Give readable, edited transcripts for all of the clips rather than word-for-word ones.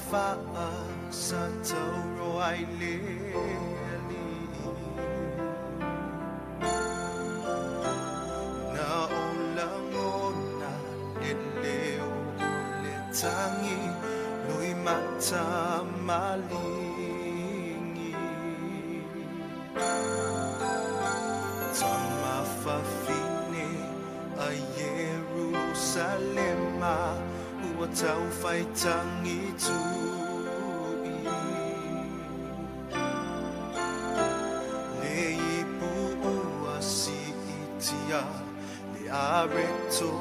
Faa sa tauro ai le alii. Na o lagona le leo o le tagi lui mata maligi. Tamafafine a Ierusalema ua taufaitagi tu'i. Le ipu ua siitia le areto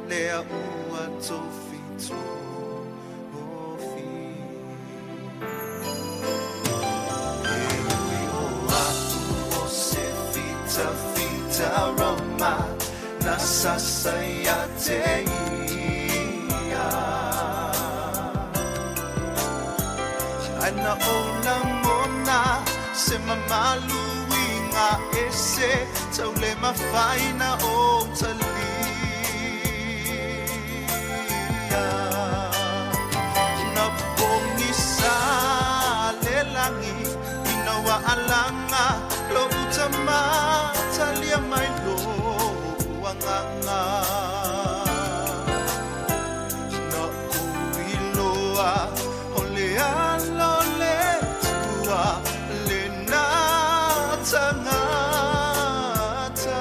lea ua tofitofi. E ui o a'u o se fitafita Roma na sasa ia te ia. Ae na ou lagona se mamalu uiga ese tau le mafai na ou talia. Na pogisa le lagi ina ua alaga lo'u tama talia mai lo'u agaga. Na ou iloa o le alo o le Atua lena tagata.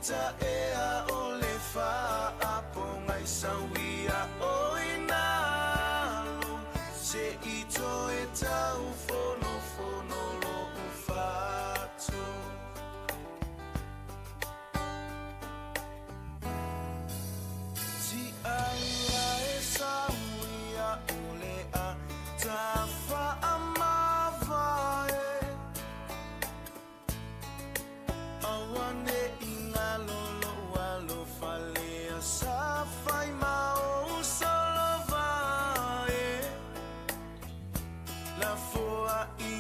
ita ea o le faapogai sauia o i nalu se i toe taufonofono lo'u fatu. Tiaula e sauia o le a tafaamavae aua ne i galo lo'u alofa lea sa fai ma ou solovae lafoaʻi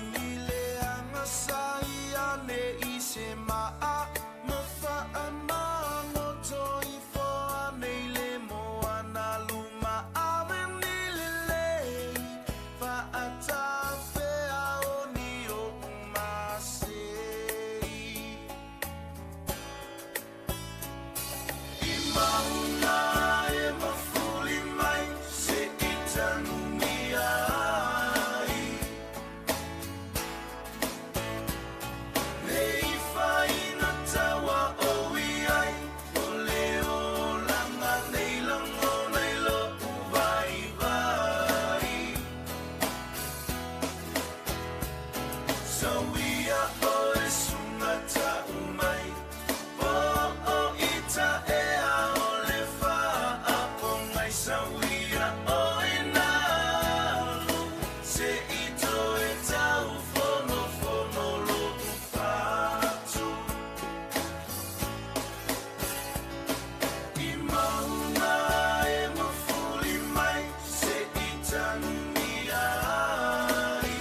leaga sa ia nei se maa ma faamagoto ifo anei le moana luma ave ni lelei faatafea o ni oʻu masei. I mauna e mafuli mai se i tanumia ai Nei faina taua o iai o le olaga nei lagona i lo'u vaivai. Sauia oe suga ta'u mai po o ita ea o le faapogai sauia o i nalu se i toe taufonofono lo'u fatu. I mauna e mafuli mai se i tanumia ai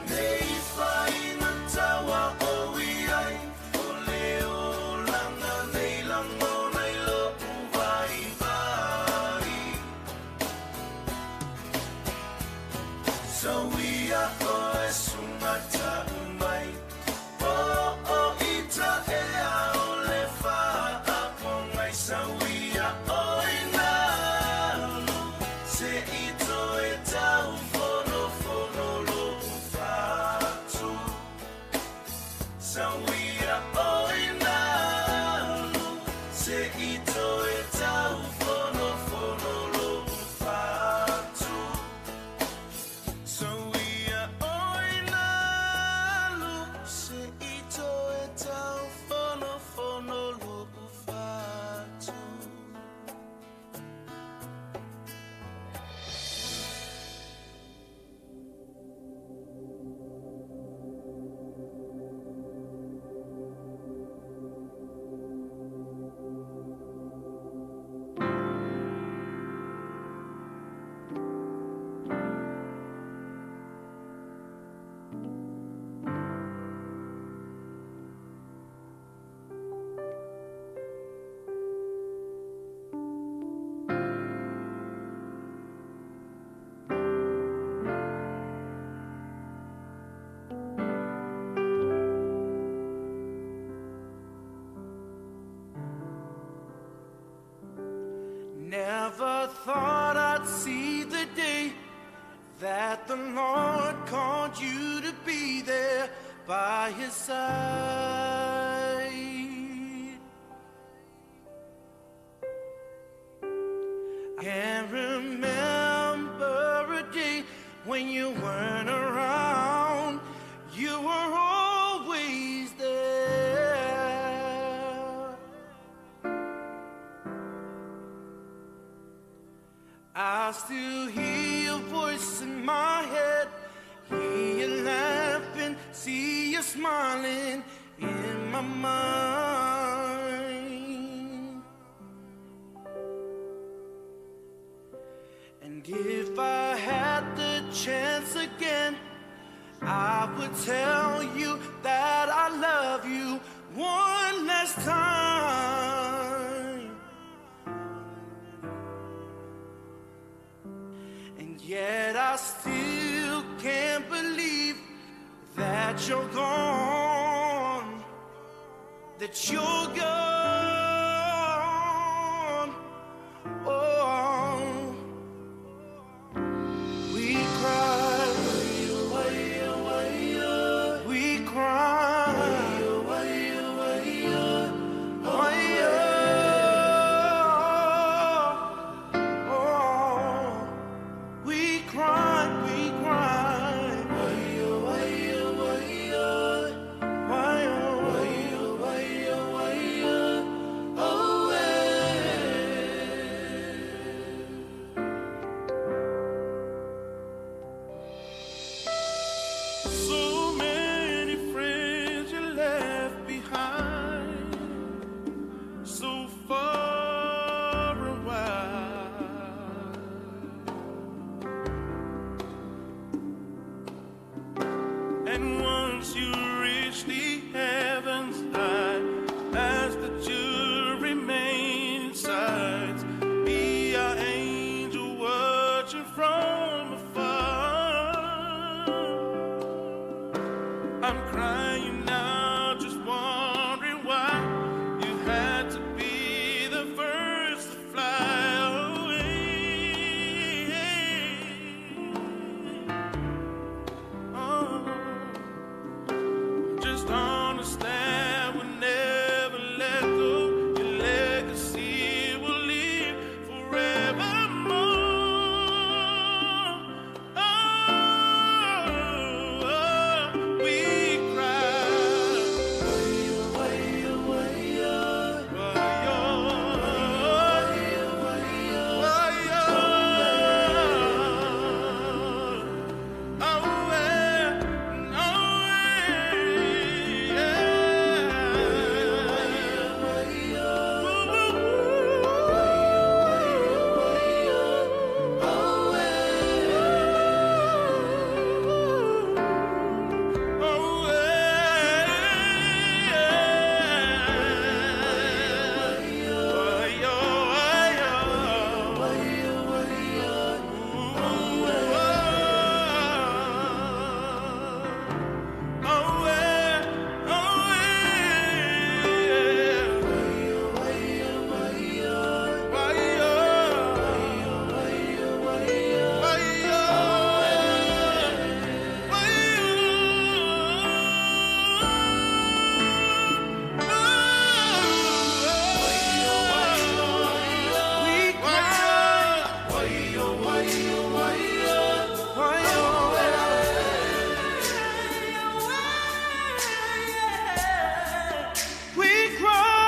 Nei faina taua o iai o le olaga nei lagona i lo'u vaivai. Sauia oe suga ta'u mai po o ita ea o le faapogai sauia o i nalu se i toe taufonofono lo'u fatu. Sauia o i nalu se i toe taufonofono lo'u fatu. Sauia o i nalu se i toe taufonofono lo'u fatu. Never thought I'd see the day that the Lord called you to be there by his side. I can't remember a day when you weren't around. You were always there. I still hear your voice in my head, hear you laughing, see you smiling in my mind. And if I had the chance again, I would tell you that I love you one last time. And yet I still can't believe that you're gone, that you're gone. Oh, we cried, we cried. So many friends you left behind, so far and wide. And once you reach the heavens high, ask that you remain inside. Be our angel watching from afar. I'm crying now, just wondering why you had to be the first to fly away. Oh, just understand we'll never let go. Your legacy will live forevermore. Oh, we cry. We cry. We cry. We cry.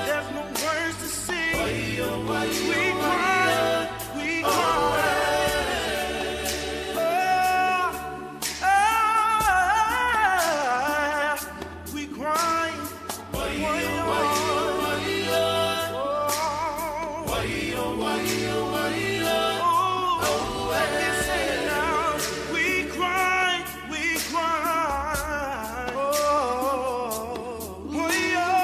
There's no words to say. We cry, we cry. Oh, oh, we cry. Oh, I can say it now. We cry, we cry. Oh, yeah.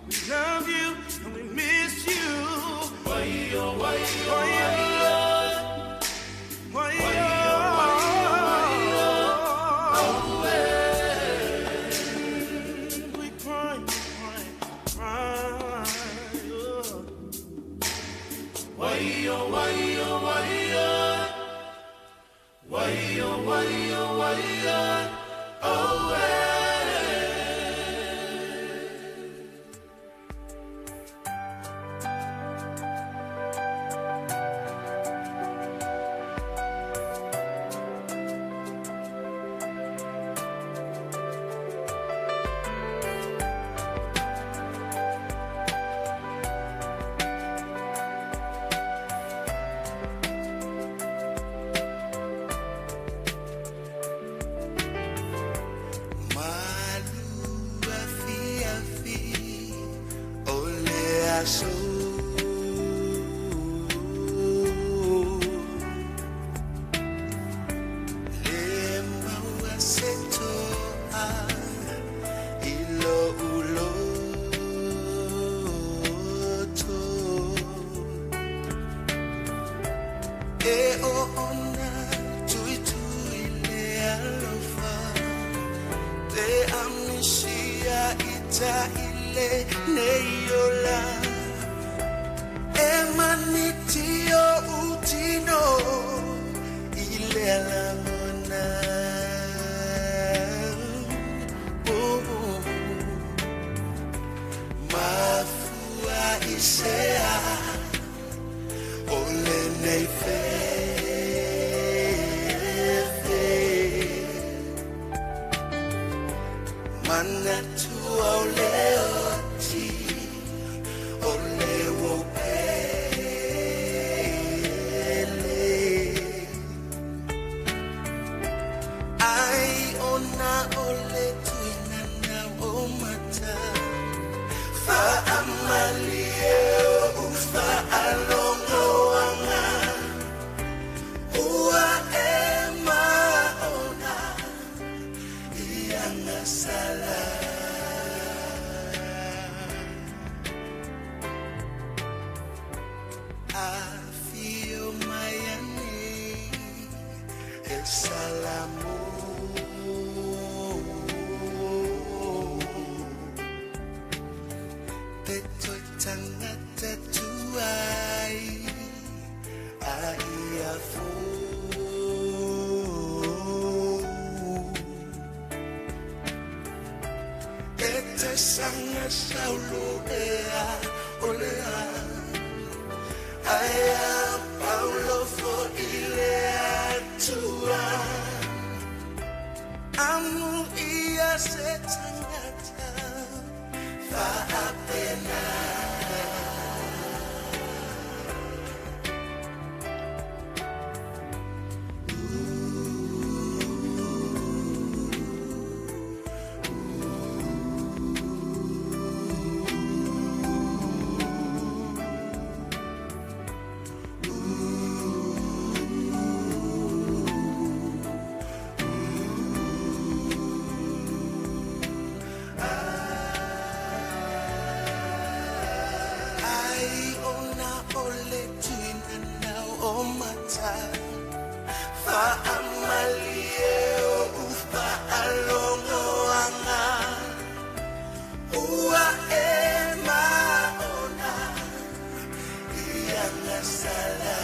We love you and we miss you. We cry, cry, cry. mata i lenei ola. E maniti o utino i le lagona. Oh, mafua i sea o lenei fefe. Manatu au leo ti o leo pele. Ai ona o le tuina na o mata. Faamalie o uwhaalongoanga. Ua e maona ianga sala. Afio mai ane e salamu. Te toi tangata tuai a ia fō. E te sanga saulo ea olea. Aia paulo fo i le atua. Amu ia se tangata faapena. Ai ona o le tuina nau o mata. Faamalie o uwhaalongoanga. Ua e maona ianga sala.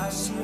I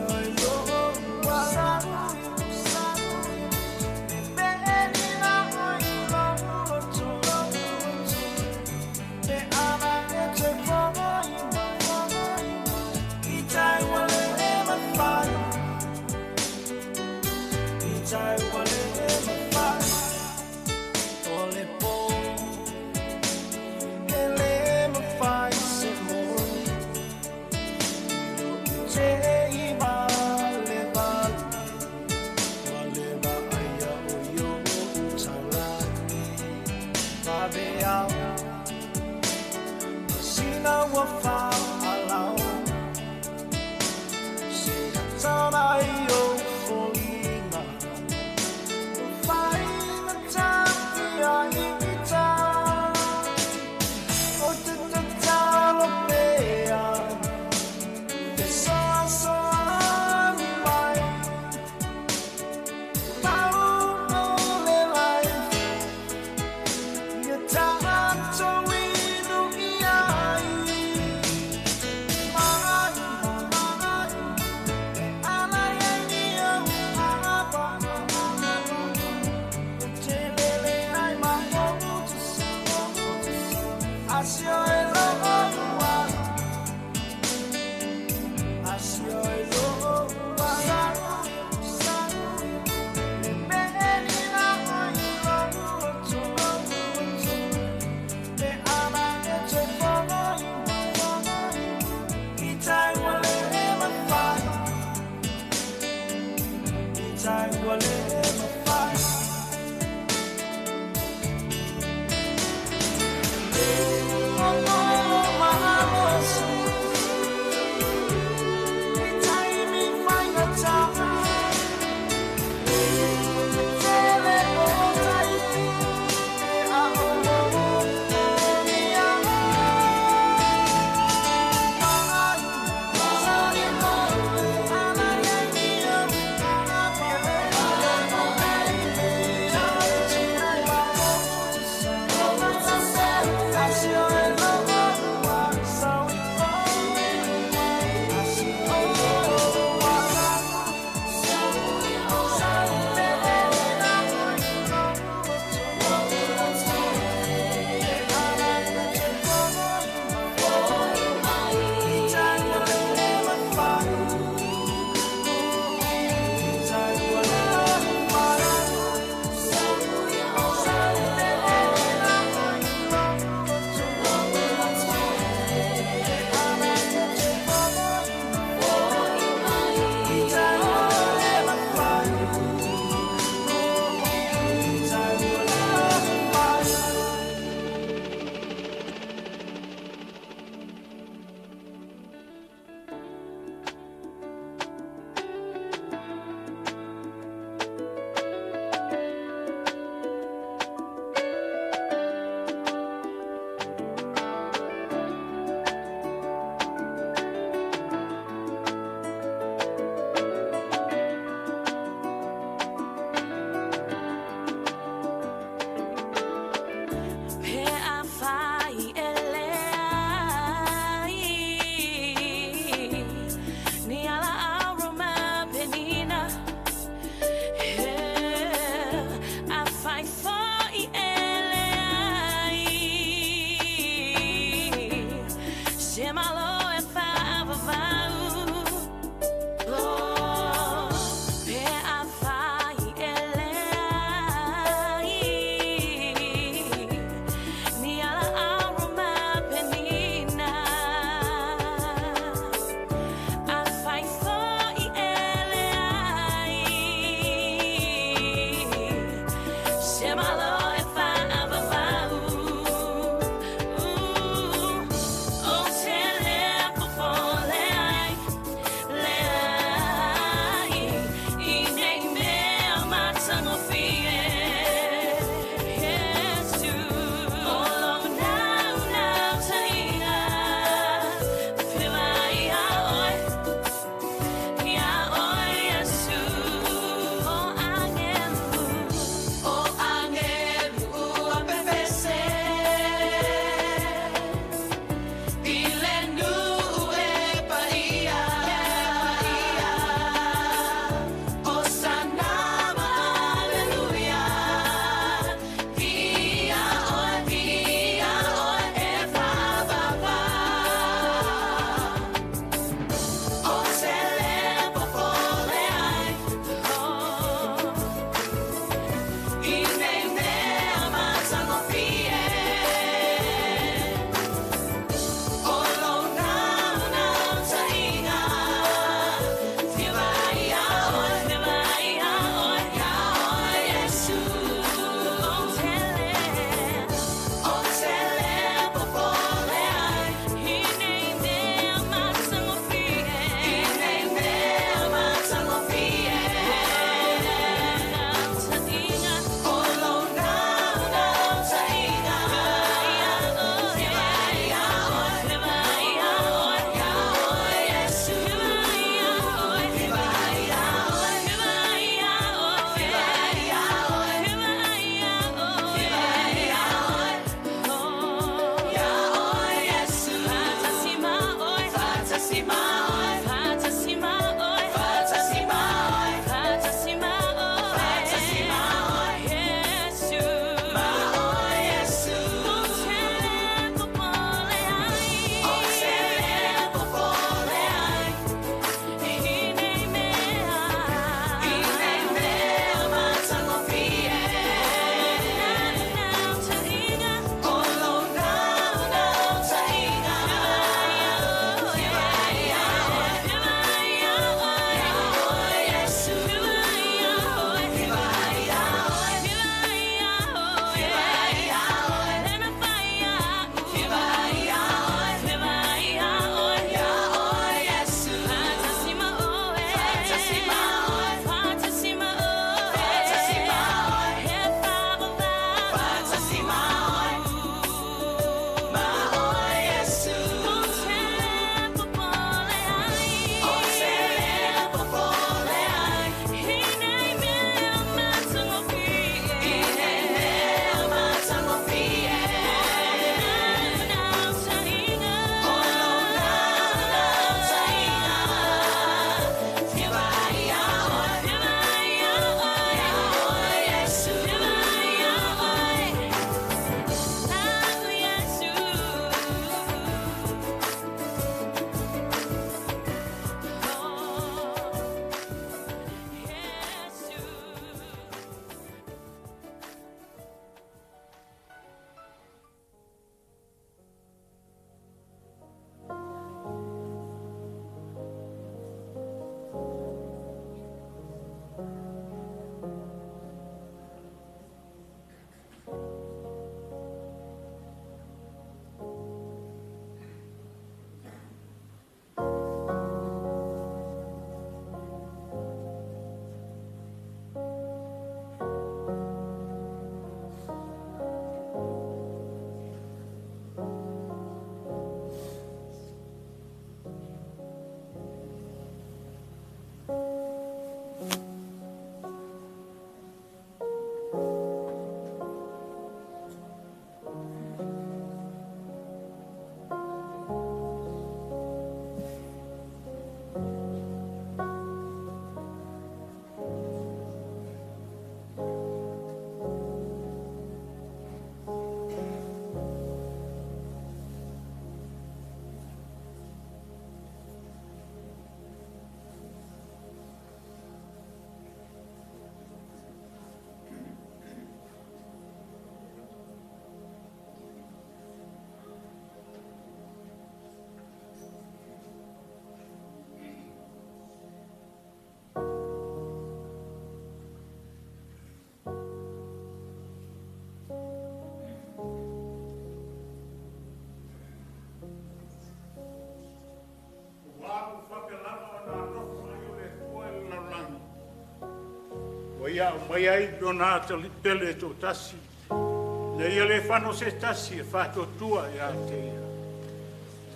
Ua ia aumaia ai lona Atalii pele e toatasi, ina ia le fano se tasi e faatuatua ia te ia.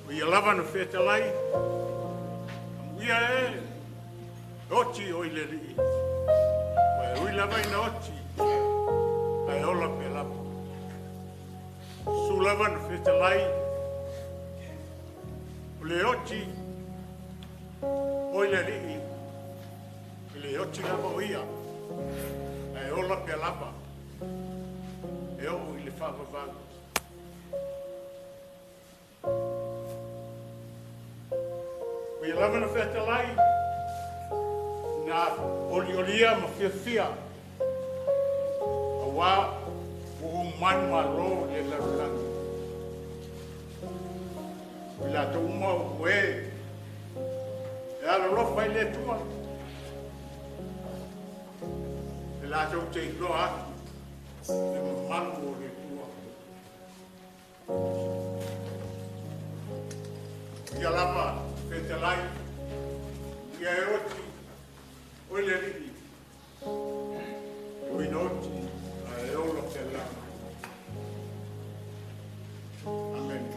O ia lava na fetalai, amuia e e oti o i le Alii, ua e ui lava ina oti, ae ola pea lava. Iesu lava na fetalai, o le oti o i le Alii, e le oti lava o ia, ae ola pea lava, e oo i le faavavau. O ia lava na fetalai, na oliolia ma fiafia, auā ua ou manumalo i le lalolagi. O i latou uma o e e alolofa i le Atua, e latou te iloa atu le mamalu o le Atua. Ia lava fetalai, ia e oti o le Alii, e ui ina oti, ae ola pea lava. Amene.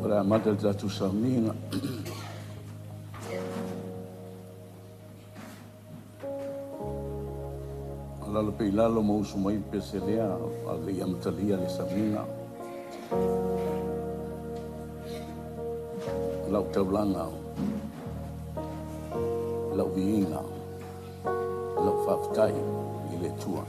O le a amata le tatou sauniga. Alaala pea i lalo ma usu mai Peselea a o le i amatalia le sauniga. Lau taulaga, lau viiga, lau faafetai i le Atua.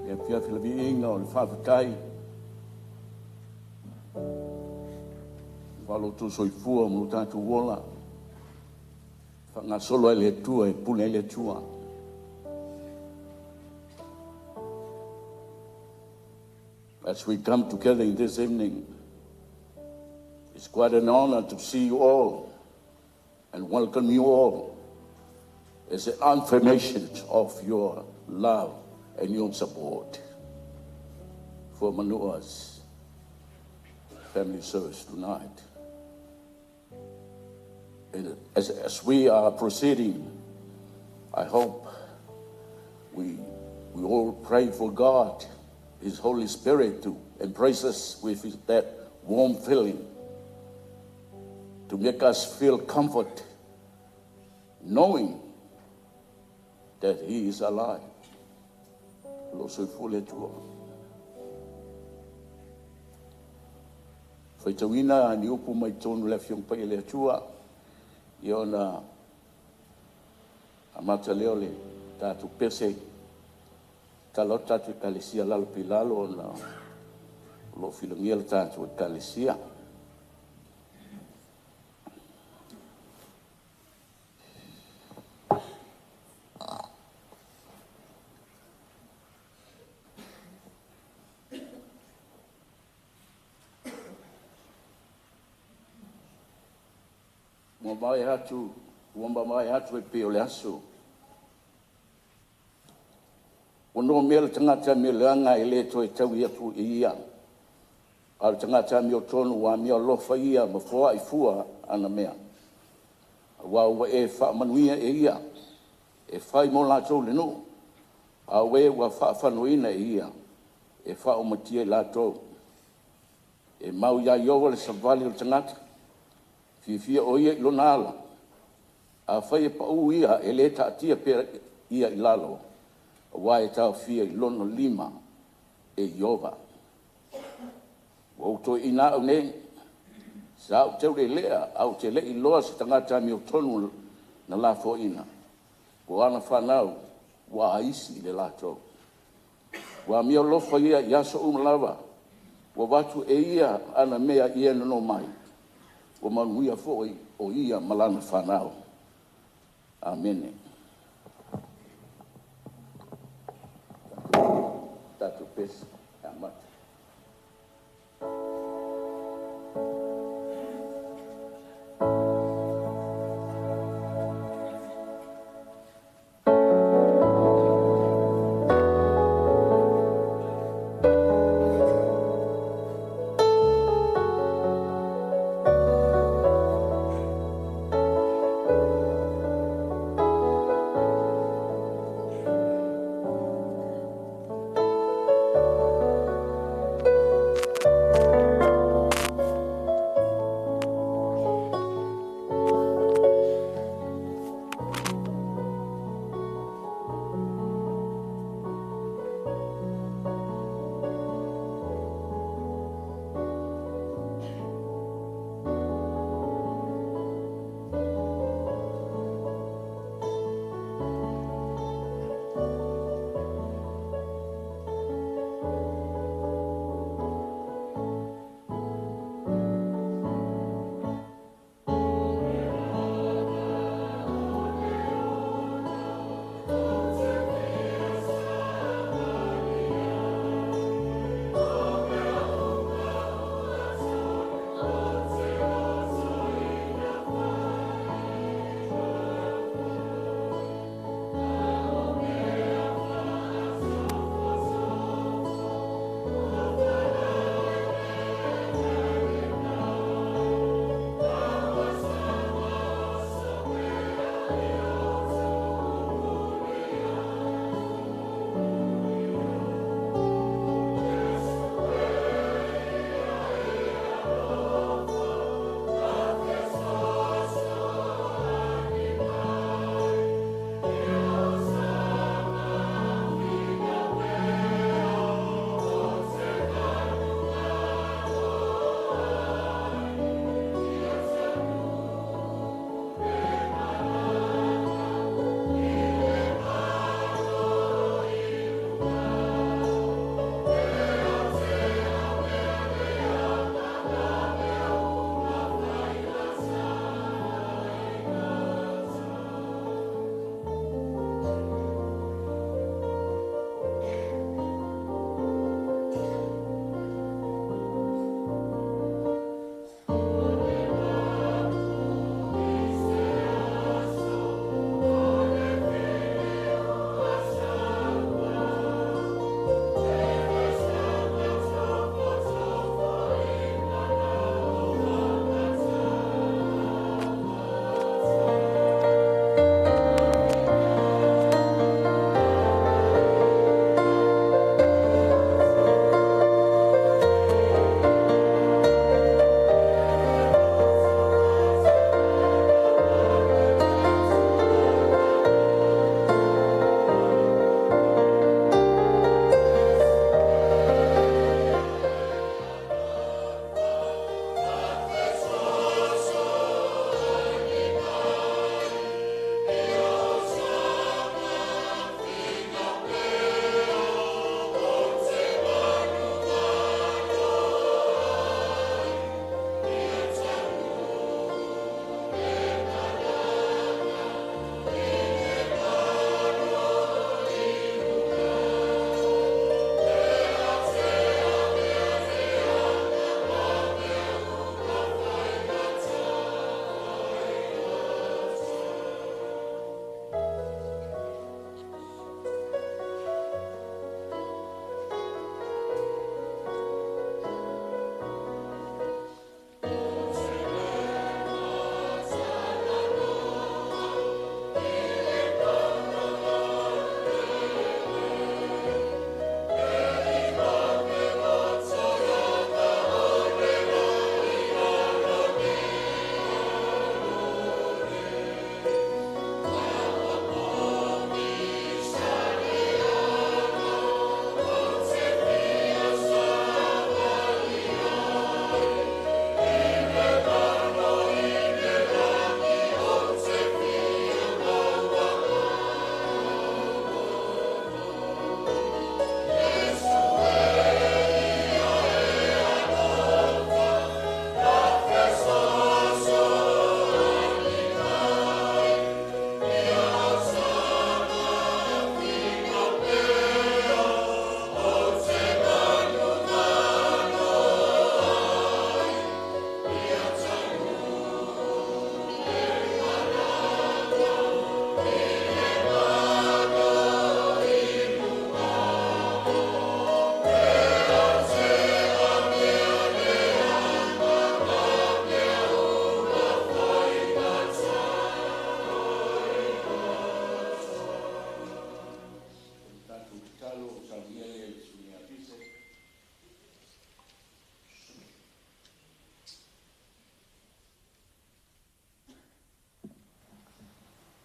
Le afiafi le viiga o le faafetai aua lo outou soifua ma lo tatou ola, faagasolo ai le Atua e pule ai le Atua. As we come together in this evening, it's quite an honor to see you all and welcome you all as an affirmation of your love and your support for Manu'a's family service tonight. And as we are proceeding, I hope we all pray for God, His Holy Spirit, to embrace us with that warm feeling, to make us feel comfort, knowing that he is alive. O lo o soifua le Atua. Faitauina ni upu mai totonu o le Afioga Paia a le Atua, ia ona amata lea o le tatou pese, tatalo atu tatou Ekalesia i lalo pea i lalo ona o lo o filagia le tatou Ekalesia. Ua mavae atu, ua mavae atu e pei o le aso. Ua numia le tagata amio leaga e le toe taui atu e ia, a o le tagata amiotonu ua amiolofa ia ma foai fua ana mea. Aua ua e faamanuia e ia e fai mo latou le nuu, a o e ua faafanauina e ia e faaumatia i latou. E mau ia Ioova le savali o le tagata, fiafia o ia i lona ala. Afai e pau ia, e le taatia pea ia i lalo, aua e taofia i lona lima e Ioova. Ua ou toeaina au nei, sa ou taulealea, ae ou te le i iloa se tagata amiotonu na lafoaiina, po o ana fanau ua aisi i le latou. Ua amio alofa ia i aso uma lava, ua avatu e ia ana mea i e nono mai, ua manuia foi o ia ma lana fanau. Amene. Tatou pese e amata.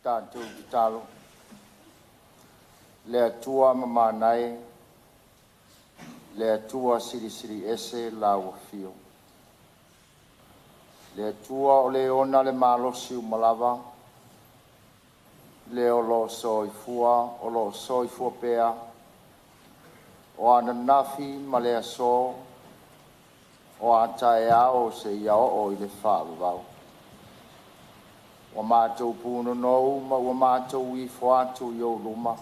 Tatou tatalo. Le Atua mamana e, le Atua silisili ese lau afio. Le Atua o le ona le malosi uma lava, le o lo o soifua, o lo o soifua pea, o ananafi ma le aso, o a taeao seia oo i le faavavau. Ua matou punonou ma ua matou ifo atu i ou luma,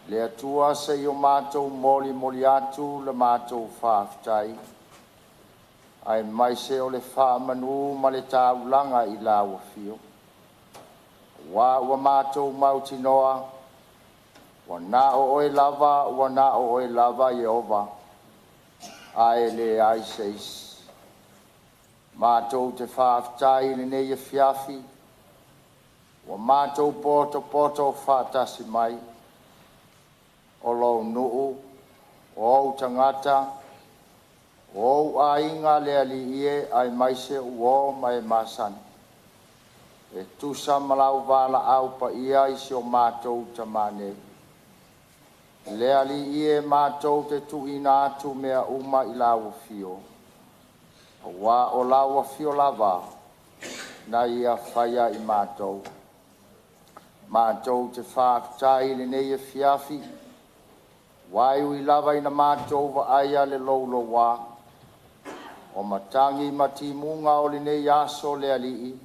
le Atua se i o matou molimoli atu le matou faafetai, aemaise o le faamanu ma le taulaga i lau afio. Aua ua matou mautinoa, ua na o oe lava, ua na o oe lava Ieova, ae leai se isi. Matou te faafetai i lenei afiafi, ua matou potopoto faatasi mai, o lou nuu, o ou tagata, o ou aiga le Alii e, aemaise uo ma e masani, e tusa ma lau valaau paia i si o matou tamā nei. Le Alii e, matou te tuuina atu mea uma i lau afio, aua o lau afio lava na ia faia i matou. Matou te faafetai i lenei afiafi, ua e ui lava ina matou vaaia le louloua o matagi ma timuga o lenei aso le Alii,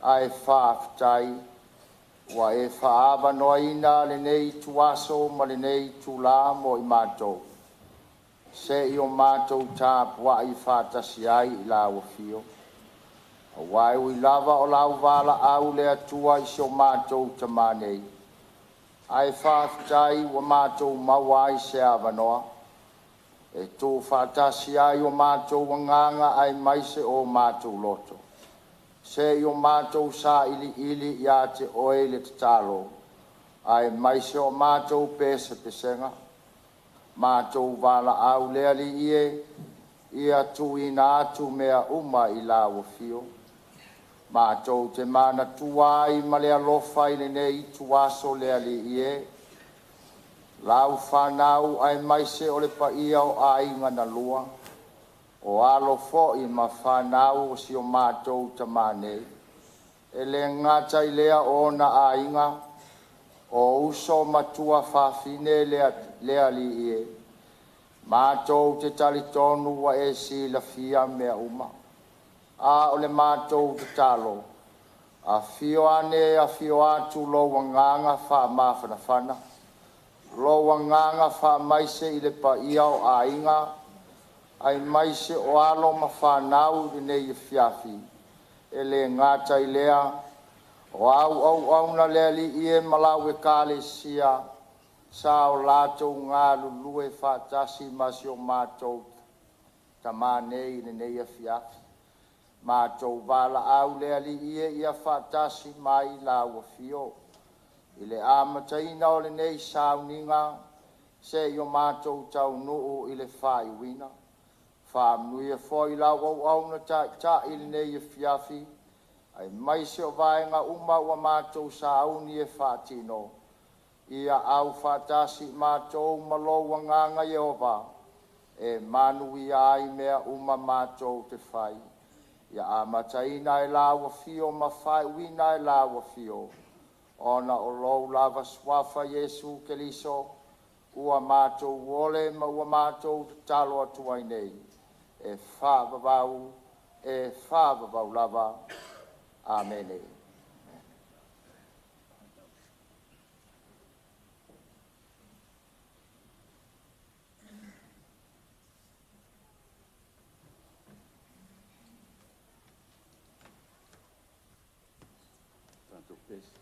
ae faafetai ua e faaavanoaina lenei ituaso ma lenei itulā mo i matou, se i o matou tapuai faatasi ai i lau afio. Aua e ui lava o lau valaau le Atua i si o matou tamā nei, ae faafetai ua matou maua ai se avanoa e tuufaatasi ai o matou agaga aemaise o matou loto, se i o matou sailiili ia te oe i le tatalo, aemaise o matou pesepesega. Matou valaau le Alii e, ia tuuina atu mea uma i lau afio. Matou te manatua ai ma le alofa i lenei ituaso le Alii e, lau fanau aemaise o le paia o aiga na lua, o alo foi ma fanau o si o matou tamā nei. E le gata i lea o ona aiga, o uso ma tuafafine le Alii e, matou te talitonu ua e silafia mea uma. A o le matou tatalo, afio ane, afio atu lou agaga faamafanafana, lou agaga faamaise i le paia o aiga, aemaise o alo ma fanau i lenei afiafi. E le gata i lea, o au auauna le Alii e ma lau ekalesia, sa o latou galulue faatasi ma si o matou tamā nei i lenei afiafi. Matou valaau le Alii e, ia faatasi mai lau afio i le amataina o lenei sauniga, se i o matou taunuu i le faaiuina. Faamanuia foi lau auauna taitai i lenei afiafi, aemaise o vaega uma ua matou sauni e faatino. Ia au faatasi i matou ma lou agaga Ieova, e manuia ai mea uma matou te fai. Ia amataina e lau afio ma faaiuina e lau afio, ona o lou lava suafa Iesu Keriso, ua matou ole ma ua matou tatalo atu ai nei, e faavavau, e faavavau lava. Amene. Tatou pese.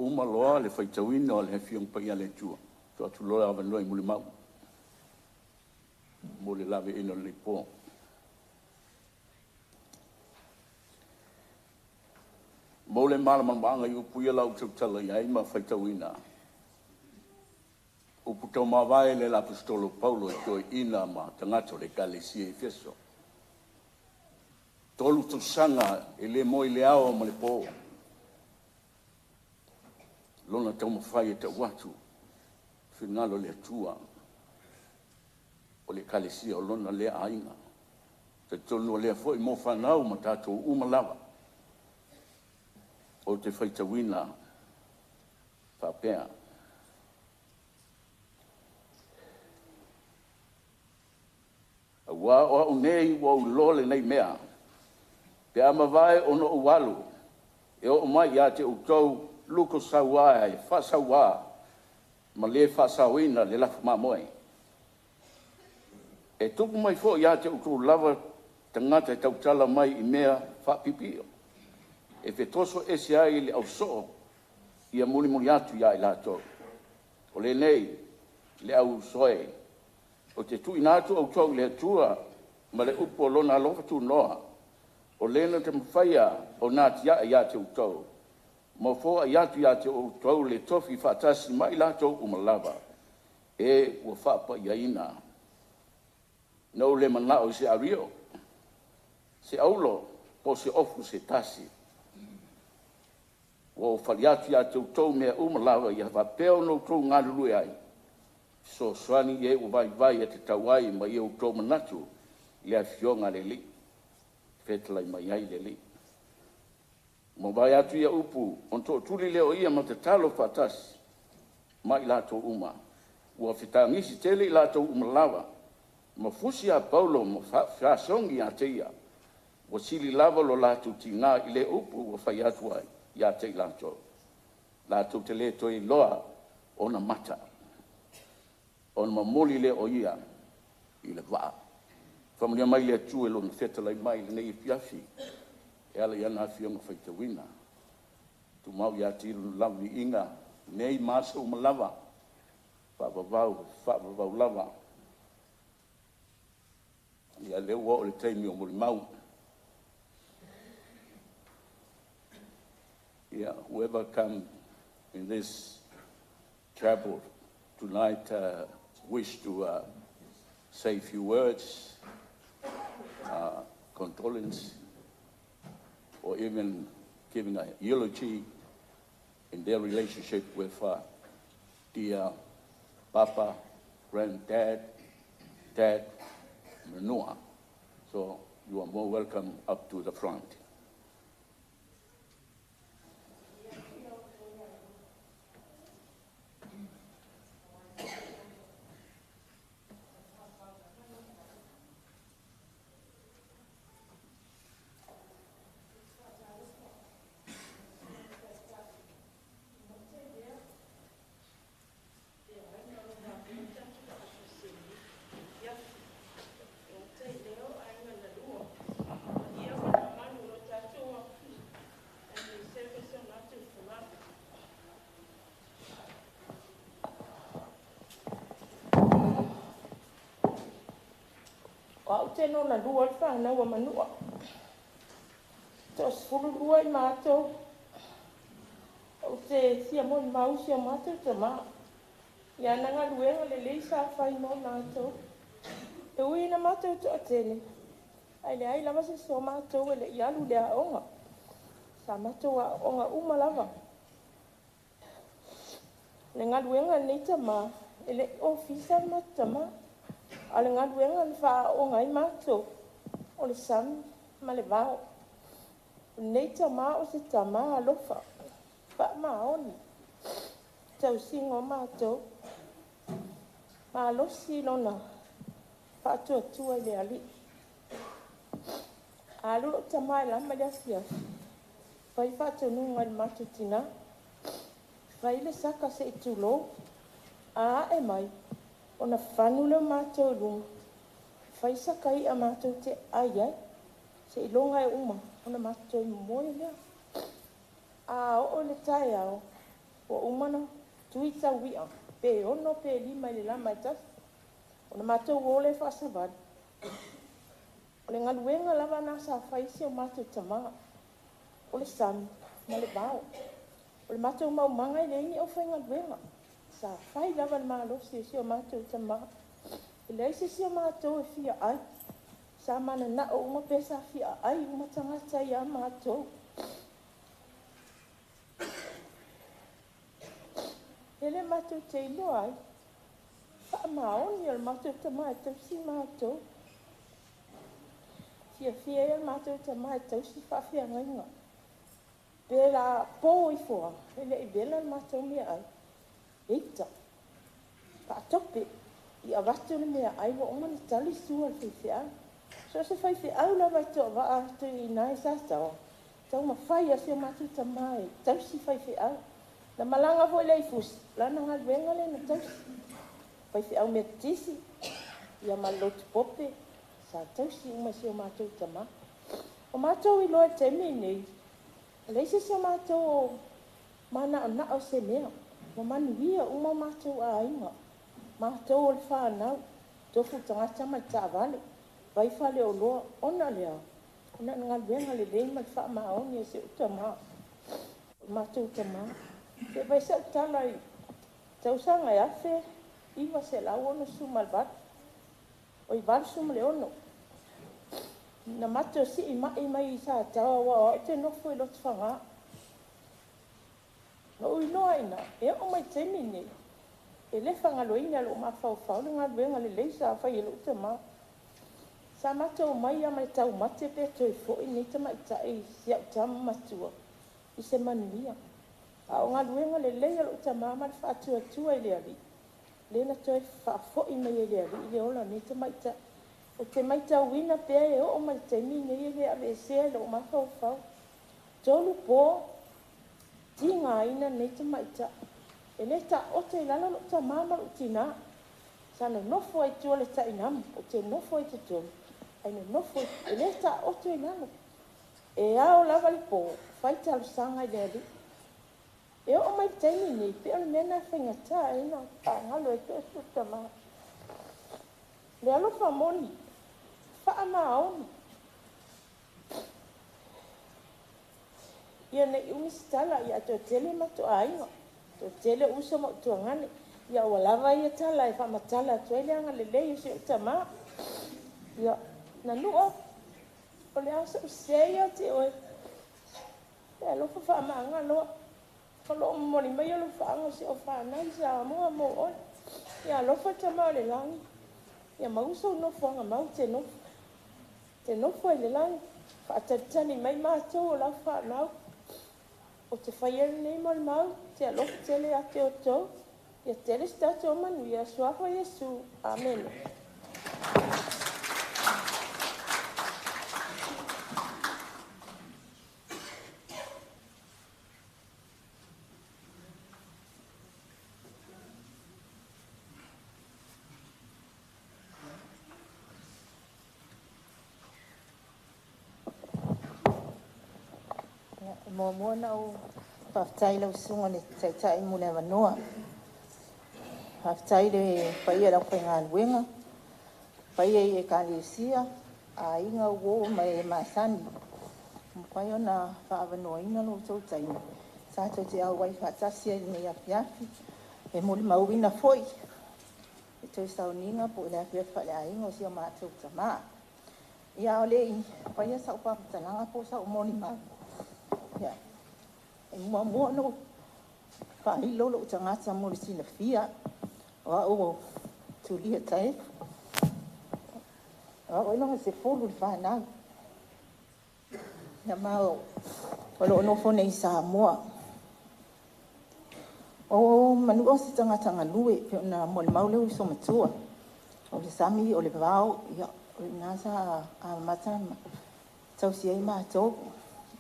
Uma loa le faitauina o le Afioga Paia a le Atua, tuu atu loa le avanoa i Mulimau mo le laveaiina o lenei po. Mo le malamalamaaga i upu ia o le a ou tautala i ai ma faitauina, upu taumavae le Aposetolo Paulo i toeaiina ma tagata o le Ekalesia i Efeso. 3 tausaga e le moe i le ao ma le po lona taumafai e tau atu finagalo o le Atua o le Ekalesia o lona lea aiga. Talitonu o lea foi mo fanau ma tatou uma lava. Ou te faitauina faapea, aua o au nei ua ou iloa lenei mea, pe a mavae ona ou alu e oo mai ia te outou luko saua e faasaua ma le faasaoina le lafu mamoe. E tupu mai foi ia te outou lava tagata e tautala mai i mea faapiipio e fetoso ese ai le ausoo ia mulimuli atu ia i latou. O lenei le au soe ou te tuuina atu outou i le Atua ma le upu o Lona alofa tunoa, o le na te mafaia ona atiae ia te outou ma foai atu ia te outou le tofi faatasi ma i latou uma lava e ua faapaiaina. Na ou le manao i se ario, se auro, po o se ofu se tasi. Ua ou fai atu ia te outou mea uma lava ia faapea ona outou galulue ai, fesoasoani i e ua vaivai e tatau ai ma i outou manatu i le Afioga a le Alii, fetalai mai ai le Alii. Ua mavae atu ia upu ona tootuli lea o ia ma tatalo faatasi ma i latou uma. Ua fetagisi tele i latou uma lava, ma fusi a Paulo ma fefasogi ia te ia, ua sili lava lo latou tiga i le upu ua fai atu ai ia te i latou, latou te le toe iloa ona mata, ona momoli lea o ia i le vaa. Faamanuia mai le Atua i Lona fetalai mai i lenei afiafi e ala i Lana Afioga faitauina. Tumau ia te Ia Lona lava viiga nei ma aso uma lava, faavavau, faavavau lava. Ia lea ua oo i le taimi o molimau. Yeah, whoever come in this chapel tonight wish to say a few words, condolence, or even giving a eulogy in their relationship with dear Papa, Granddad, Dad, Manu'a. So you are more welcome up to the front. O au te lona lua o le fanau a Manua. 12 i matou. Ou te fia molimau si o matou tamā. I ana galuega lelei sa fai mo matou. E ui ina matou toatele, ae leai lava se isi o matou e le i alu i le aoga. Sa matou aooga uma lava. O le galuega a lenei tamā, e le i ofisa le matou tamā, a o le galuega na faaaooga ai matou, o le sami ma le vao. O lenei tamā o se tamā alofa, faamaoni, tausiga o matou, malosi lona faatuatua i le Alii. A alu lou tamā e lama i le afiafi, fai faatonuga i le matou tinā, fai le saka se i tulou, a ae mai, ona fanu lea o matou i luga, fai saka i'a matou te ai ai, seiloga e uma ona matou toe moe lea. A oo i le taeao, Ua uma ona tui taui'a pe 6 pe 5 i le lama e tasi. Ona matou o lea faasavali. O le galuega lava na sa fai si o matou tamā. O le sami ma le vao. O le matou maumaga e leai ni aufaigaluega. Sa fai lava le malosi e si o matou tamā. E leai se isi o matou e fia ai. Sa mananao uma pe sa fia ai uma tagata ia matou. E le matou te iloa ai. Faamaoni o le matou tamā e tausi matou. Fiafia ai le matou tamā e tausi faafeagaiga. Pe la po ifo a, e le i vela le matou meaai. Eita, faatope, i avatu le meaai ua uma ona tali sua a le faifeau. So o se faifeau lava e toavaa atu i ina i Sataoa, taumafai lava si o matou tamā e tausi faifeau. Na malaga foi lea i Fusi, lana galuega lea na tausi. Faifeau Metotisi, ia ma le lotu Pope, sa tausi uma e si o matou tamā. O matou iloa i le taimi lenei, e leai se isi o matou o manaonao i se mea. Ua manuia uma o matou aiga, matou o le fanau, tofu le tagata ma le taavale, fai faleoloa, ona o le a? Ona o le galuega lelei ma le faamaoni a si ou tamā, o matou tamā. Se i fai sau tala i tausaga e 1968, oi 86, na matou sii mai mai Sataoa aua o au ou te nofo i Lotofaga. Na ou iloa ai i ina, e oo mai i le taimi lenei, e le faagaloina e lou mafaufau le galuega lelei sa fai e lou tamā. Sa matou omai lava ma le taumate pe toe foi lenei tamaitai si au tama matua i se manuia. A o galuega lelei a lou tamā ma le faatuatua i le Alii, lea na toe faafoi mai ai e le Alii le ola o lenei tamaitai. Ou te matauina pea e oo mai i le taimi lenei e le aveesea i lou mafaufau. 3 po tigaina lenei tamaitai. E le taoto i lalo lou tamā ma lou tinā. Sa nonofo ai i tua i le tainamu, ou te nofo ai i totonu, ae nonofo, e le taoto i lalo. E ao lava le po, fai talosaga i le Alii. E oo mai i le taimi lenei, pei o le mea lena e faigata ai ona faagalo ai pea si ou tamā. Le alofa moni, faamaoni. Ia ne i umi se tala, ia toatele matou aiga, toatele uso ma utuagane. Ia ua lava ia tala e faamatala atu ai le agalelei o si ou tamā. Ia, Nanu'a, o le a so'u sese ia te oe. E alofa faamagaloa. O loo momoli mai alofaaga o si au fanau i Samoa mo oe. Ia alofa Tama o le lagi. Ia maua sou nofoaga mau te nofo. Te nofo ai le lagi. Faatalitali mai matou o lau fanau. O te faia lenei molimau, te alofa tele ia te outou. Ia tele se tatou manuia, suafa Iesu. Amene. E muamua ona ou faafetai i lau susuga i le Taitai mo le avanoa. Faafetai i le paia o le aufaigaluega, paia i Ekalesia, aiga, uo ma e masani ua mafai ona faaavanoaina lo outou taimi tatou te auai faatasi ai i lenei afiafi e molimauina foi le toe sauniga po o le afiafi faaleaiga o si o matou tamā. Ia, a o le i faia sau faamatalaga po o sau molimau, ia, e muamua ona ou faailo lou tagata mo le silafia, o au o Tulia Taefu. O au e lona 10 i le fanau. Ia ma o lo o nofo nei i Samoa. O Manua o se tagata galue, pei ona molimau le uso matua. O le sami, o le vao, ia, o i ina sa amata tausi ai matou.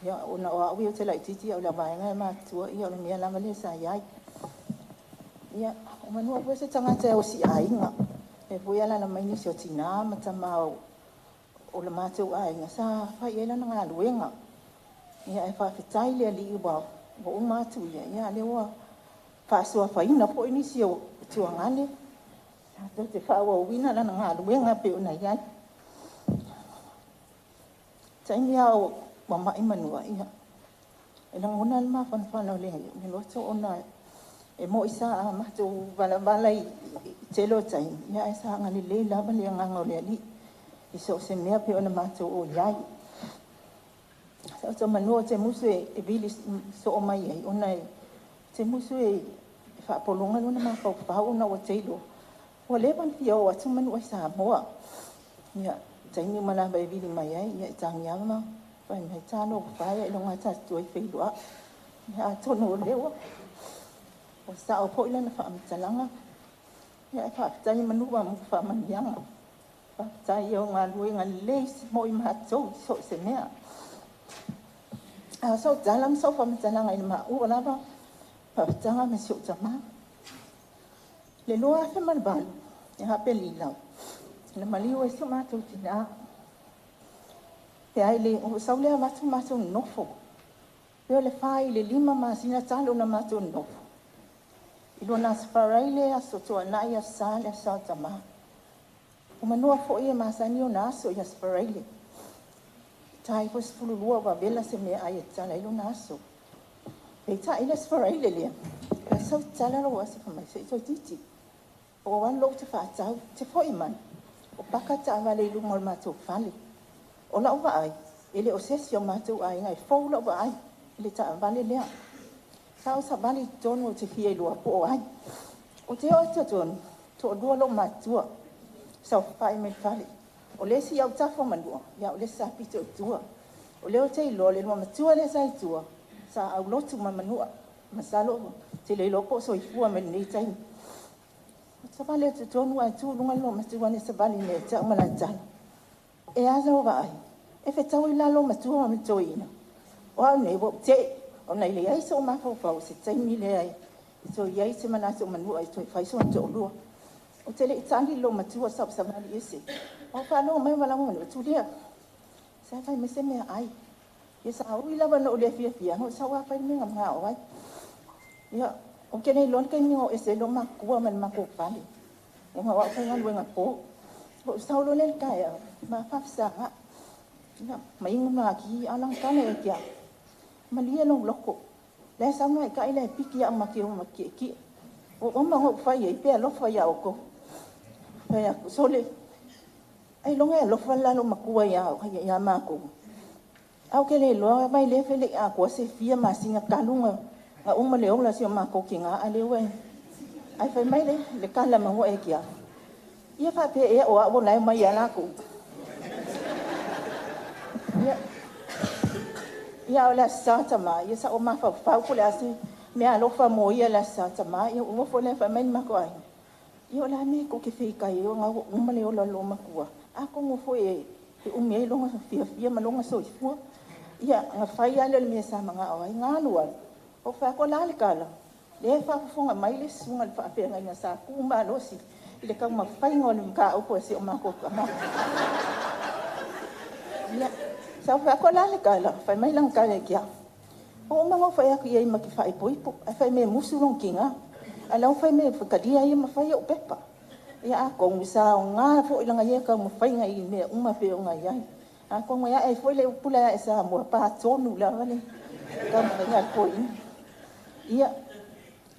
Ia, ona o au ia ou te laitiiti, a o le vaega e matutua, ia o le mea lava lea sa i ai. Ia, o Manua foi o se tagata e osi aiga. E foi alaala mai nisi o tinā ma tamā o le matou aiga sa fai i ai lana galuega. Ia, ae faafetai i le Alii ua uma atu ia, ia lea ua faasuafaina foi nisi o tuagane tatou te faaauauina lana galuega e pei ona i ai. Taimi lava o mama'i Manua, ia, e lagona le mafanafana o le loto ona e moni sa matou valavala i le tele o taimi, ae sa agalelei lava le agaga o le Alii i so o se mea pei ona matou o i ai. Sa ou tau manua ou te musu e vili soo mai ai, ona ou te musu e faapologa lona mafaufau ona ua te iloa ua leva ona fia oo atu Manua i Samoa. Ia, taimi uma lava e vili mai ai, ia e tagi lava ma fai mai, “Talofa e, ailoga lava ta te toe feiloai.” Ia atonu o lea ua sao foi lana faamatalaga. Ia ae faafetai Manua mo faamanuiaga. Faafetai i au galuega lelei mo i matou i so o se mea. A o sau tala ma sau faamatalaga i le maua lava faafitaga ma si ou tama. I le 2008 ia Aperila, na maliu ai si o matou tinā. Pe ai le sau lea avatu matou nonofo. Pe o le 4 i le 5 masina talu ona matou nonofo. I lona Aso Faraile, Aso Toonai, Aso Sa le Aso Sa o Tama. O Manua foi e masani ona aso i Aso Faraile. Ta ai foi 12 ua vela se meaai e tatala ai lona aso. Peitai le Aso Faraile lea, na sau tatala lou aso fai mai se i toeitiiti. O alu lou te faatau, te foi mai, o paka taavale i luma o le matou fale. O lau vaai, e le o se isi o matou aiga, e fou lau vaai i le taavale lea. Sa ou savali i totonu ou te fia iloa po o ai. Ou te oo i totonu, toalua loomatutua, saofafai mai le fale. O le isi i autafa o Manua, a o le isi sa pito i tua. O lea ou te iloa, le loomatua lea sa i tua, sa aulotu ma Manua. Masalo ou te le iloa po o soifua mai lenei taimi. Ou te savali atu i totonu ae tu i luga le loomatua lea e savali mai ia te au ma lana tala. E a lau vaai? E fetaui la loomatua ma le toeaina. O au nei ua ou te'i, ona e leai sou mafaufau i se taimi lea e toe i ai se manatu o Manua e toe fai sona toalua. Ou te le i tali i le loomatua sa ou savali ese. Ou faalogo mai o valaau Manua, Tulia, sa fai mai se meaai. Ia sa ui lava ina ou le fiafia, na ou sau lava fai le mea na manao ai. Ia, ou te le iloa le taimi na oo ese ai loomatua ma le matou fale, ona o au faigaluega po. Ou sau loa lea i le taeao, ma faafesagai. Ia, ma inu ma ki, a o lana tala ia te au, malie lou loto. La e saunoa i tai la e piki au ma te o ma tietie. Ua uma ona ou fai ai pe alofa ia outou. Fai atu, sole, ailoga e alofa le la loomatua ia matou. Ae ou te le iloa mai lea fe le i atoa se fia masina talu na uma le ola si o matou tinā a lea ua e… Ae fai mai le tala a Manua ia te au, ia faapea ea o au o la e omai ia latou. Ia, ia o le Aso Sa tama, ia sa ou mafaufau po o le a se meaalofa mo ia i le Aso Sa tama. Ia ou nofo lea fai mai le matou aiga, ia o le a le mea tou te feitai ai ona ua uma le ola o le loomatua. Atonu foi e umi ai lona fiafia ma lona soifua. Ia, na fai lava lea o le mea sa manao ai. Na alu alu, ou fai atu, o le a le tala? Lea e faafofoga mai le susuga i le faafeagaiga sa tu malosi i le taumafaiga o le mataupu a si o matou tama. Ia, sa ou fai atu, o le a le tala? Fai mai lana tala ia te au. Ua uma ona ou fai atu i ai ma te faaipoipo, ae fai mai e musu lona tinā. Ae la ua fai mai e talia ia ma fai au pepa. Ia atonu sa aoga foi lana ia taumafaiga i mea uma pei ona i ai. Atonu e ae ai foi le upu lea a Samoa, patonu lava le taumafaiga a le toeaina. Ia,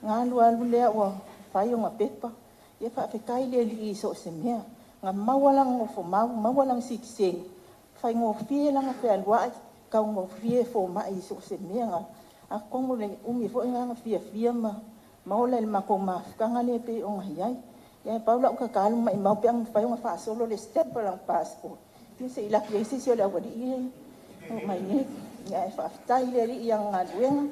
na alu alu lea ua fai ona pepa. Ia faafetai le Alii i so o se mea. Na maua lana nofomau, maua lana sitiseni, faigofie lana fealuai, taugofie fomai i so o se mea. Atonu o le umi foi lena na fiafia ma ola i le matou mafutaga lea pei ona i ai. Ia pau lau tatalo, maumau pe a mafai ona faasolo le stamp o lana passport, ia se i laki ai se isi o le aualii ia e omai nei. Ia ae faafetai i le Alii i ana galuega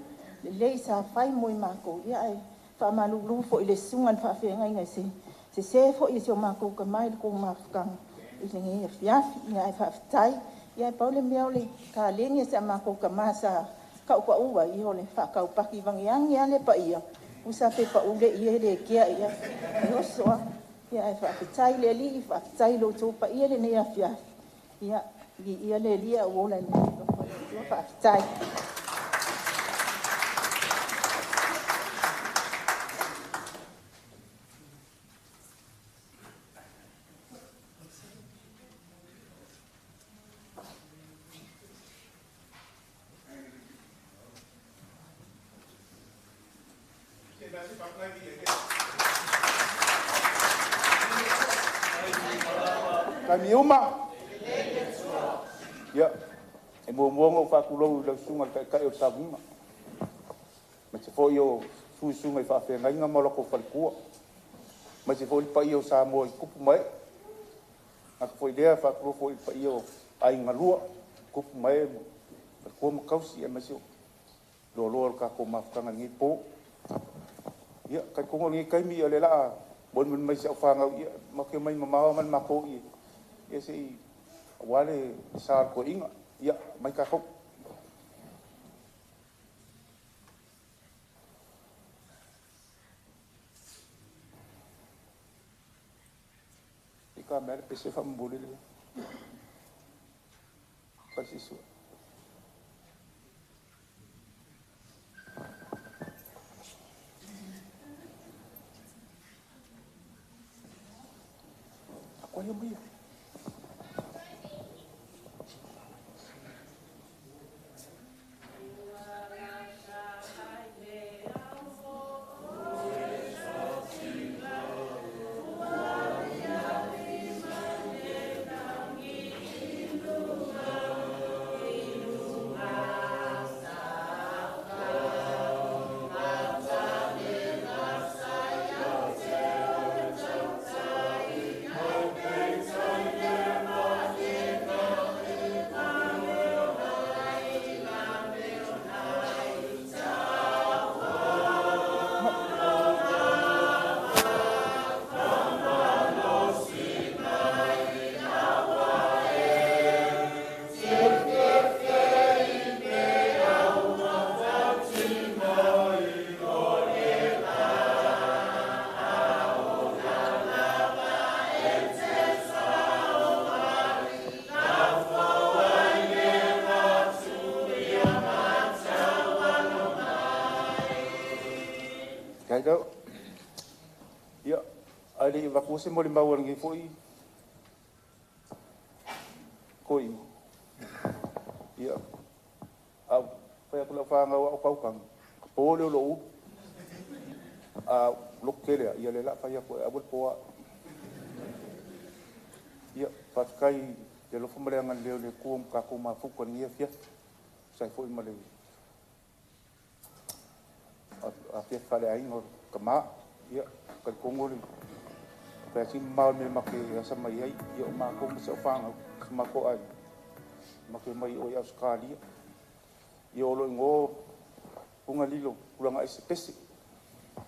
lelei sa fai mo i matou. Ia ae faamalulu foi i le susuga i le faafeagaiga i se sese foi o si o matou tama i le tou mafutaga i lenei afiafi. Ia ae faafetai. Ia ae pau le mea o le kaleni a si a matou tama sa tautau ai, ia o le faataupaki vaeane lava le paia, usa pe pau le ie le kea ia, e oso lava. Ia ae faafetai i le Alii, faafetai i lo outou paia i lenei afiafi. Ia, viia le Alii ae ou ola i le alofa o le Atua. Faafetai. Taimi uma. Ia, e muamua ona ou faatulou i lau susuga i le Taitai o le Savuniga, aemaise foi o susuga i faafeagaiga ma o latou faletua, aemaise foi le paia o Samoa i tupu ma ee. E manatu foi i lea, e faatulou foi i le paia o Aiga na Lua, tupu ma ee, faletua ma tausi, aemaise o loaloa o le tatou mafutaga i lenei po. Ia, e talitonu o lenei taimi o lea o le a molimoli mai e si au fanau, ia matou te omai mamao lava ma le matou oo i se i aua le sa o le toeaina. Ia, aumai tatou. I ka mea le pese faamolemole le falesisi. Ako ai mai. Kai lau. Ia, ae le i avatua se molimau a lenei foi toeaina. Ia, a ou fai atu i lau fanau a o tautagi, po lea o lou ulu. A loto tele lava, ia o lea o le a fai atu e aua le poa. Ia, faafetai i le alofa ma le agalelei o le Atua ua tatou mafuta i lenei afiafi. Tusa ai foi ma le afiafi faaleaiga o tama. Ia, talitonu o le fai lava si mamao o le mea matou te asa mai ai. Ia, o matou ma si au fanau, si o matou aiga, matou omai i o i Ausetalia. Ia, o lou igoa o Fugalilo Tulagaese Pese.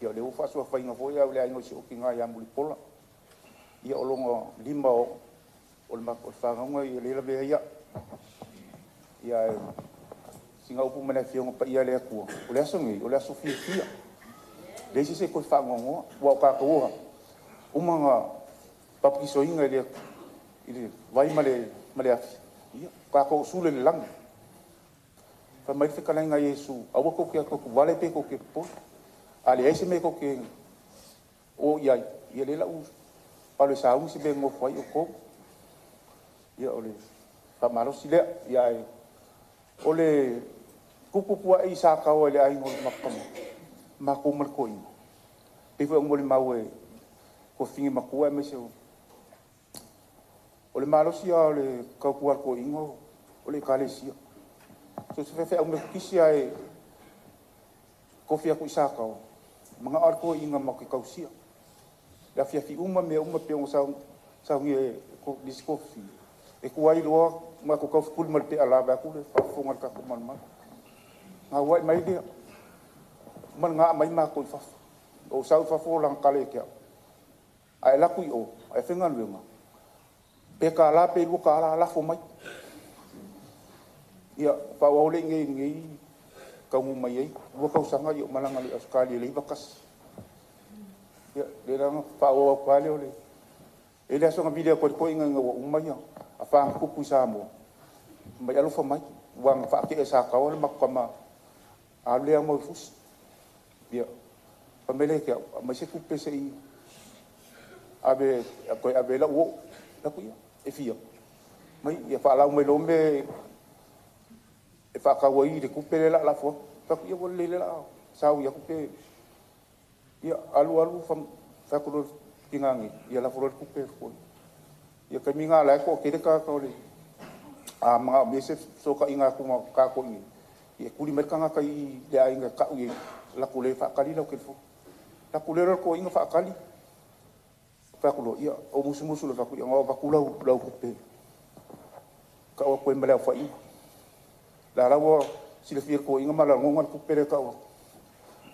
Ia, o lea ua faasuafaina foi au i le aiga o si ou tina ia Mulipola. Ia, o lona lima o le fanauga ia lea e lavea ai au. Ia, ae sina upu ma le Afioga Paia a le Atua, o le aso lenei, o le aso fiafia. Leai se isi e toe faanoanoa, aua o tatou ua uma ona papatisoina i le vai ma le afi, ia, tatou o sule i le lagi. Fai mai le fetalaiga a Iesu, aua tou te atu vale pe tou te popole. A leai se mea tou te o i ai, ia lea la ua alu e sauni se mea e nofo ai outou. Ia, o le faamalosi lea. Ia, ae o le tupu ai i Sataoa i le aiga o le matou matou ma le toeaina. Pei foi ona molimau e tuafafine matua aemaise o le malosi lava o le tautua a le toeaina o le ekalesia. So se faifeau Metotisi lava e tofi atu i Sataoa, manao lava le toeaina matou te tausia. Le afiafi uma mea uma pei ona saunia e nisi tuafafine, e tuai loa matou taufetuli ma le pe'a vaeatu le faafofoga a le tatou malumalu. Gauai mai lea, uma le ga'a mai matou i fafo. Ou sau i fafo o lagatale ia te au. Ae alu atu i o, ae faigaluega, pe $1 pe $2 lafo mai. Ia, faaauau le i nei taunuu mai ai, 2 tausaga i o malaga i Ausetalia i le 91. Ia, lea la na faaauau atu lava lea o le... E le aso na vili atu ai le toeaina ina ua uma ia afa na tupu i Samoa, mai alofa mai, ua na faatea e Sataoa le matou tama, alu lea mau i fusi. Ia, fai mai lea ia te au, aumai se tupe se i ave, toe ave ai lau oo. Atu ia, e fia. Mai, ia faalau mai loa mea e faatau ai le tupe lea o le a lafo atu. Fai atu, ia ua lelei o lea o le a sau atu pe Ia alu alu fai atu loa le tina nei, ia lafo loa le tupe i le toeaina. Ia taimi na o la e toatele tagata o le a manaomia se fesootaiga atu ma tatou i inei, ia e tuli mai le tagata i le aiga e tau i ai, alu atu lea e faatali lau telefoni. Alu atu lea le toeaina faatali, fai atu loa, ia ou musumusu loa fai atu, ia na o avatu lau tupe tau atu ai ma le aofaiga. La la ua silafia e le toeaina ma lagona le tupe lea e tau atu.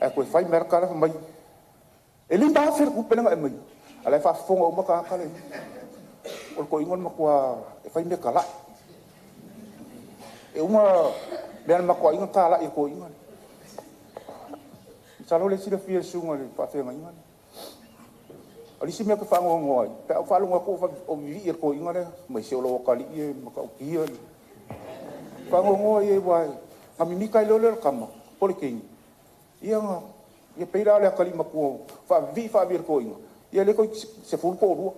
Ae toe fai mai lava le tala fai mai, e 5,000 le tupe lea na e aumaia. A o la e faafofoga uma tagata la e i ai. O le toeaina o le matua, e fai mea talai. E uma mea a le matou aiga talai e le toeaina lea. Masalo o lea e silafia e le susuga i le faafeagaiga lea. O le isi mea ou te faanoanoa ai, pe a ou faalogo atu o vivii e le toeaina lea, fai mai se o lou atalii e matautia le… Faanoanoa ia aua na mimita ai loa lea o le tama po o le teine, ia na… Ia pei la o le atalii matua ua faavivii faavivii e le toeaina, ia lea toeitiiti 12.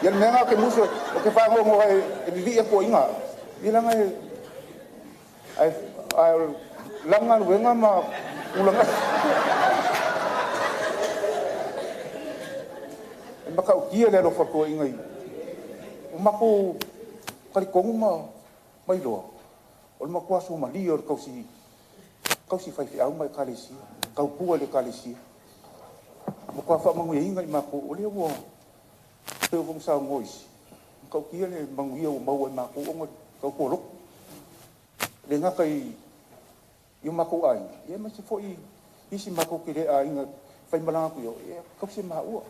Ia le mea lena ou te musu ai, ou te faanoanoa e vivii e le toeaina au, ia leaga e… Ae o lana galuega ma tulaga e matautia le alofa o le toeaina i… Ua matou talitonu ma iloa, o le matua suamalie o le tausi faifeau ma ekalesia, tautua i le ekalesia. Ua matua faamanuiaina i matou, o lea ua pei foi ona saunoa isi, e matautia le manuia ua maua e matou ona o le tautua lotu. E le gata i o matou aiga, aemaise foi isi matou te le aiga e faimalaga atu i o, e tausi e maua.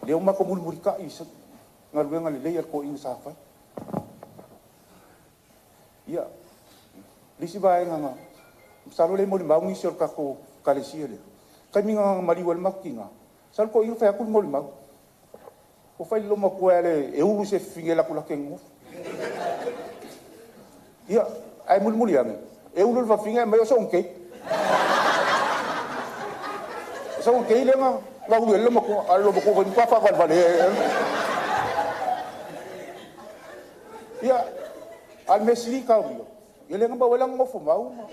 Lea ua matou mulimulitai i galuega lelei a le toeaina sa fai. Ia, le isi vaega na masalo o lea e molimau nisi o le tatou ekalesia i le taimi na maliu ai le matou tina, sau le toeaina fai atu le molimau, ua fai i le loomatua e ulu i se fafine e alu atu latou te nonofo. Ia, ae mulimuli ane, e ulu i le fafine ae fai mai o soona gay. O soona gay lea na ulu i ai le loomatua, a o le loomatua foi na matua faavalevalea. Ia, a o le mea sili ona taomia, ia lea na maua ai lana nofomau ma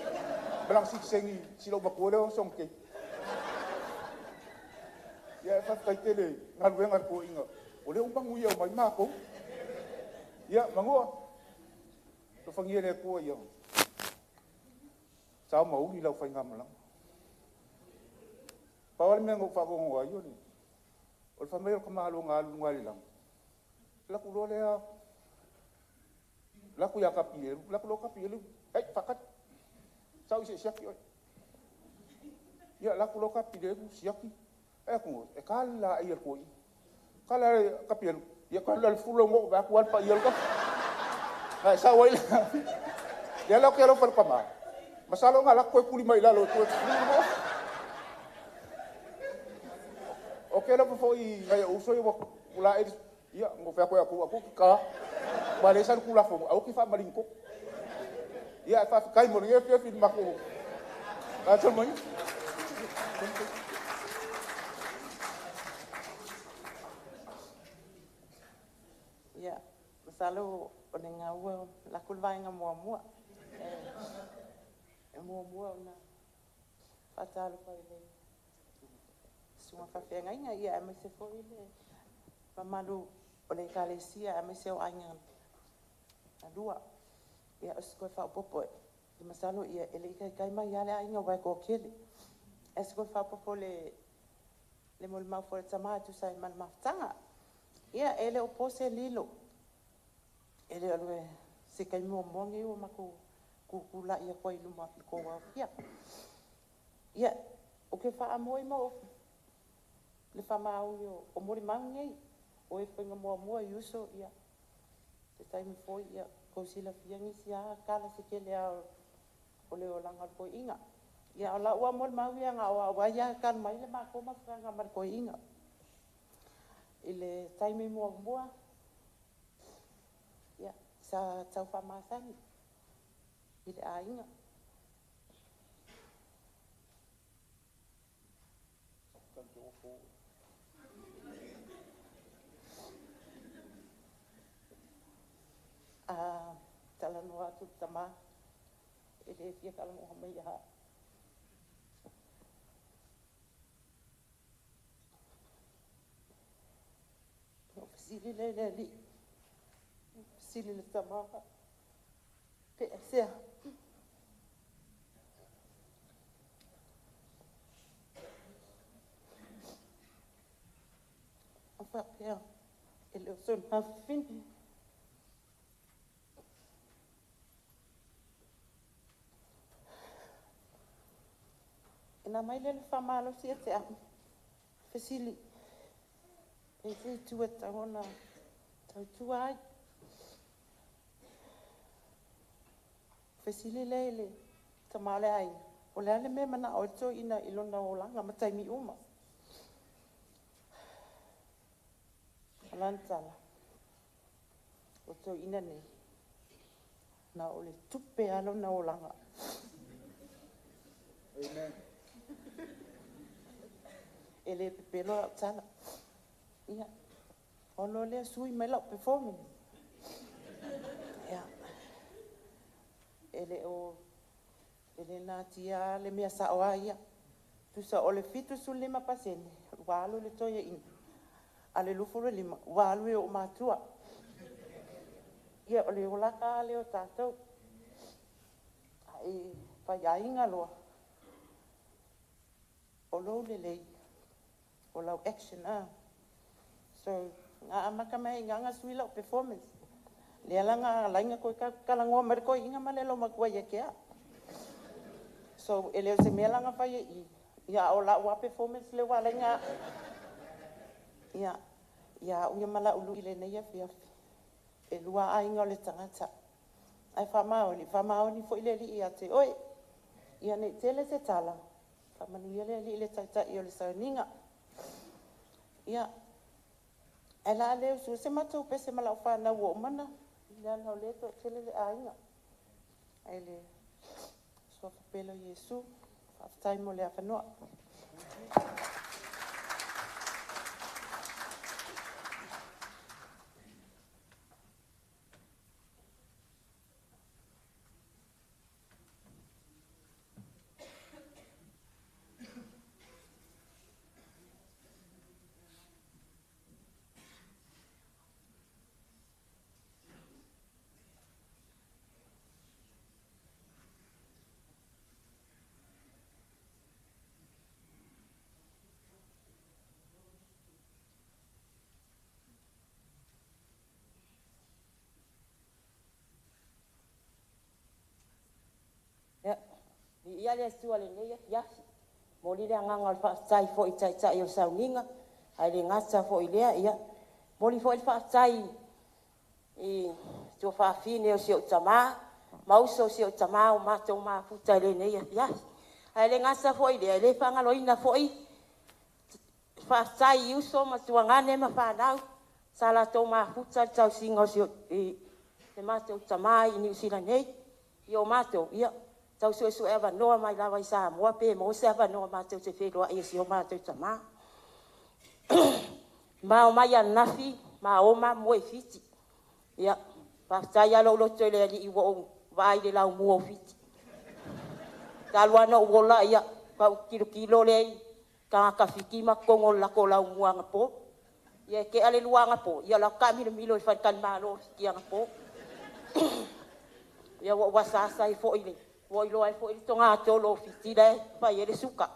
lana sitiseni i si loomatua lea o soona gay. Ia ae faafetai tele i galuega a le toeaina, o lea ua manuia uma ai matou. Ia, Manua, alofagia e le Atua ia sao ma uli lau faigamalaga. Pau lava le mea na ou faanoanoa ai, o le fai mai o le tamaloa na alu i luga i le lagi, alu atu loa lea, alu atu ia Tapielu, alu atu loa Tapielu, hei, faatali, sau se i siaki oe. Ia alu atu loa Tapielu siaki, vaai atu e ta le laei a le toeaina. Tala Tapielu, ia toe alu i lalo ifo lou go'o vaeatu lava le paia o le na e sau ai la. Lea la ou te alofa i le tama, masalo na alu atu toe tuli mai i lalo e toe fulu le go'o. Ou te alofa foi i nai ou uso ia ua laei le… Ia, na ou fai atu ia te au, aua e te taā, aua o lea e sau le Tulafono, aua e te faamalinutoto. Ia ae faafetai mo lenei afiafi i le matou gasolo maiga. Ia, masalo o lena ua lako le vaega muamua. E muamua ona faatalofa i le susuga i le faafeagaiga, aemaise foi le mamalu o le Ekalesia aemaise o aiga na lua. Ia, o se toe faaopoopo, masalo e le i taitai mai lava le aiga aua e toatele. Ae o se toe faaopoopo i le molimau foi a le tama e tusa ai ma le mafutaga. Ia, e le o po se lilo, e le o se taimi muamua lenei ua matou tutulai atu ai i luma o le tou aofia. Ia, ou te faamoe ma le faamaoni o molimau nei, o e foi na muamua i uso, ia, se taimi foi tou silafia nisi lava tala se tele lava o le olaga o le toeaina. Ia, o lau lava molimau ia na o au lava ia talu mai le matou mafutaga ma le toeaina. I le taimi muamua, ia, sa tau faamasani i le aiga. A talanoa atu le tama, e le fia talanoa mai lava. Fesili lea i le alii, fesili i le tamā, pe aisea? A faapea e le o sona afafine. Ona aumai lea o le faamalosi ia te au, fesili, e i ai se itu e tatau ona tautua ai. Fesili lea i le tama o le aiga, o le a le mea e manao ai le toeaina i lona olaga ma taimi uma. O lana tala, o le toeaina lenei, na o le tupe lava lona olaga. Amen. E le pepelo lau tala. Ia, ona lea sui mai lau performance. Ia, e le o e le natia lava le mea sao lava ia. Tusa o le 75% ua alu i le toeaina, a o le 25 ua alu i ou matua. Ia o le olaga lava lea o tatou. A e faiaiga loa, o lou lelei, o lau action. So, na amata mai lava i ina ona sui lau performance. Lea la na ala ai ona toe talanoa mai le toeaina ma le loomatua ia te au. So, e le o se mea la na fai i i, ia a o lau lava performance lea ua ala ai ona ia, ia au ia ma lau lui i lenei afiafi, e lua aiga o le tagata. Ae faamaoni, faamaoni foi le Alii ia te oe. Ia ne i tele se tala, faamanuia le Alii i le taitai o le sauniga. Ia, ae o le a le usuina se matou pese ma lau fanau ua uma ona, leaga o lea e toatele le aiga. Ae le suafa pele o Iesu, faafetai mo le avanoa. Ia, viia le Atua i lenei afiafi. E momoli le agaga o le faafetai foi i Taitai o sauniga, ae le gata foi i lea, e momoli foi le faafetai i tuafafine o si ou tama ma uso o si ou tama ua matou mafuta i lenei afiafi. Ae le gata foi i lea, e le faagaloina foi le faafetai i uso ma tuagane ma fanau sa latou mafuta i le tausiga o le matou tama i Niu Sila nei. Ia o matou, ia, tau suesue avanoa mai lava i Samoa pe maua se avanoa matou te feiloai ai i si o matou tama. Ma omai ananafi ma o ma moe i Fiti. Ia, faafetai lava lou loto i le Alii ua ou vaai i le laumua o Fiti. Talu lava ona ou ola, ia, faatoa ou tilotilo lea i tagata Fiti ma totonu o le latou laumua anapo. Ia e tea le 2 anapo, ia o la e faatoa taamilomilo i le faletalimalo o Fiti anapo. Ia ua ou asaasa ai foi, ua ou iloa ai foi le togatogo o Fiti la e fai ai le suka.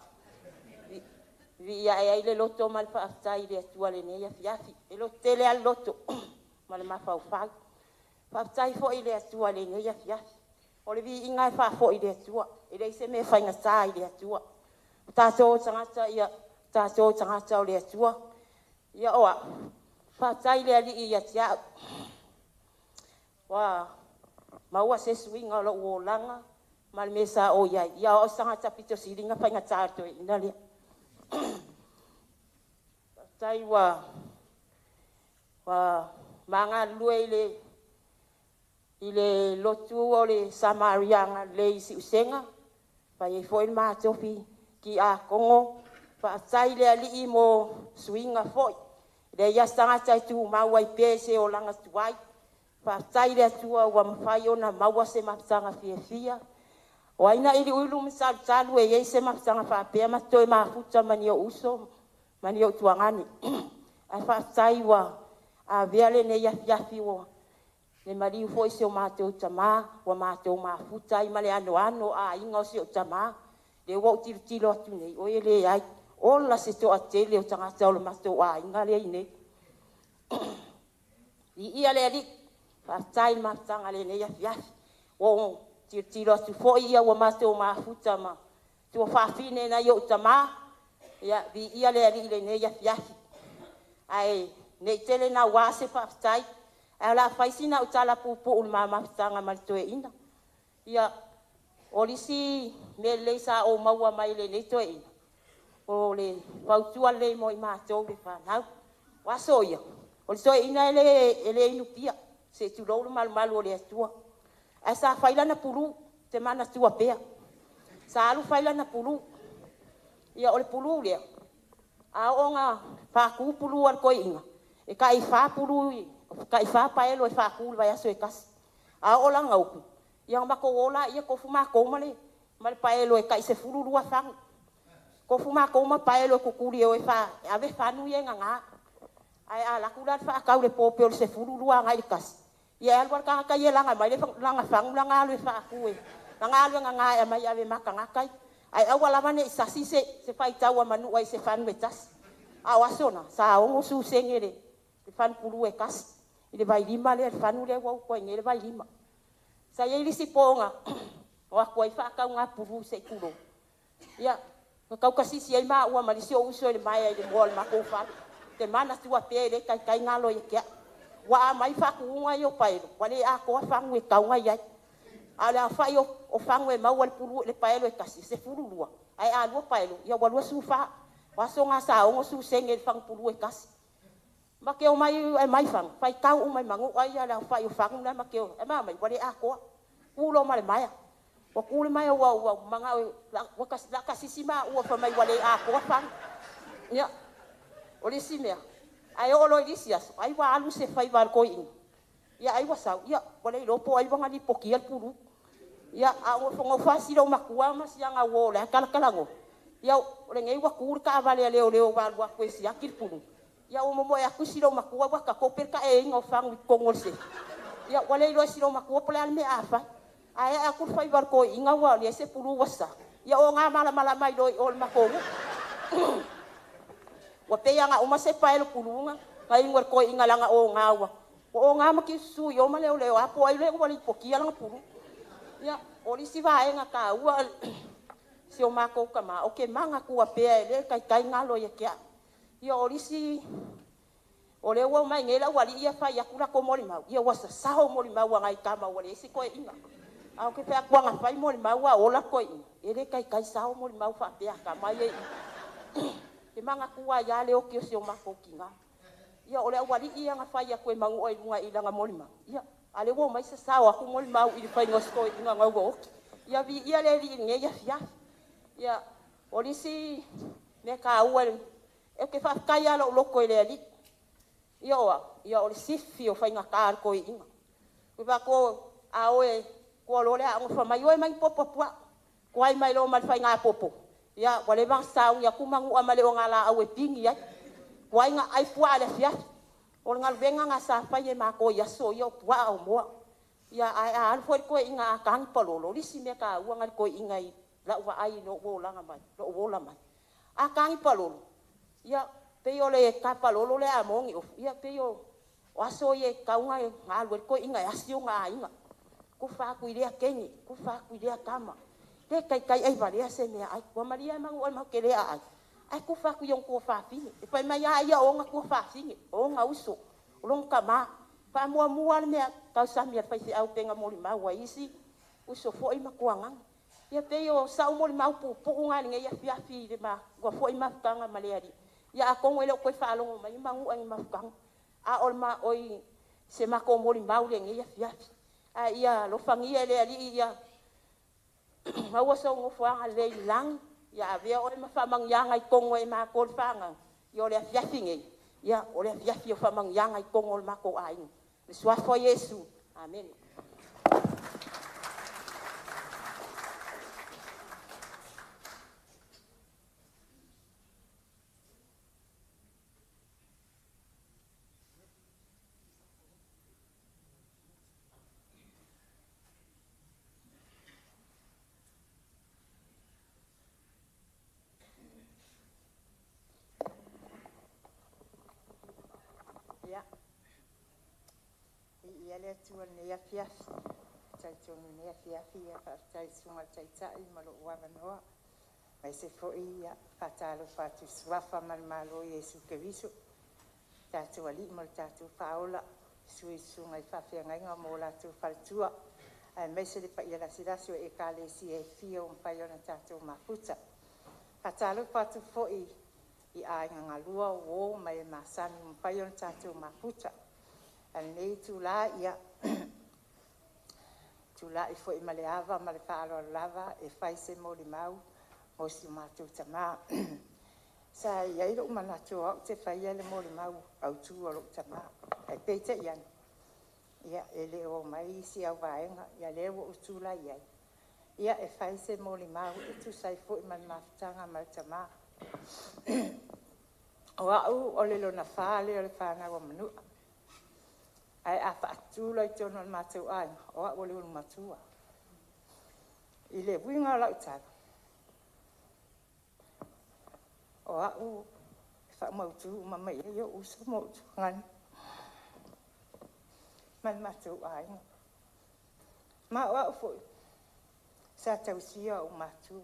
Vivii ae ai le loto ma le faafetai i le Atua i lenei afiafi. E lototele lava le loto ma le mafaufau. Faafetai foi i le Atua i lenei afiafi. O le viiga e faafoi i le Atua, e leai se mea e faigata i le Atua. O tatou o tagata ia, o tatou o tagata o le Atua. Ia o au, faafetai i le Alii ia te au. Ua maua se suiga o lou olaga ma le mea sa ou i ai. Ia o au o se tagata pito sili ona faigata i le toeaina lea. Faafetai ua ma galulue i le lotu o le Samaria Agalelei i Siusega, fai ai foi le ma tofi tiakono. Faafetai i le Alii mo suiga foi. E leai lava se tagata e tumau ai pea i se olaga tuai. Faafetai i le Atua ua mafai ona maua se mafutaga fiafia. O ai na iliuilu ma talutalu e i ai se mafutaga faapea ma toe mafuta ma ni ou uso ma ni ou tuagane. Ae faafetai ua Avea lenei afiafi ua le maliu foi si o matou tamā, ua matou mafuta ai ma le anoano o aiga o si ou tamā. Lea ua ou tilotilo atu nei, oi e leai, ola se toatele o tagata o le matou aiga lea i inei. Viia le Alii, faafetai i le mafutaga i lenei afiafi. Ua ou tilotilo atu foi ia ua matou mafuta ma tuafafine nai ou tama, ia viia le Alii i lenei afiafi. Ae ne i tele naua se faafetai, ae o le a fai sina au tala puupuu i le ma mafutaga ma le toeaina. Ia, o le isi mea lelei sa ou maua mai lenei toeaina, o le fautua lelei mo i matou le fanau. O aso ia, o le toeaina e le inu pia, se i tulou le malumalu o le Atua. Ae sa fai lana pulu, ou te manatua pea. Sa alu fai lana pulu. Ia o le pulu lea, a oo ina faatu pulu a le toeaina, e tai-fa pulu, tai-fa paelo e faatu i le vaiaso e tasi. A oo la ina utu, ia ona matou o laia tofu matou ma le paelo e tai 12 fagu. Tofu matou ma paelo e tutuli e o e ave fagu ia e nana. Ae a alu atu la le faatau i le po pei o le 12 agai i le 1, ia e alu lava le tagata ia e laga mai lana fagu lana alu e faatu, lana alu e nana e aumai e ave ma tagata ia. Ae aua lava ne i sasi se faitau a manua i se fagu e tasi. A o aso na, sa 60 sene le fanupulu e tasi i le vailima lea, le fagu lea ua utu ai nei le vailima. Sa i ai le isi po na o atu ai faatauga pulu se i tulou. Ia, na tautasisi ai maua ma le isi ou uso i le maea i le moa o le matou fale. Te manatua pea e le taitai galo ia te au. Ua aumai faatuga ia o paelo, ua le atoa fagu e tau na i ai. A o le aofai o fagu e maua i le pulu, le paelo e tasi, e 12. Ae a lua paelo, ia ua 24. O aso na sa 60 sene i le fagu pulu e tasi. Ma te omai e mai fagu, faitau uma i manua ia le aofai o fagu na ma te o, e mai, ua le atoa. Kulo ma le maea. Ua kule mai ua ua mangao ua la kasisi ma ua fa mai ua le atoa fagu. Ia, o le isi mea, ae oo loa i le isi aso, ai ua alu se faiva a le toeaina. Ia ai ua sau, ia ua le iloa po o ai ua na lipotia le pulu. Ia, a ua nofo lava si loomatua ma siana uo o la e talatalanoa. Ia, o lenei ua tu le taavale a leoleo ua alu atu e siaki le pulu. Ia ua momoe atu si loomatua ua tatope le taeina o fagu i totonu o le sefi. Ia, ua le iloa e si loomatua po o le a le mea a fai. Ae ae atu le faiva o le toeaina ua leai se pulu ua sa. Ia o ngā malamalama i loa i o le matou nuu. Ua pei lava na uma se paelo puluga, na inu e le toeaina leaga o ngā ua. Ua o ngā ma kiususu i o ma leoleo a po o ai lea ua lipotia lana pulu. Ia, o le isi vaega taua si o matou tamā, o ke manatua pea e le taitai galo ia te au. Ia o le isi, o lea ua omai nei le aualii ia fai atu latou molimau, ia ua sasao molimau a nai tama ua leai se toeaina. A o ke fai atu aga fai molimau a ola toeaina, e le taitai sao molimau faapea a tama ia i Ke manatua ai lava le oki o si o matou tinā. Ia o le aualii ia na fai atu e manua i luga i lana molimau, ia a lea ua omai sasao atu molimau i le faiga o se toeaina na ua oki. Ia viia le Alii i lenei afiafi. Ia, o le isi mea taua, e ke faafetai lava lou loto i le Alii. Ia o au, ia o le sifi o faigata a le toeaina. Ua fai atu a oe tua loa le aoga fai mai oe mai popo puaa. Tuai mai loa ma le faiga popo. Ia ua leva ona sauni atu manua ma le ogalaau e pigi ai. Tuai na ai puaa le afiafi. O le galuega na sa fai e matou i aso ia o puaa o moa. Ia ae a alu foi le toeaina a tagi palolo, o le isi mea taua na le toeaina i lau vaai i lou olaga mai, lou ola mai. A tagi palolo, ia pei o le tapalolo lea a moa ni ofu, ia pei o aso ia e tatau ona alu ai le toeaina e asi ona aiga. Kufa atu i lea teine, kufa atu i lea tama. Le taitai ai valea se mea ai. Ua malie manua e matou te le aai. Ae kufa atu i ona tuafafine. E fai mai lava ia o ona tuafafine, o ona uso, o lona tama. Faamuamua le mea tausami a le faifeau pei ona molimau ai isi uso foi ma tuagaga. Ia pei o sau molimau puupuu na i lenei afiafi i le ua foi mafutaga ma le Alii. Ia atonu e le o toe faalogo mai manua i ni mafutaga. A o le ma oi se matou molimau i lenei afiafi. Ae ia alofagia e le Alii ia maua sou nofoaga lelei i le lagi, ia avea oe ma faamanuiaga i totonu o e matou le fanau. Ia o le afiafi nei, ia o le afiafi o faamanuiaga i totonu o le matou aiga. Le suafa o Iesu. Amene. Ia, viia le Atua i lenei afiafi. Talitonu i lenei afiafi, ia faafetai i le Susuga i le Taitai mo lou avanoa, aemaise foi ia faatalofa atu i Suafa ma le Malo o Iesu Keriso, tatou Alii ma le tatou Faaola, susu i Susuga i Faafeagaiga ma o latou faletua, aemaise le paia lasilasi o Ekalesia e fia ua mafai ona tatou mafuta. Faatalofa atu foi i aiga galua, o uo ma e masani ua mafai ona tatou mafuta. A o lenei itula, ia, e tulai foi ma le ava ma le faaaloalo lava e fai se molimau mo si o matou tama. Sa i ai lou manatu o au ou te faia le molimau autu a lou tama, ae peitai ane, ia, e le o omai isi au vaega, ia lea ua ou tulai ai, ia, e fai se molimau e tusa ai foi ma le mafutaga ma le tama. O au o le lona fa lea o le fanau a Manua, ae a faatu loa i totonu o le matou aiga, o au o le ulumatua. I le uiga o lau tala, o au e faamautu uma mai ai ou uso ma ou tuagane ma le matou aiga. Ma o au foi sa tausia ou matua.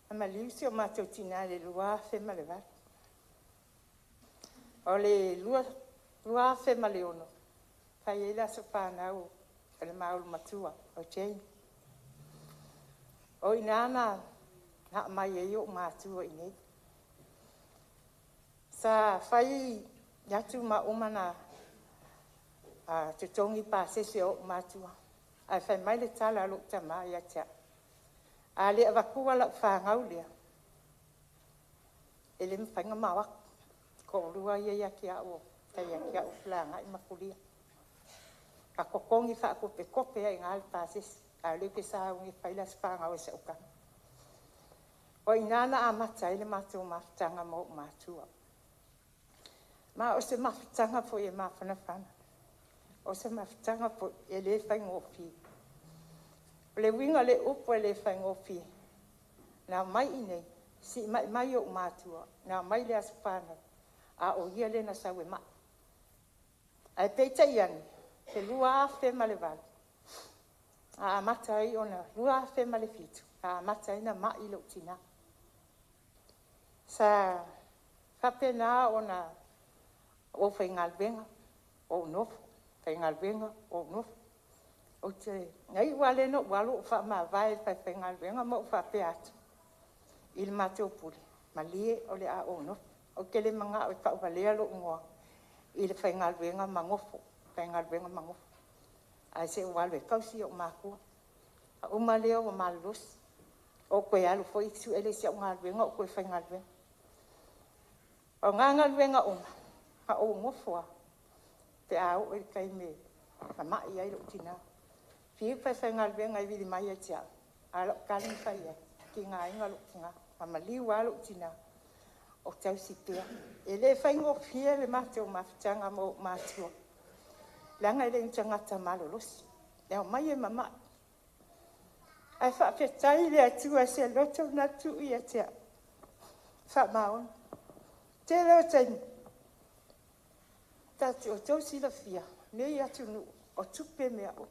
Na maliu si o matou tina i le 2008. O le 2006, fai ai le aso fanau o le ma ulumatua o Jane. O i ina na aumai ai ou matua i inei. Sa fai atu maua ma na totogi pasese o ou matua, ae fai mai le tala a lou tama ia te au, a le avatua lau fanau lea, e le mafai ona ma o atu, toalua ia ia te au o tai ia te au o Felagai ma Tulia. Na totogi faakopetope ai i ina le pasese, a o lea ou te sauni e fai le aso fanau o si au tama. O i ina na amata ai le matou mafutaga ma ou matua. Ma o se mafutaga foi e mafanafana, o se mafutaga foi e le faigofie. O le uiga o le upu e le faigofie, na omai i inei siimai mai ou matua, na omai i le aso fanau, a o ia lea na sau e mai. Ae peitai ane, i le 2008, na amata ai ona, 2007, na amata ai ona mai lou tina. Sa faapena ona ou faigaluega, ou nofo, faigaluega, ou nofo. Na iu lava lea ina ou alu ou faamavae i le falefaigaluega ma ou faapea atu i le matou pule, malie o le a ou nofo, ou te le manao e tauvalea lou igoa i le faigaluega ma nofo, faigaluega ma nofo. Ae se i ou alu e tausi ou matua. Na uma lea ua malolosi, ou toe alu foi sue le isi au galuega ou toe faigaluega. O na galuega uma, na ou nofo lava pe a oo i le taimi e mamai ai lou tina. Fiu le falefaigaluega e vili mai ia te au, a o lau tali na fai i ai, e tigaina lou tina, na maliu lava lou tina o tausi pea. E le faigofie le matou mafutaga ma ou matua, leaga e le o ni tagata malolosi, e omai e mamai. Ae faafetai i le Atua i se loto na tuu ia te au, faamaoni. Tele o taimi, ta te outou silafia nei atunuu, o tupe mea uma.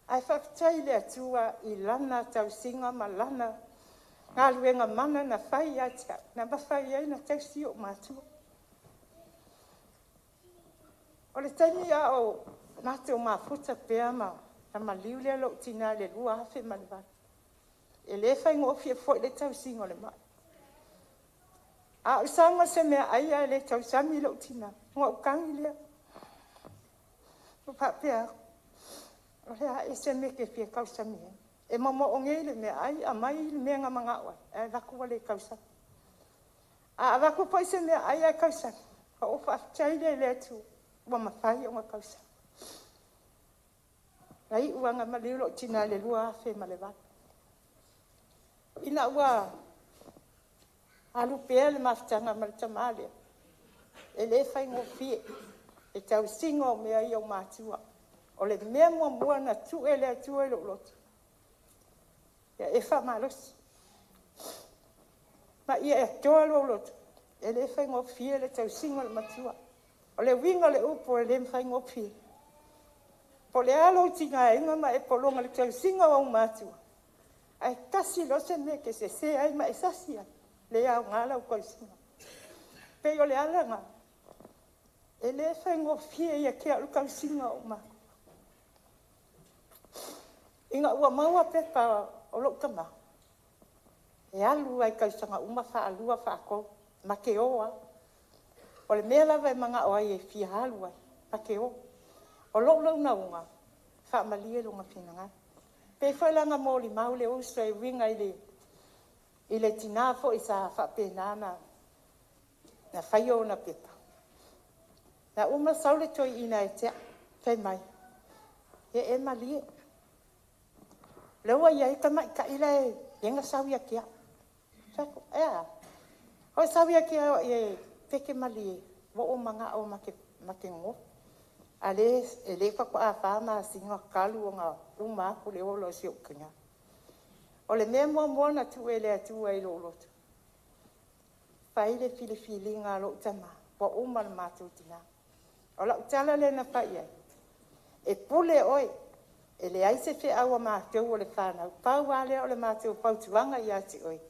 Ae faafetai i le Atua i Lana tausiga ma Lana galuega mana na fai ia te au, na mafai ai ona tausi ou matua. O le taimi a o matou mafuta pea ma na maliu lea lou tina i le 2008, e le faigofie foi le tausiga o le mai. A ou saga i se meaai ae le tausami lou tina, ona ou tagi lea. Ou faapea atu, o le a ea se mea e te fia tausami ai? E momoo nei le meaai, aumai le mea na manao ai, ae avatu ua le tausami. A avatu foi se meaai ae tausami, ona ou faafetai lea i le Atua ua mafai ona tausami. Na iu lava ina maliu lou tina i le 2008. Ina ua alu pea le mafutaga ma le tama lea, e le faigofie le tausiga o mea ia o matua. O le mea muamua na tuu e le Atua i lou loto, ia e faamalosi, ma ia atoa lou loto E le faigofie le tausiga o le matua. O le uiga o le upu e le faigofie. Po o le a lou tigaina ma e pologa i le tausiga o ou matua, ae tasi loa se mea e te sese ai ma e sasi ai, le aoga lau tausiga. E pei o le ala lena, e le faigofie ia te au le tausiga o ou matua. Ina ua maua pepa o lou tama, e alu lava i tausaga uma, faalua, faatolu, ma te o lava. O le mea lava e manao ai e fia alu ai, ma te o. O lou naunauga, faamalie lona finagalo. E pei foi la ona molimau le uso e uiga i le tina foi sa faapena ona faia ona pepa. Na uma sau le toeaina ia te au, fai mai, ia e malie, o lea ua i ai le tamaitai lea na sau ia te au. Ou fai atu, e a? Ua sau ia te au e te malie, ua ou manao ma te nonofo. A o lea faatoa 4 masina talu ona uma atu le ola o si ou tina. O le mea muamua na tuu e le Atua i lou loto, fai le filifiliga a lou tama, ua uma le matou tina. O lau tala lea na fai i ai, e pule oe, e leai se feau a matou o le fanau, pau lava lea o le matou fautuaga ia te oe,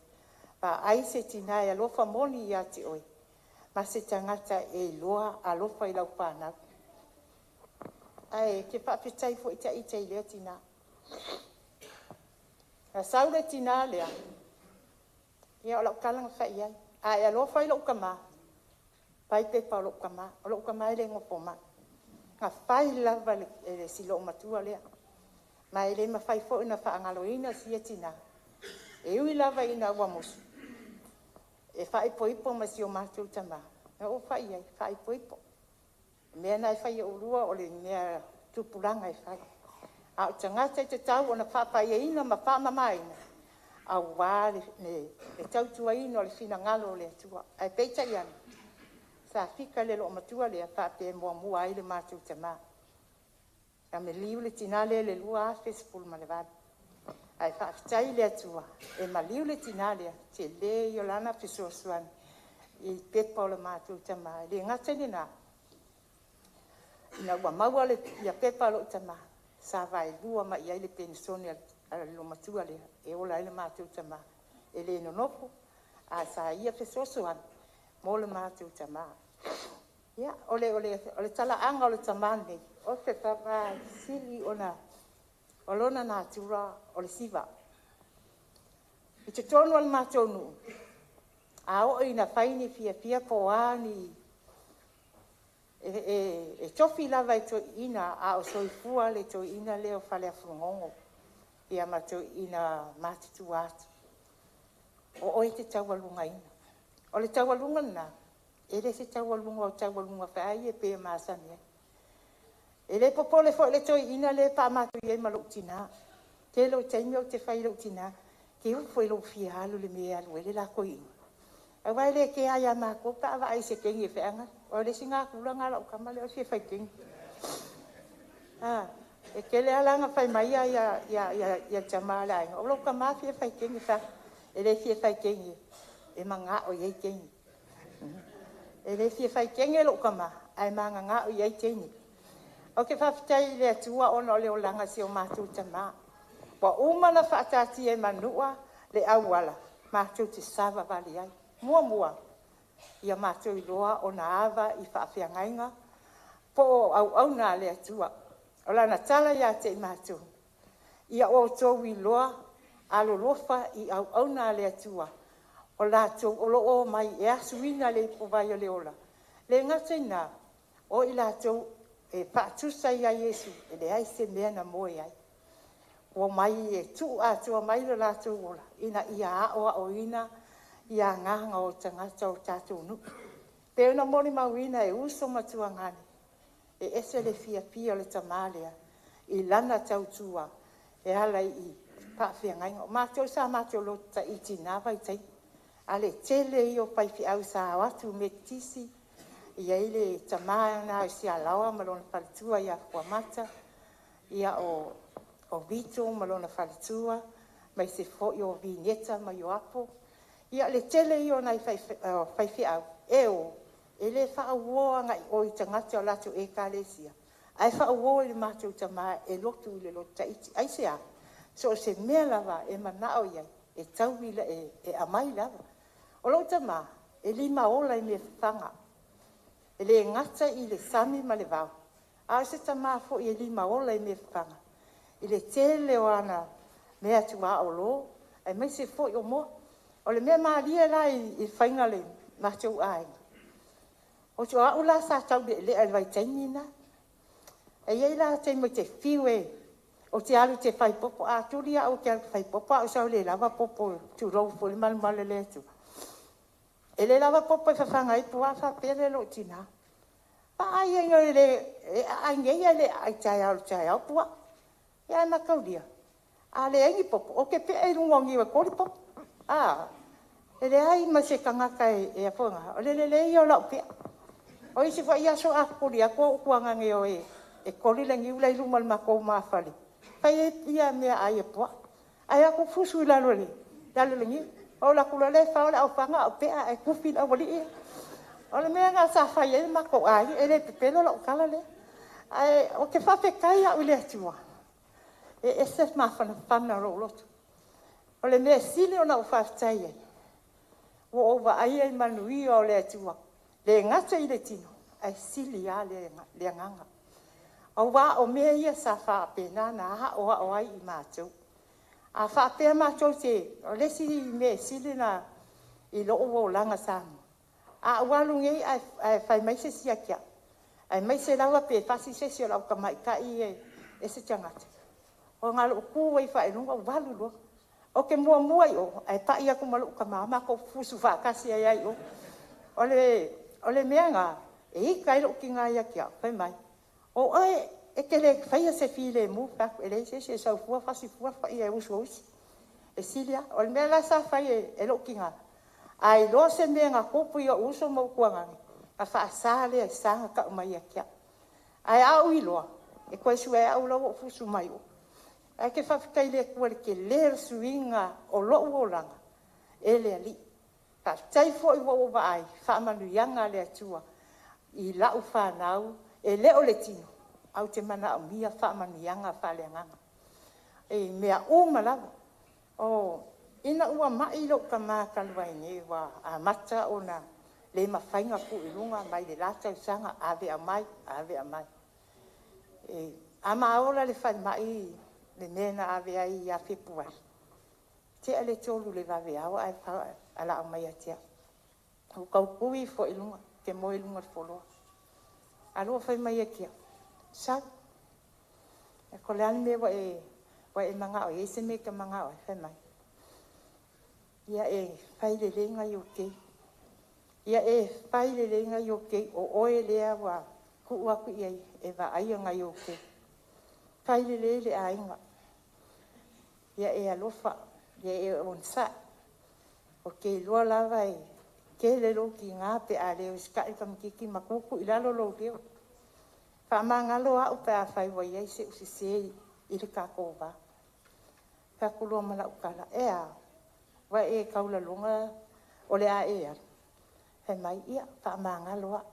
vaai se tina e alofa moni ia te oe, ma se tagata e iloa alofa i lau fanau. Ae ou te faafetai foi ta ita i lea tina. Na sau le tina lea, ia o lau tala na fai i ai, a e alofa i lou tama, fai pepa o lou tama, o lou tama e le nofo mai. Na fai lava e si loomatua lea, ma e le mafai foi ona faagaloina sia tina, e ui lava ina ua musu, e faaipoipo ma si o matou tama, na ou fai i ai, faaipoipo. O mea na e fai e oulua o le mea tupulaga e fai. A o tagata e tatau ona faapaiaina ma faamamaina, aua le tautuaina o le finagalo o le Atua. Ae peitai ane, sa fika le loomatua lea faapea e muamua ai le matou tama. Na maliu le tina lea i le 2018. Ae faafetai i le Atua, e maliu le tina lea, tele ia o lana fesoasoani i pepa o le matou tama. E le gata i lena, ina ua maua ia pepa o lou tama, sa vaelua mai ai le penisone a le loomatua lea, e ola ai le matou tama. E le nonofo, a sa ia fesoasoani mo le matou tama. Ia, o le talaaga o le tama lenei, o se tama sili ona, o lona natura o le siva. I totonu o le matou nuu, a oo ina fai ni fiafia po o a ni, e tofi lava e toeaiina a o soifua le toeaina lea o Faleafulugogo ia ma toeaiina matutua atu, o oe e te taualugaina. O le taualuga lena, e le se taualuga o taualuga foi lea e pei e masani ai. E le popole foi le toeaina lea pe a matou i ai ma lou tina. Tele o taimi ou te fai i lou tina, e te ofo i lou fia alu i le mea e alu ai le la toeaina. Aua e le kea ia matou pe a vaai i se teine e feaga. O le isi natura lena a lau tama lea o le fia fai teine. E tele lava la ina fai mai le tama o le aiga, o lou tama e fia fai teine, e le fia fai teine, e manao i ai teine. E le fia fai teine lou tama, ae mananao i ai teine. Ou te faafetai i le Atua ona o le olaga o si o matou tama. Ua uma ona faataatia e manua le auala matou te savavali ai. Muamua, ia matou iloa ona ava i faafeagaiga po o auauna a le Atua. O lana tala ia te i matou, ia outou iloa alolofa i auauna a le Atua, o latou o lo o omai e asuina le ipuvai o le ola. Le gata i lena, o i latou e faatusa ia Iesu, e leai se mea na moe ai. Ua omai e tuu atoa mai lo latou ola, ina ia aoaoina ia agaga o tagata o tatou nuu. Pe ona molimauina e uso ma tuagane, e ese le fiafia o le tama lea i lana tautua e ala i faafeagaiga. O matou sa matou lotu taiti i na vaitaimi, a o le tele ia o faifeau sa o atu i Metotisi, e i ai le tama lena o Sialaoa ma lona faletua ia Fuamata, ia o Vito ma lona faletua, aemaise foi o Vineta ma Ioapo. Ia o le tele ia o nai faifeau e o, e le faauo agai i o i tagata o latou ekalesia, ae faauo i le matou tama e lotu i le lotu Taiti. Aisea? So o se mea lava e manao i ai, e taui e aumai lava. O lou tama, e limaola i mea fafaga. E le gata i le sami ma le vao, a o se tama foi e limaola i mea fafaga. I le tele o ana mea tuaolo, aemaise foi o moa. O le mea malie la i le faiga o le matou aiga, o au la sa taulealea i le vaitaimi lena. E i ai la taimi ou te fiu e, ou te alu ou te fai popo, a tuli au ou te alu ou te fai popo, ae ou sau e le lava popo, tulou foi le malumalu o le Atua. E le lava popo e fafaga ai puaa, faapea lea i lou tina, vaai ai e aai nei ae le aai taeao i le taeao puaa. Ia ae mataulia, a leai ni popo, ou te pee i luga o niu e koli popo. E leai ma se tagata e o le lelei ia o lau pea. O isi foi aso a tuli atu ou tuagage e o e koli le niu la e i luma o le matou lumafale, fai ai ia meaai a puaa. Ae o atu fusu i lalo o le niu. Ou alu atu loa la e fao le aofaga ae ou pea ae tufi le aualii ia. O le mea lena sa fai ai le matou aiga, e le pepelo lau tala lea. Ae ou te faafetai au i le Atua, e ese le mafanafana o lou loto. O le mea sili ona ou faafetai ai, ua ou vaaia le manuia o le Atua, le gata i le tino, ae sili lava le agaga. Aua o mea ia sa faapena ona aoao ai i matou. A faapea matou te, o le isi mea e sili ona i lou olaga Samoa, a ou alu nei ae fai mai se isi ia te au, aemaise lava pe fasi se isi o le au tamaitai e se tagata, ona o lou tu ai faailuga ou alu loa. Ou te muamua i o, ae pai atu ma lou tama, matou fusu faatasi ai lava i o. O le mea lena e ita ai lou tina ia te au, fai mai, o oe e te le faia se filemu. Ou fai atu, e leai se isi e sau fua fasi fua fai e uso o isi. E sili lava. O le mea la sa fai e lou tina, a iloa se mea na tupu i ou uso ma ou tuagane, ona faasa lea e sa ona tau mai ia te au. Ae a ou iloa, e toe sue au la ua ou fusu mai o. Ae ou te faafetai i le Atua i le tele o le suiga o lou olaga e le Alii. Faafetai foi ua ou vaai i faamanuiaga a le Atua i lau fanau, e le o le tino, ae ou te manaomia faamanuiaga faaleagaga i mea uma lava. Ina ua mai lou tama talu ai nei ua amata ona le mafai ona tuu i luga mai le la tausaga, ave aumai, ave aumai. A ma ola i le falemai le mea na ave ai ia Fepuari, tea le 3 i le vaveao ae valaau mai ia te au. Ou tau tu ifo i luga, ou te moe i luga o le floor. Ae lua fai mai ia te au, sau. O le a le mea ua e manao ai? E i ai se mea e te manao ai? Fai mai, ia e fai lelei nai ou keiki. Ia e fai lelei nai ou keiki, o oe lea ua tuu atu i ai e vaaia nai ou keiki. Fai lelei le aiga, ia e alofa, ia e onosai. Ou te iloa lava e tele lou tiga pe a le usitai le tamaitiiti ma tutu i lalo lou leo. Faamagalo au pe afai ua i ai sou sese i le tatou va. Fai atu loa ma lau tala, e a, ua e taulaloga o le a e alu? Fai mai, ia, faamagalo au.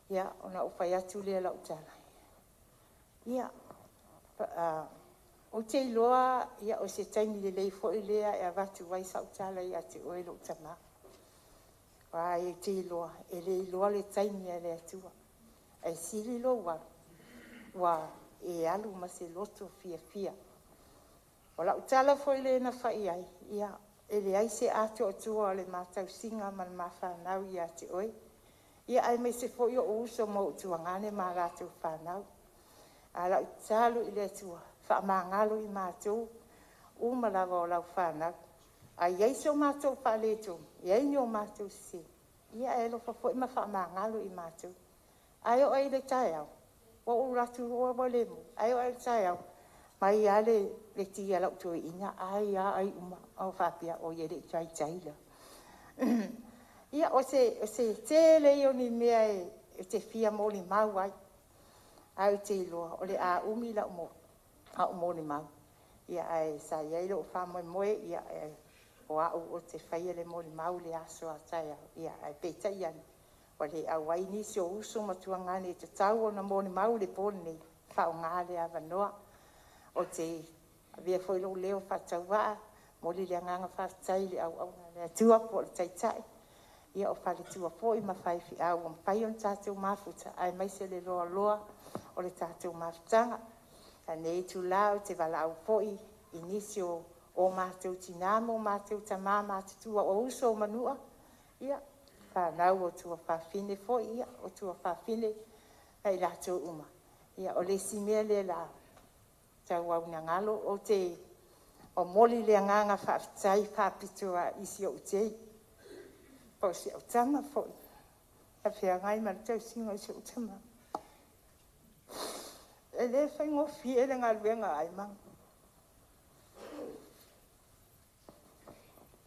Ia, ona ou fai atu lea o lau tala, ia, ou te iloa ia, o se taimi lelei foi lea e avatu ai sau tala ia te oe lou tama. Aua ou te iloa, e le iloa le taimi a le Atua. Ae sili lou alu, ua e alu ma se loto fiafia. O lau tala foi lea na fai i ai, ia, e leai se atoatoa o le ma tausiga ma le ma fanau ia te oe. Ia aemaise foi ou uso ma ou tuagane ma latou fanau. A lau tatalo i le Atua, faamagalo i matou uma lava o lau fanau. A i ai so matou faaletonu, e i ai ni o matou sese, ia e alofa foi ma faamagalo i matou. Ae oo i le taeao, ua ou alu atu loa ua le maua, ae oo i le taeao, mai lava le ti a lau toeaina, ai lava ai uma. Ou faapea, oi e le i taitai lava. Ia, o se tele ia o ni mea e te fia molimau ai, ae ou te iloa o le a umi lau molimau. Ia, ae sa i ai lou faamoemoe, ia, e O a'u ou te faia le molimau i le aso a taeao, ia ae peitai ane, ua le auai nisi o uso ma tuagane e tatau ona molimau i le po lenei, faaaoga lea avanoa. Ou te avea foi lou leo faatauvaa e momoli le agaga faafetai i le auauna a le Atua po o le Taitai, o faletua foi ma faifeau ua mafai ona tatou mafuta aemaise le loaloa o le tatou mafutaga. A o lenei itula ou te valaau foi i nisi o matou tina ma o matou tama matutua o uso o Manua, ia fanau a tuafafine foi, ia o tuafafine ma i latou uma. Ia o le isi mea lea o le a tauau ina galo, ou te momoli le agaga faafetai faapitoa i si ou tei, po o si au tama foi sa feagai ma le tausiga o si ou tama. E le faigofie le galuega a Aimanu.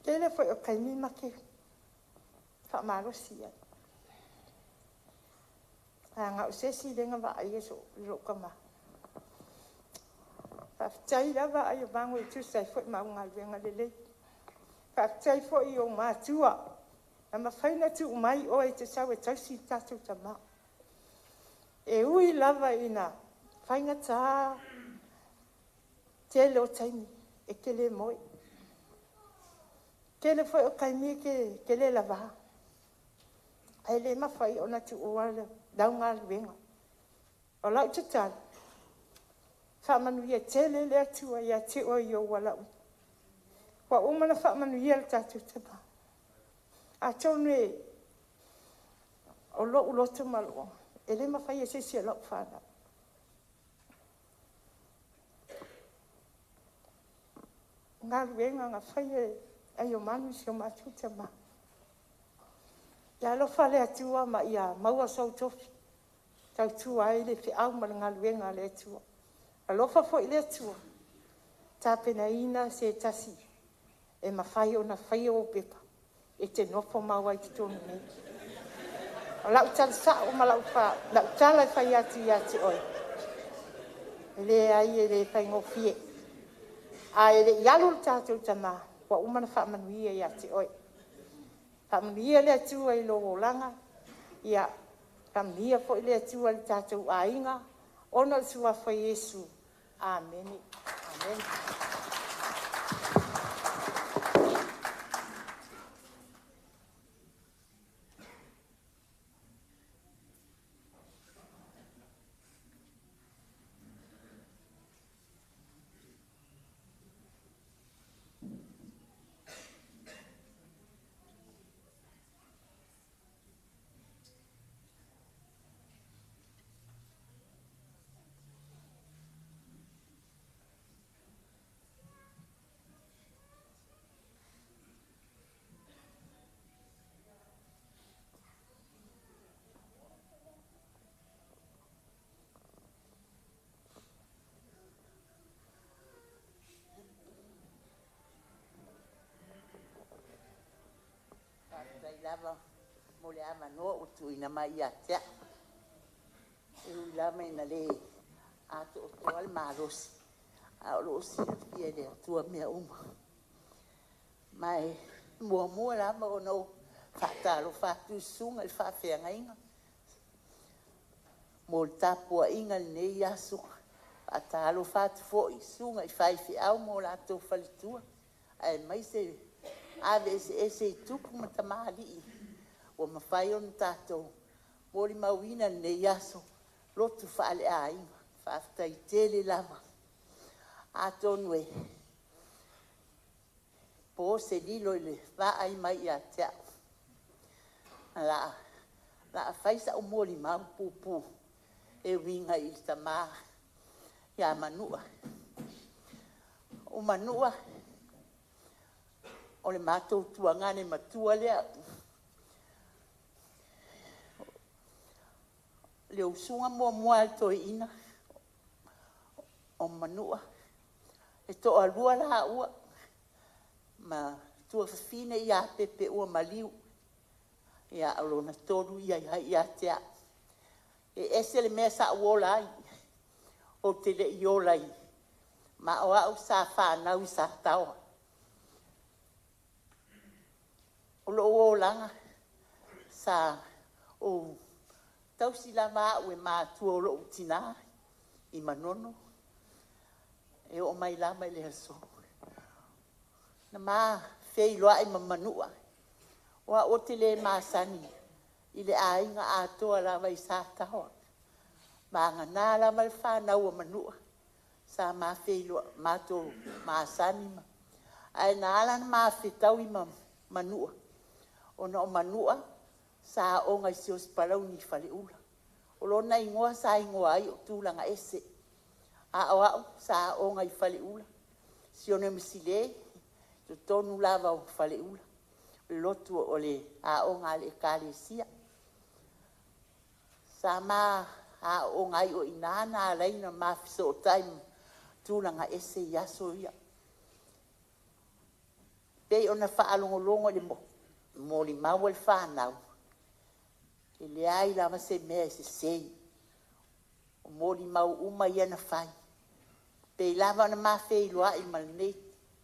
O le tele foi o taimi ma te faamalosi i ai, ae na o se isi lea na vaaia lou tama. Faafetai lava Aiomagu e tusa ai foi ma au galuega lelei. Faafetai foi i ou matua na mafai ona tuu mai oe e te sau e tausi le tatou tama. E ui lava ina faigata tele o taimi e te le moe, tele foi o taimi e te le lava, ae le mafai ona tuua lau galuega. O lau tatalo, faamanuia tele le Atua ia te oe i ou valaauina. Ua uma ona faamanuia lo tatou Tapaau. Atonu o lou loto maloa, e le mafaia e se isi o lau fanau. O galuega na faia e Aiomagu i si o matou tama. Ia alofa le Atua ma ia maua sou tofi e tautua ai le feau ma le galuega a le Atua. Alofa foi le Atua tapenaina se tasi e mafai ona faia ou pepa e te nofo mau ai i totonu i inei. O lau tala sao ma lau tala e fai atu ia te oe, e leai e le faigofie. Ae le i alu lo tatou tama, ua uma ona faamanuia ia te oe. Faamanuia le Atua i lou olaga, ia faamanuia foi le Atua i lo tatou aiga ona o le suafa o Iesu. Amene. Amene. Faafetai lava mo le avanoa ua tuuina mai ia te au. E ui lava ina le atoatoa le malosi, ae o lo o silafia e le Atua mea uma. Ma e muamua lava ona ou faatalofa atu i susuga i faafeagaiga mo le tapuaiga i lenei aso. E faatalofa atu foi i susuga i faifeau ma o latou faletua, aemaise le ave eseese i tupu ma tamalii ua mafai ona tatou molimauina lenei aso lotu faaleaiga. Faafetai tele lava. Atonu e po se lilo i le vaai mai ia te au, ae o le a fai sau molimau puupuu e uiga i le tama ia Manua. O Manua o le matou tuagane matua lea. O le usuga muamua a le toeaina o Manua, e toalua laua ma tuafafine ia Pepe ua maliu, a o lona tolu ia ia te au. E ese le mea sa ou ola ai, ou te le i ola ma o au sa fanau i Sataoa. lou olaga sa ou tausi lava au e matua o lou tinā i Manono e oo mai lava i le aso. Na ma feiloai ma Manua, o au ou te le masani i le aiga atoa lava i Sataoa. Vagana lava le fanau a Manua sa ma feiloai matou masani ma ae na ala ona ma fetaui ma Manua, ona o Manua sa aoga i Siosipalauni i Faleula. O lona igoa sa igoa ai o Tulagaese, a o au sa aoga i Faleula, Sione ma Sile, totonu lava o Faleula, le lotu o le aoga a le Ekalesia. Sa ma aooga ai, o i ina na ala ai ona ma fesootai ma Tulagaese i aso ia. Pei ona faalogologo i le molimau a le fanau, e leai lava se mea e sese, o molimau uma ia na fai. Pei lava ona ma feiloai ma lenei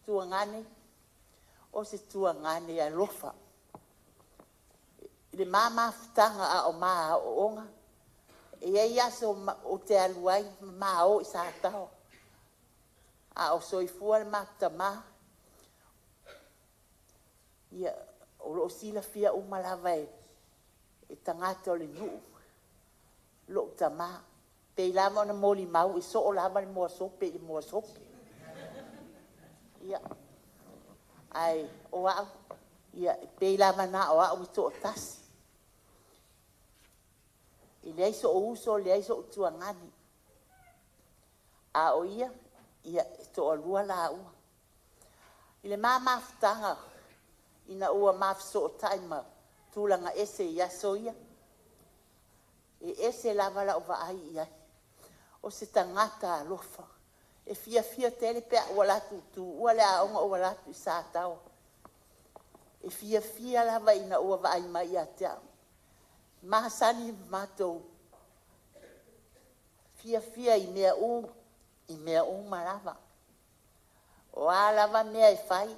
tuagane, o se tuagane e alofa. I le ma mafutaga a o ma aooga, e i ai aso ou te alu ai ma ma o i Sataoa, a o soifua le matou tama, ia, o lo o silafia uma lava e tagata o le nuu lou tama. Pei lava ona molimau e soo lava le moasope i le moasope. Ia, ae o au, ia, e pei lava na o au e toatasi. E leai sou uso, leai sou tuagane, a o ia, ia, e toalua laua. I le ma mafutaga ina ua ma fesootai ma Tulagaese i aso ia, e ese lava lau vaai i ai, o se tagata alofa. E fiafia tele pe a ou alu atu, tuua le aoga ou alu atu i Sataoa. E fiafia lava ina ua vaai mai ia te au. E masani matou fiafia i mea uma lava. O a lava mea e fai,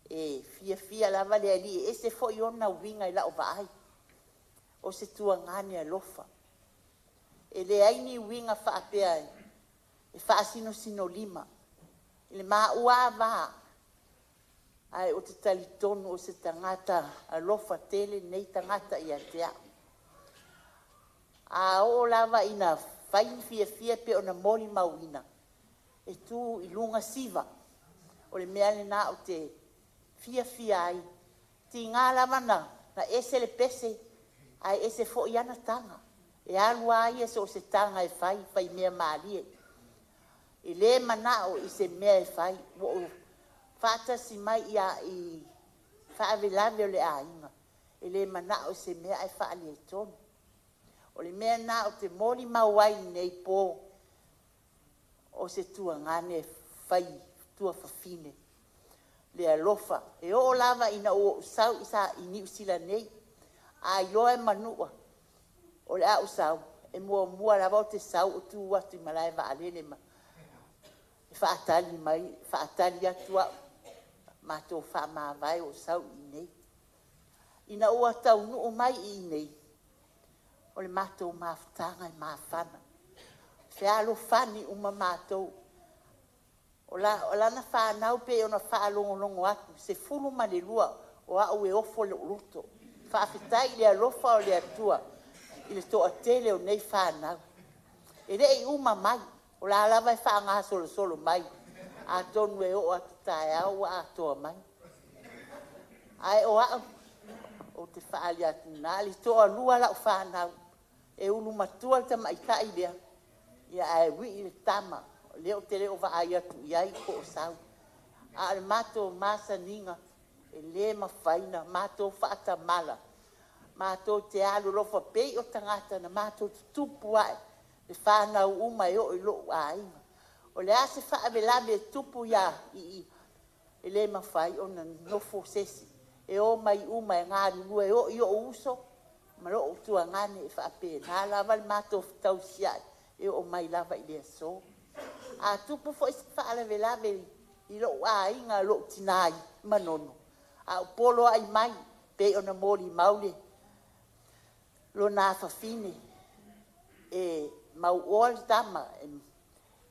e fiafia lava le alii, e ese foi ona uiga i lau vaai. O se tuagane alofa. E leai ni uiga faapea e faasinosinolima i le maua lava va, ae ou te talitonu o se tagata alofa tele lenei tagata ia te au. A oo lava ina fai ni fiafia pei ona molimauina, e tu i luga siva. O le mea lena ou te fiafia ai. Tiga lava na ese le pese ae ese foi ana taga. E alu lava ia so o se taga e fai, fai mea malie. E le manao i se mea e fai. Ua ou faatasi mai ia i faalavelave o le aiga, e le manao i se mea ae faaletonu. O le mea lena ou te molimau ai i lenei po, o se tuagane fai tuafafine le alofa. E oo lava ina ua ou sau i Niu Sila nei, a iloa e Manua o le a ou sau, e muamua lava ou te sau ou tu atu i malae vaalele ma faatali mai, faatali atu au, matou faamavae ou sau i inei. Ina ua taunuu mai i inei, o le matou mafutaga e mafana, fealofani uma matou. O lana fanau pei ona faalogologo atu, 12 o au e ofo lou loto. Faafetai i le alofa o le Atua i le toatele o nei fanau. E le i uma mai, o la lava e faagasolosolo mai, atonu e oo atu taeao ua atoa mai. Ae o au, ou te faaali atu na le toalua lau fanau, e ulu matua le tamaitai lea, ia ae wii le tama, o lea ou te le o vaai atu i ai po o sau. A o le matou masaniga, e le mafai ona matou faatamala, matou te alolofa pei o tagata na matou tutupu ae, le fanau uma e oo i lou aiga. O le a se faalavelave e tupu i i, e le mafai ona nofo se isi, e omai uma e galulue, e oo i ou uso ma lou tuagane, e faapena lava le matou fetausiai e oo mai lava i le aso. A tupu foi se faalavelave i lou aiga, lou tina i Manono, a ou poloai mai, Pei ona molimau le lona afafine e mauoa le tama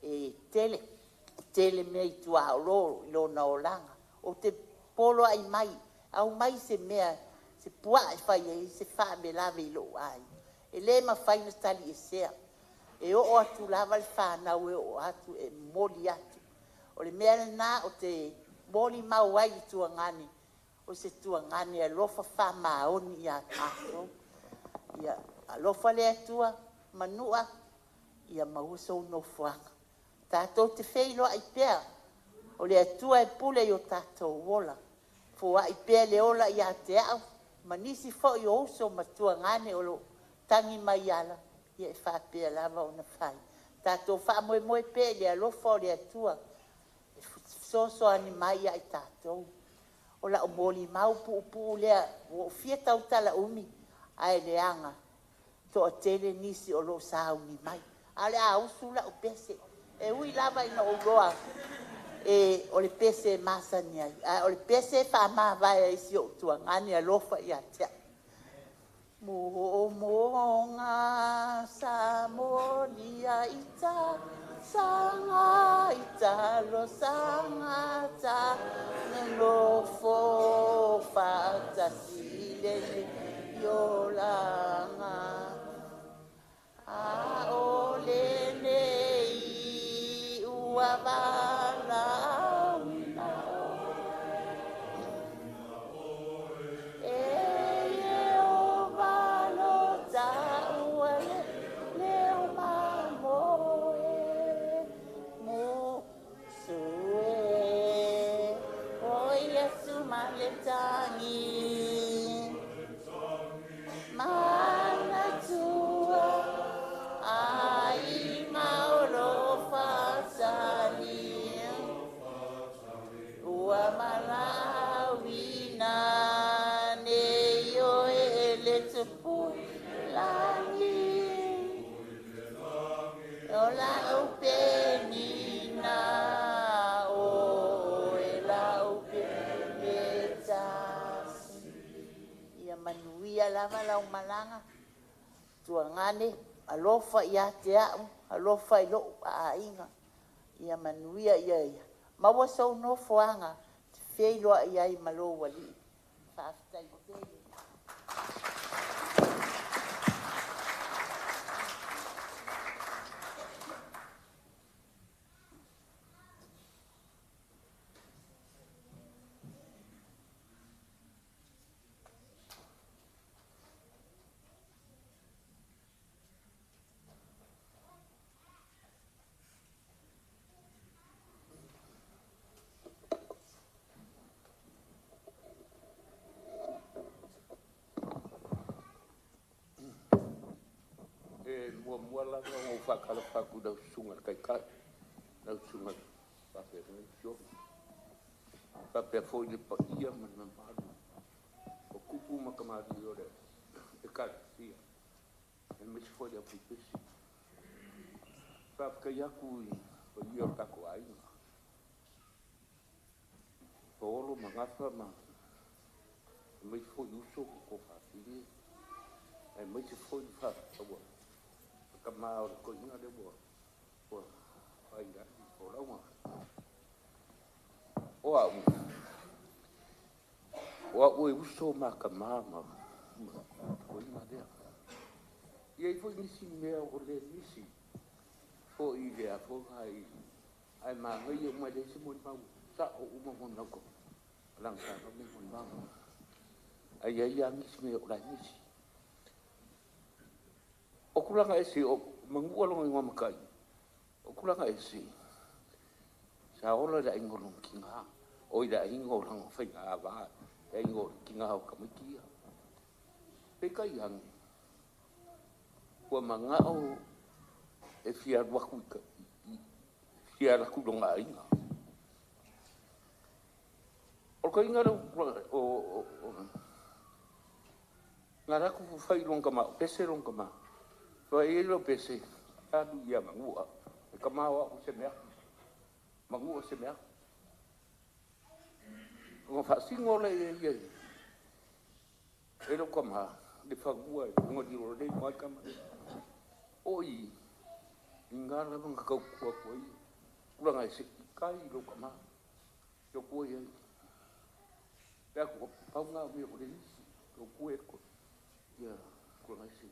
e tele tele mea i tuaolo i lona olaga. Ou te poloai mai, aumai se mea, se puaa e fai ai se faalavelave i lou aiga. E le mafai ona taliesea, e oo atu lava le fanau e oo atu e momoli atu. O le mea lena ou te molimau ai i le tuagane, o se tuagane alofa faamaoni ia tatou. Ia alofa le Atua, Manua, ia maua sou nofoaga. Tatou te feiloai pea, o le Atua e pule i o tatou ola, foai pea le ola ia te au ma nisi foi o uso ma tuagane o lo o tagi mai ala, ia e faapea lava ona fai. Tatou faamoemoe pea i le alofa o le Atua e fesoasoani mai ia i tatou. O lau molimau puupuu lea, ua ou fia tautala umi, ae leaga e toatele nisi o lo o sauni mai. Ae o le a usu lau pese, e ui lava ina ou iloa o le pese e masani ai, ae o le pese e faamavae ai i si ou tuagane alofa ia te au. Moomooga sa molia i talosaga i talosaga ta nonofo faatasi i lenei olaga. A o lenei ua valaauina oe, e Ieova lo taua leo mamoe musu e o Iesu maletagi manatua aiga o lo faatalia ua valaauina nei oe e le Tupui lagi o lau penina o oe lau pele tasi. Ia manuia lava lau malaga, tuagane, alofa ia te au, alofa i lou aiga. Ia manuia, ia maua sou nofoaga e te feiloai ai ma lou Alii. Faafetai tele. E muamua lava ona ou faatalofa atu i lau Susuga i le Taitai, lau Susuga i le Faafeagaiga Sioli, faapea foi le paia ma le mamalu o tupu ma tamalii o le Ekalesia, aemaise foi le aufaipesi. Faafetai atu i le paia o le tatou aiga, Paolo ma Gafa ma aemaise foi uso ma tuafafine, aemaise foi le faataua a tama o le toeaina lea ua fai i lagi le folauga. O au, o au e uso ma tama ma toeaiina lea. E i ai foi nisi mea ua le misi foi i le afoga ae manaia uma e leai se molimau, sao uma molimau a lana fanau nei molimau. Ae i ai lava nisi mea o la e misi. O tulaga ese, o Manua lona igoa matai, o tulaga ese, sa ola i le aiga o lona tina, oi le aiga o lana faiga va, le aiga o le tina o tamaiti ia. Peitai ane, ua manao e fia alu atu i, fia alu atu i lona aiga. O le toeaina lea na alu atu fai i lona tama, o Pese lona tama. Fai ai lea o Pese, alu ia Manua, e tama o au se mea, Manua se mea. Ona faasino lea e ia. E lo kama le fanua e tunga di o le mai kama. O i ngā la nga kau kua kua i. Kula ngai se kai lo kama. Yo kua i. Pea ku pau ngā mea o le isi. Lo kua e ko. Ia kula ngai se.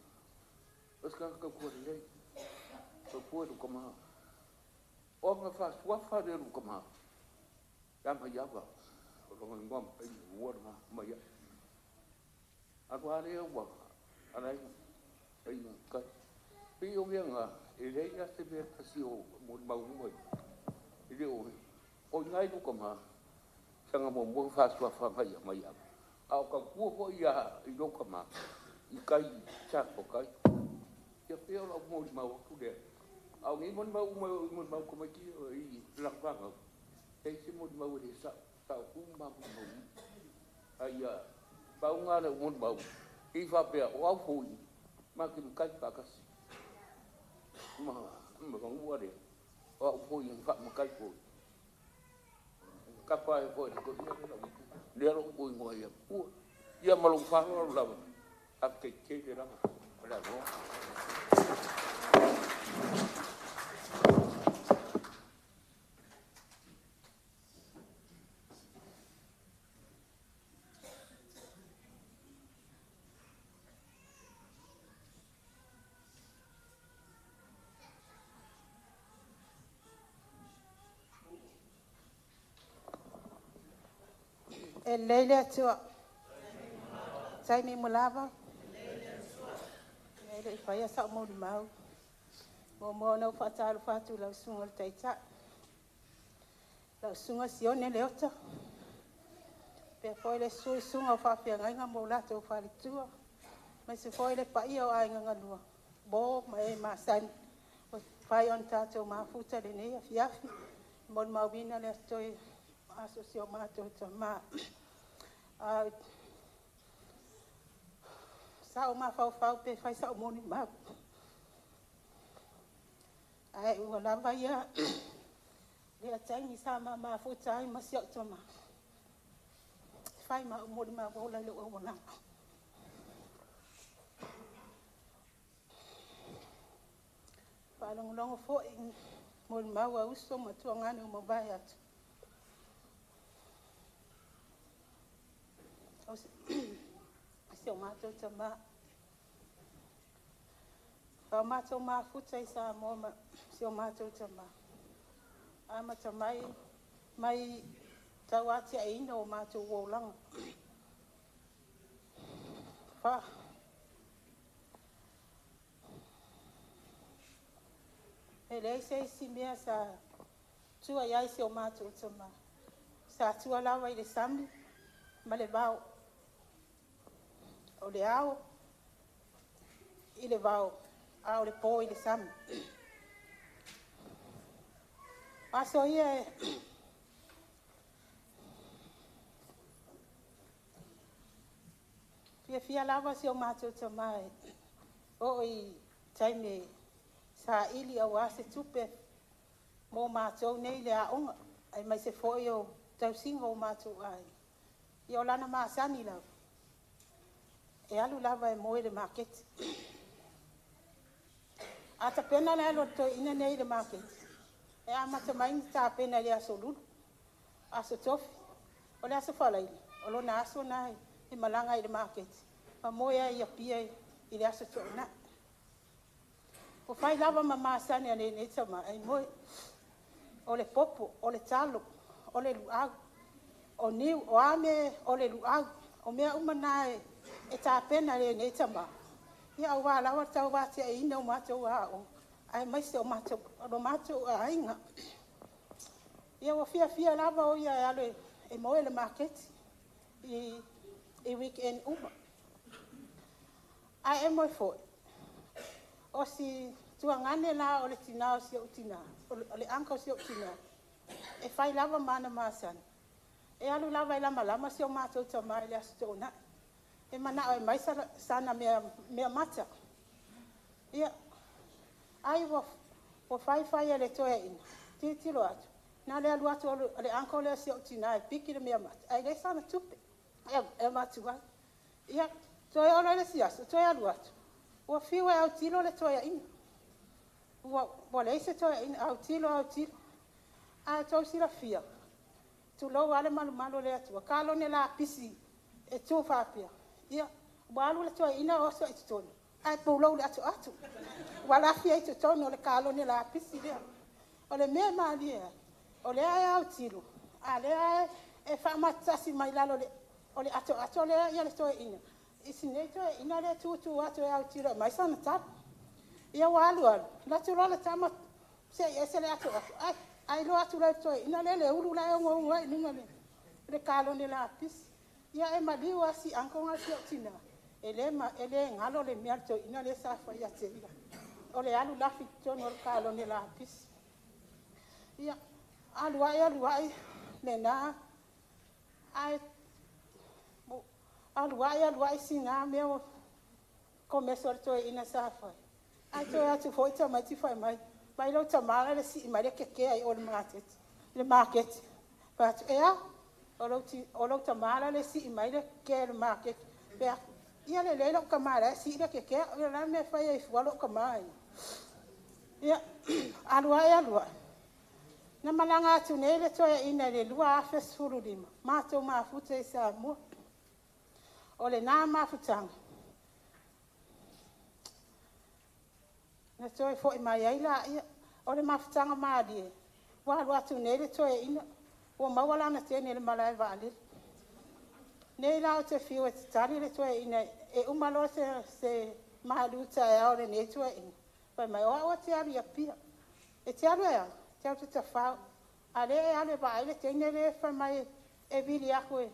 Os ka kau kua le. Kau kua lo kama. O nga fa suafa le lo kama. Ya ma yawa. O lo ngā ngā ua ngā ma ya. Aru are ua. Arai. Ai kai. Pi o mea ngā. E lei a se mea kasi o mo maunua. E le o. O ngai lo kama. Sanga mo mo fa suafa ngai ya mai ya. A o ka kua ko ia i lo kama. I kai chako kai. Ia pea o la mo mau aku le. A o ngi mon mau mau mon mau ko mai ki i langvanga. Ei se mon mau le sa sa ku ma mau. Ai ia pau ngā le mon mau. I fa pea o au foi. Ma ki kai pa kasi. Ma ma ngua le. O au foi fa ma kai foi. Ka pa e foi ko ia le la. Le ro ko ngoa ia. Ua. Ia ma lo fa lo la. A ke ke le la. La ro. E leile atua. Taimi mo lava. E le i whaia sa mo mau. Mo mo na whaatalo whatu lau sunga le taita. Lau sunga sione le ota. Pea foi le sui sunga o whaapia ngainga mo lato o whalitua. Mai se foi le paia o ainga ngalua. Bo ma e masani. O whai on tātou mafuta le nei afiafi. Mo mauina le astoi aso si o mātou tama. Sa o mawhau pe whai sa o moni mau. Ai ua lava ia lea taimi sa ma mafuta ai ma si au tama. Whai ma o moni mau ola i le ua langa. Whaalongolongo fo i moni mau a uso matua ngane o mawae atu. O si o mātou tama. Wha mātou mafuta i sa mō ma si o mātou tama. A mata mai, mai tau atia e ina o mātou wōlanga. Wha. E lei se isi mea sa tua iai si o mātou tama. Sa tua lawa i le sami, ma le vao. O le ao, i le vao, a o le pō i le sami. Aso ia e fia fia lava si o mātou tama e o i taime sa ili au ase tupe mō mātou nei le aonga ai mai se foi o tausinga o mātou ai. I o lana maasani lava. E alu lava e moe le maketi. A ta pena le alu to ina nei le maketi. E a mata mai ni ta pena le aso lulu. Aso tofi. O le aso falaili. O lona aso na e malanga i le maketi. Ma moe ai ia pia i le aso to'ona. O fai lava ma maasani a nei tama ai moe. O le popo, o le talo, o le luau. O niu, o ame, o le luau. O mea uma na e tā pena le nei tama. Ia au wā lawa tau wā te ina o mātou a o. Ai mai se o mātou, o mātou a ainga. Ia ua fia fia lava o ia e alo e moe le maketi i weekend uma. Ai e moe foi. O si tuangane la o le tina o si o tina, o le anka o si o tina. E whai lava mana maasani. E alu lava i lama lama si o mātou tama i le aso tōna. E mana o e mai sana mea mata. Ia, ai ua whai whai e le toe ina. Titilo atu. Nā le alu atu o le anka o le si o tina e piki le mea mata. Ai le sana tupe. E matua. Ia, Toe oo loa i le isi aso, toe alu atu, ua fiu e autilo le toeaina. Ua leai se toeaina, autilo, autilo. A outou silafia, tulou lava le malumalu o le Atua, kalone lapisi e tu faapea, ia, ua alu le toeaina oso i totonu, ae pulou i le atoato. Ua lafi ai i totonu o le kalone lapisi lea. O le mea e malie ai, o lea e autilo, a o lea e faamatasi mai lalo o le atoato lea le toeaina, i si nei toeaina lea e tutu atu e autilo e aumai sana talo. Ia ua alu alu, alu atu loa le tama se'i ese le atoato, ae iloa atu loa e le toeaina lea le ulu la e ogougo ai i luga o le kalone lapisi. Ia e maliu lava si uncle lena si ou tina, e le galo le mea a le toeaina lea sa fai ia te ia, o le alu lafi i totonu o le kalone lapisi. Ia, alu ai alu ai lena, ae alu ai alu ai sina mea o komeso a le toeaina sa fai, ae toe o atu foi tamaiti fai mai, vaai lou tama la e sii mai le kekea i o i le maketi. Fai atu, e a? O lou tama la e sii mai le kekea i le maketi. Fai atu, ia lelei lou tama o la e sii le kekea, o le a le mea e fai ai fua lou tama ia? Ia, alu ae alu ae, na malaga atu nei le toeaina i le 2015, matou mafuta i Samoa. O lena mafutaga, na toe foi mai ai laia, o le mafutaga malie, ua alu atu nei le toeaina, ua maua lana teine i le malae vaalele. Nei la ou te fiu e tatali le toeaina, e uma loa se malu taeao o lenei toeaina, fai mai, o au ou te alu i Apia. E te alu e a? Ou te alu ou te tafao. A o lea e alu e vaai le teine lea fai mai e vili atu e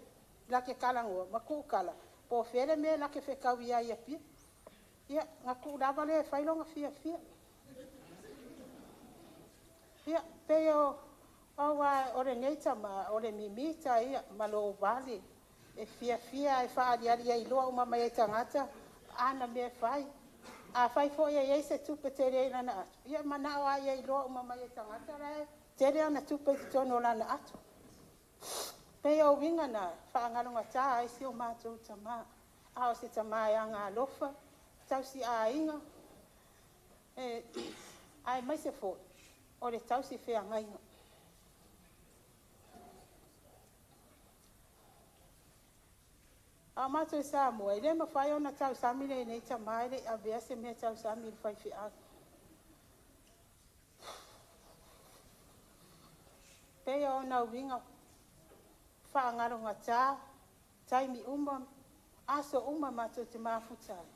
la te talanoa ma tuu tala, po o fea le mea la te fetaui ai i Apia. Ia, na tuu lava lea e fai lona fiafia. Ia, pei o aua o lenei tama, o le mimita ia ma lou vale e fiafia e faaaliali ia iloa uma mai ai e tagata ana mea e fai. Afai foi e i ai se tupe tele i lana ato, ia e manao lava ia iloa uma mai e tagata la e tele ana tupe i totonu o lana ato. Pei o uiga na faagalogata ai si o matou tama, a o se tama e agaalofa, tausiaiga, aemaise foi o le tausi feagaiga. A o matou i Samoa, e le mafai ona tausami lenei tama e le i avea se mea tausami i le faifeau. Pei o ona uiga faagalogata, taimi uma, aso uma matou te mafuta ai.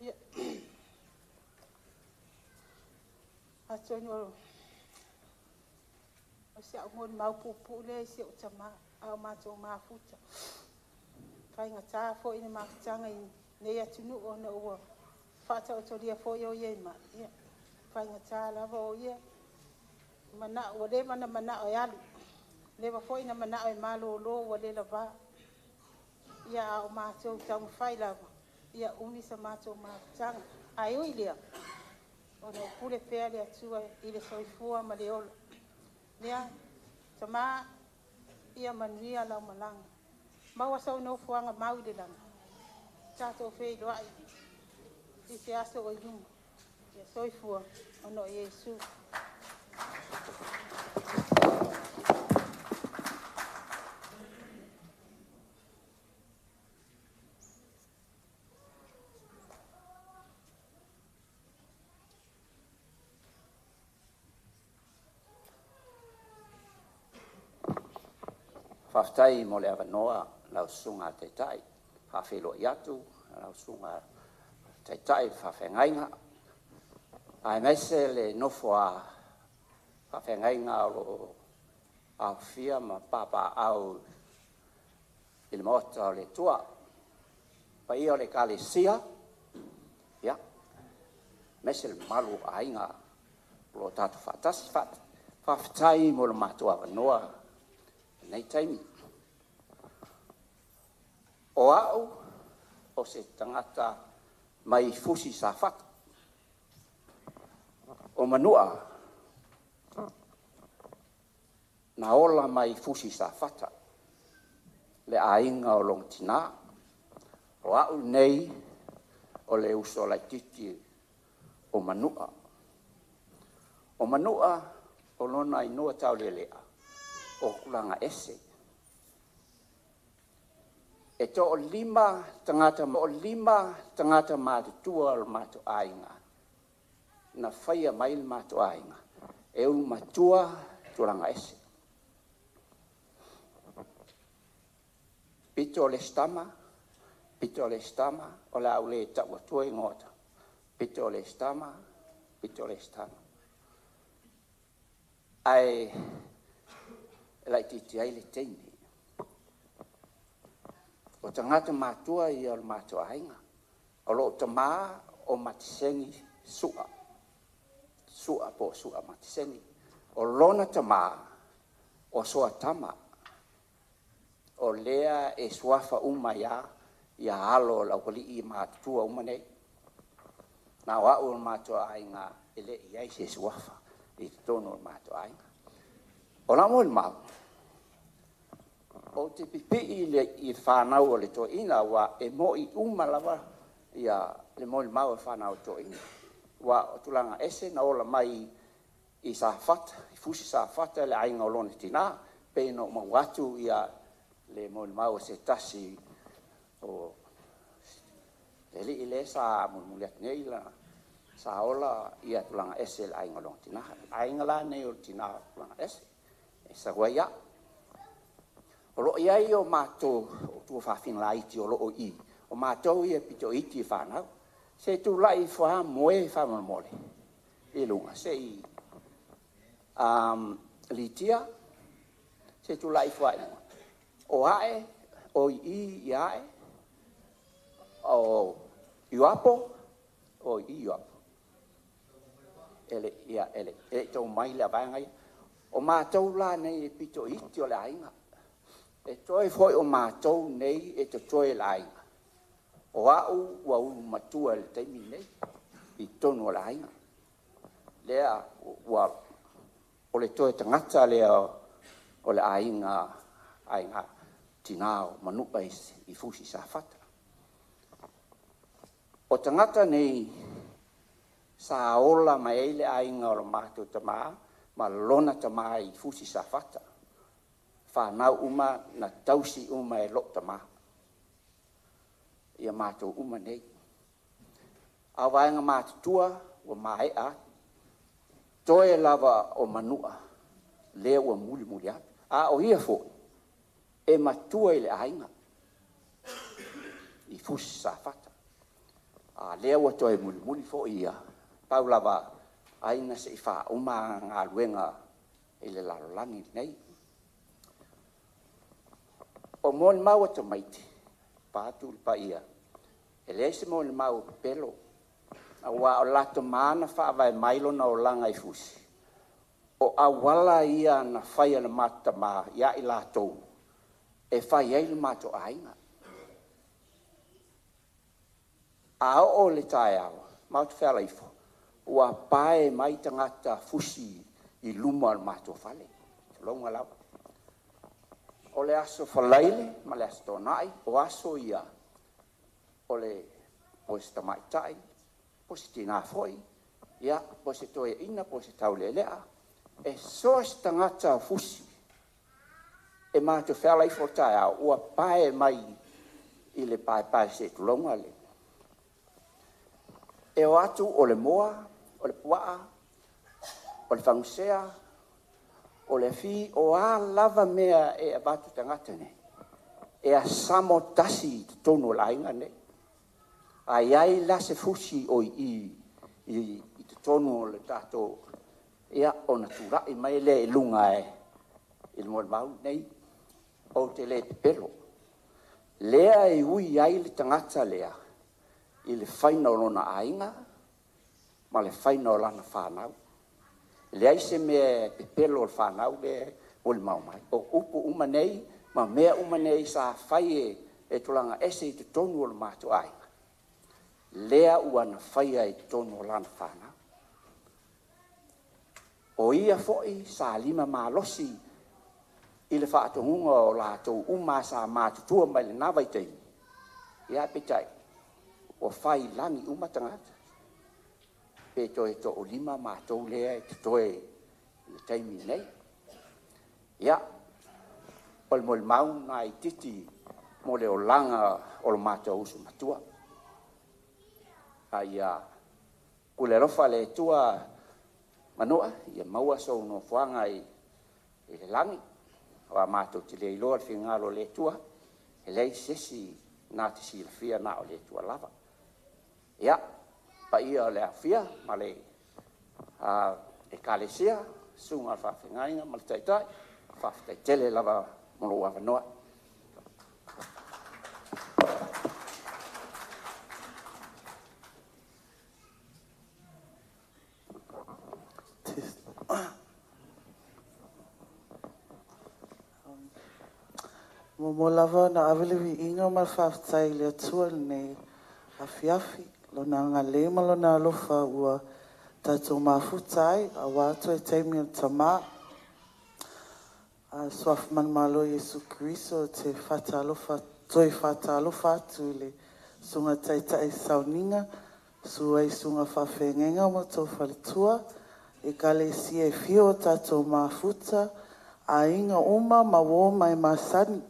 Ia, atonu o si au molimau puupuu lea i si ou tama, a o matou mafuta. Faigata foi le mafutaga i nei atunuu ona ua faataotolia foi o ia i mai. Ia, faigata lava o ia, manao, ua leva ona manao e alu, leva foi na manao e malolo ua le lava. Ia, a o matou taumafai lava, ia umi sa matou mafutaga. Ae ui lea, ona o pule pea le Atua i le soifua ma le ola. Lea, tama, ia manuia lau malaga. Maua sou nofoaga mau i le lagi. Tatou feiloai i se aso o i luma. Ia soifua ona o Iesu. Faafetai mo le avanoa lau susuga Taitai, faafeiloai atu lau susuga Taitai le faafeagaiga, aemaise le nofo a faafeagaiga o lo o afifia ma papaaao i le maota o le Atua. Paia o le Ekalesia, ia, aemaise le mamalu o aiga o lo o tatou faatasi. Faafetai mo le matou avanoa i lenei taimi. O a'u o se tagata mai Fusi Safata. O Manua na ola mai Fusi Safata, le aiga o lona tinā. O a'u nei o le uso laitiiti o Manua. O Manua o lona inoa taulelea o Tulaga Ese. E 5 tagata, o 5 tagata matutua o le matou aiga na faia mai le matou aiga e ulu matua Tulaga Ese. Pito o le stama, pito o le stama, o le au le tau atua i ngota. Pito o le stama, pito o le stama. Ai lai titi ai le teine. O tagata matua ia o le matou aiga. O loo tamā o Matiseni Sua. Sua po Sua Matiseni. O lona tamā o Soatama. O lea e suafa uma ia ia alo o le aualii matutua uma nei. Na o a'u o le matou aiga e le i ai se suafa i totonu o le matou aiga. O la molimau, o te pipii le i whānau o le toeaina, ua e moi uma lava ia le molimau e whānau o toeaina. Ua o Tulaga Ese na ola mai i Safata, i Fusi Safata le aiga o lona tinā, pe na o mau atu ia le molimau o se tasi o le alii le sa mulimuli atu nei la sa ola ia Tulaga Ese le aiga o lona tinā. Aiga la nei o le tinā o Tulaga Ese, e sau ai au. O loo iai o matou o tua faafina laiti o loo i, o matou ia pito iti e whanau. Se tūlai wha moe whamolemole i lunga. Se i litia, se tūlai wha i lunga. O ae, o i i ae, o iuapo, o i iuapo. Ele, ia, ele, ele tau mai le avaenga ia. O mātou la nei e pito iti o le aiga. E toe foi o mātou nei e te toe le aiga. O au ua ulu matua le taimi nei i tonu o le aiga. Lea ua o le toe tagata lea o le aiga aiga tinā o Manua i Fusi Safata. O tagata nei sa ola mai ai le aiga o le matou tamā ma lona tamā i Fusi Safata. Whanau uma na tausi uma e loo tamā. Ia mātou uma nei. A vaenga mātutua ua maea atu. Toe lava o Manua lea ua muli muli atu. A o ia foi e matua i le aiga i Fusi Safata. A lea ua toe muli muli foi ia pau lava aina se i whauma ngā luenga i le lalolagi nei. O molimau a tamaiti, pātu le paia, e leai se molimau o pepelo, auā o latou mana faavae mai lona olaga i Fusi. O auala ia na faia le matou tamā ia i latou, e fai ai le matou aiga. A oo le taeao, matou fealaifo, ua pae mai tagata Fusi i luma o le matou fale. Tulouga lava. O le aso Falaile ma le aso Toonai, o aso ia o le po se tamaitai, po se tinā foi, ia, po se toeaina, po se taulelea, e so se tagata o Fusi e matou fealaifo le taeao, ua pae mai i le paepae se tulouga le. E o atu o le moa, o le puaa, o le fagusea, o le afi, o a lava mea e avatu tagata nei, e asamo tasi i totonu o le aiga nei. A iai la se Fusi o i totonu o le tatou, ia, ona tulai mai lea i luga e i le molimau nei, o te le pepelo. Lea e ui ai le tagata lea i le faina o lona aiga ma le faina o lana whanau. Leai se mea pepelo o le whanau le molimau mai. O upu uma nei, ma mea uma nei sa fai e e tulaga ese i totonu o le matou aiga, lea ua na faia i totonu o lana fanau. O ia foi sa lima malosi i le faatonuga o latou uma sa matutua mai lena vaitaimi, ia peitai ua fai lagi uma tagata, pe toe toolima matou lea e totoe i le taimi nei. Ia, o le molimau lena itiiti mo le olaga o le matou uso matua. A ia pule alofa le Atua Manua, ia maua sou nofoaga i le lagi, aua matou te le iloa le finagalo o le Atua, e leai se isi na te silafia na o le Atua lava. Ia, paia o le aofia ma le Ekalesia, susuga i le faafeagaiga ma le taitai, faafetai tele lava mo lou avanoa. Muamua lava ona ave le viiga ma le faafetai i le Atua i lenei afiafi, Lona agalelei ma Lona alofa ua tatou mafuta ai aua toe taimi o le Tama. Suafa manumalo o Iesu Keriso, ou te faatalofa, toe faatalofa atu i le Susuga Taitai Sauniga, susu ai susuga faafeagaiga ma outou faletua, Ekalesia e fia o tatou mafuta, aiga uma ma uo ma e masani,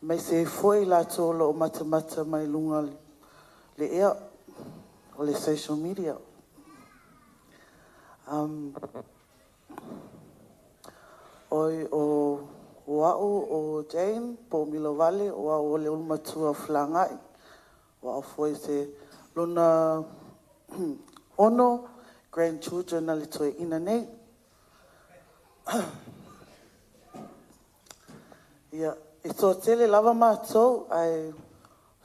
aemaise ai foi i latou o lo o matamata mai luga o le ea o le social media. Oi o au o Jane po o Milovale, o au o le ulumatua o Felagai, o au foi se lona ono grandchildren a le toeaina nei. Ia, e toatele lava matou, ae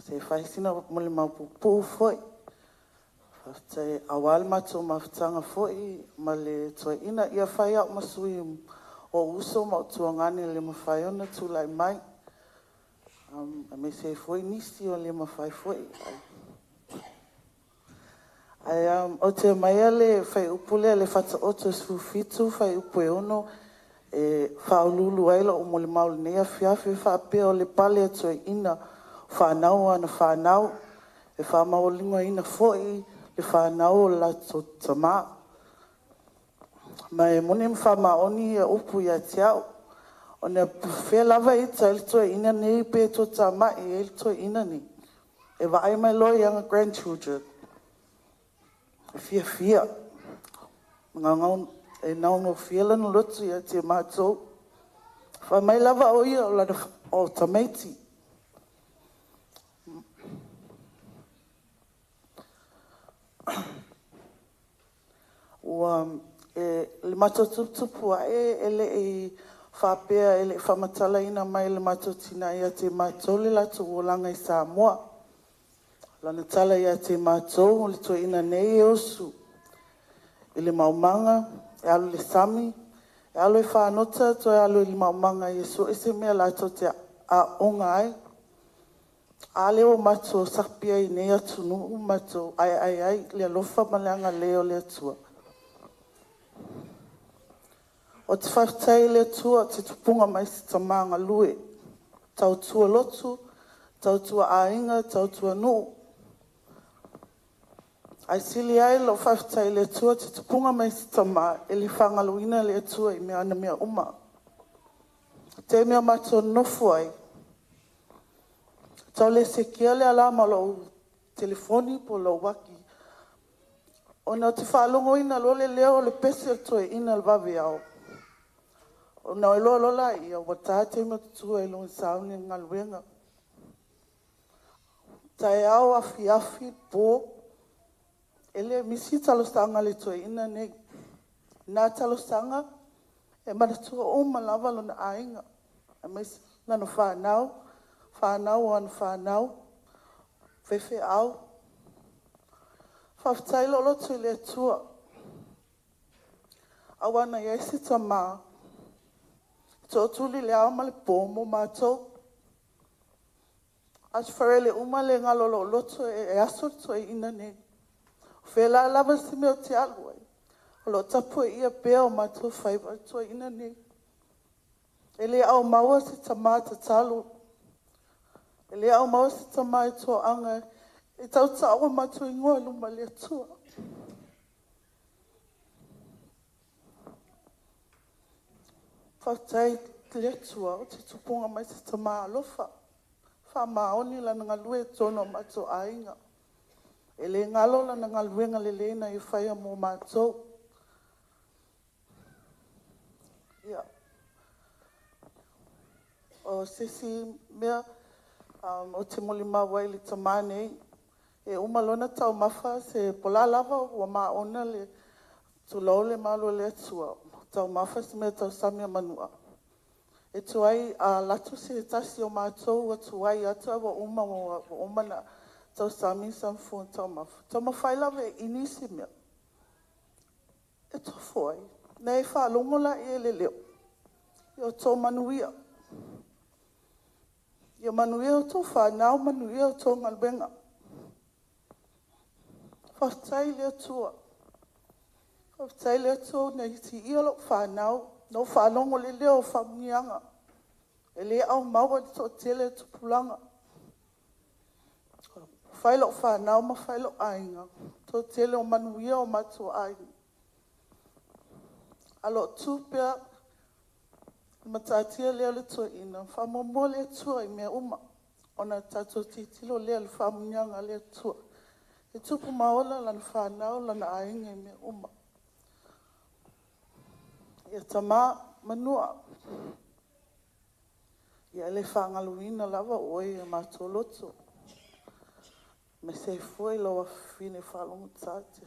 se i fai sina molimau puupuu foi. Faafetai aua le matou mafutaga foi ma le toeaina. Ia fai au ma sui o ou uso ma ou tuagane e le mafai ona tulai mai. Aemaise ai foi nisi o le mafai foi. Ae ou te aumaia le fuaiupu lea le Faataoto 17 fuaiupu e 6 e faauluulu ai lau molimau i lenei afiafi e faapea, o le pale a toeaina, o fanau ana fanau, e faamaualugaina foi le fanau o le latou tama. Ma e moni ma faamaoni ia upu ia te au, ona o fea lava e ita ai le toeaina nei pe toatamai ai le toeaina nei, e vaai mai loa i ana grandchildren, e fiafia, e gaugofie lona loto ia te matou. Fai mai lava o ia o lana o tamaiti. Ua e le matou tuputupu ae e le i faapea e le i faamatalaina mai e le matou tina ia te matou le latou olaga i Samoa. Lana tala ia te matou, o le toeaina nei e osu i le maumaga, e alu i le sami, e alu e fagota, toe alu i le maumaga e sue se mea latou te aooga ai. A lea ua matou sapi ai i nei atunuu, matou aeae ai i le alofa ma le agalelei o le Atua. Ou te faafetai i le Atua ou te tupuga mai i se tama galue, tautua lotu, tautua aiga, tautua nuu. Ae sili ai lou faafetai i le Atua ou te tupuga mai i se tama e le faagaloina le Atua i ana mea uma. O le taimi o matou nonofo ai, tau le sekia le alama o lou telefoni po o lou uaki, ona ou te faalogoina loa le leo o le pese a le toeaina i le vaveao, ona iloa loa lea ua ta le taimi ou te tu ai loa e sauni i le galuega. Taeao, afiafi, po, e le misi talosaga a le toeaina nei. O na talosaga, e manatua uma lava lona aiga, aemaise lana fanau, fanau o ana fanau, faifeau. Faafetai lou loto i le Atua, aua na i ai se tama e tootuli i le ao ma le po mo matou. Aso Faraile uma le galo o lou loto e aso le toeaina nei. O fea la lava se mea ou te alu ai, o lo o tapuaia pea o matou faiva e le toeaina nei. E le aumaua se tama tatalo, e le aumaua se tama e toaga e tautaua o matou igoa i luma o le Atua. Faafetai i le Atua ua tupuga mai se tama alofa, faamaoni lana galue i totonu o matou aiga. E le galo lana galuega lelei na ia faia mo matou. Ia, o se isi mea ou te molimau ai i le tama nei, e uma loa ona taumafa po o le a lava ua maona le, tulou le mamalu o le Atua, taumafa se mea e tausami ai ma manua, e tuai, a alu atu se tasi o matou ua tuai atu ae ua uma ona tausami sana taumafa, taumafai lava e ʻimi se mea e tofo ai. Ona e faalogo lea i le leo, “Ia outou manuia, ia manuia a outou fanau, manuia a outou galuega.” Faafetai i le Atua, faafetai i le Atua na siia lau fanau, na ou faalogo i le leo o faamanuiaga, e le aumaua i le toatele o tupulaga. Ua fai lau fanau ma fai lou aiga, toatele o manuia o matou aiga. Ae o lo o tu pea le matatia lea o le toeaina, faamuamua le Atua i mea uma, ona tatou tilotilo lea i le faamanuiaga a le Atua. E tupu ma ola lana fanau, lana aiga i mea uma. Ia tama Manua, ia e le faagaloina lava oe i o matou loto, aemaise ai foi lou afafine faalogotata.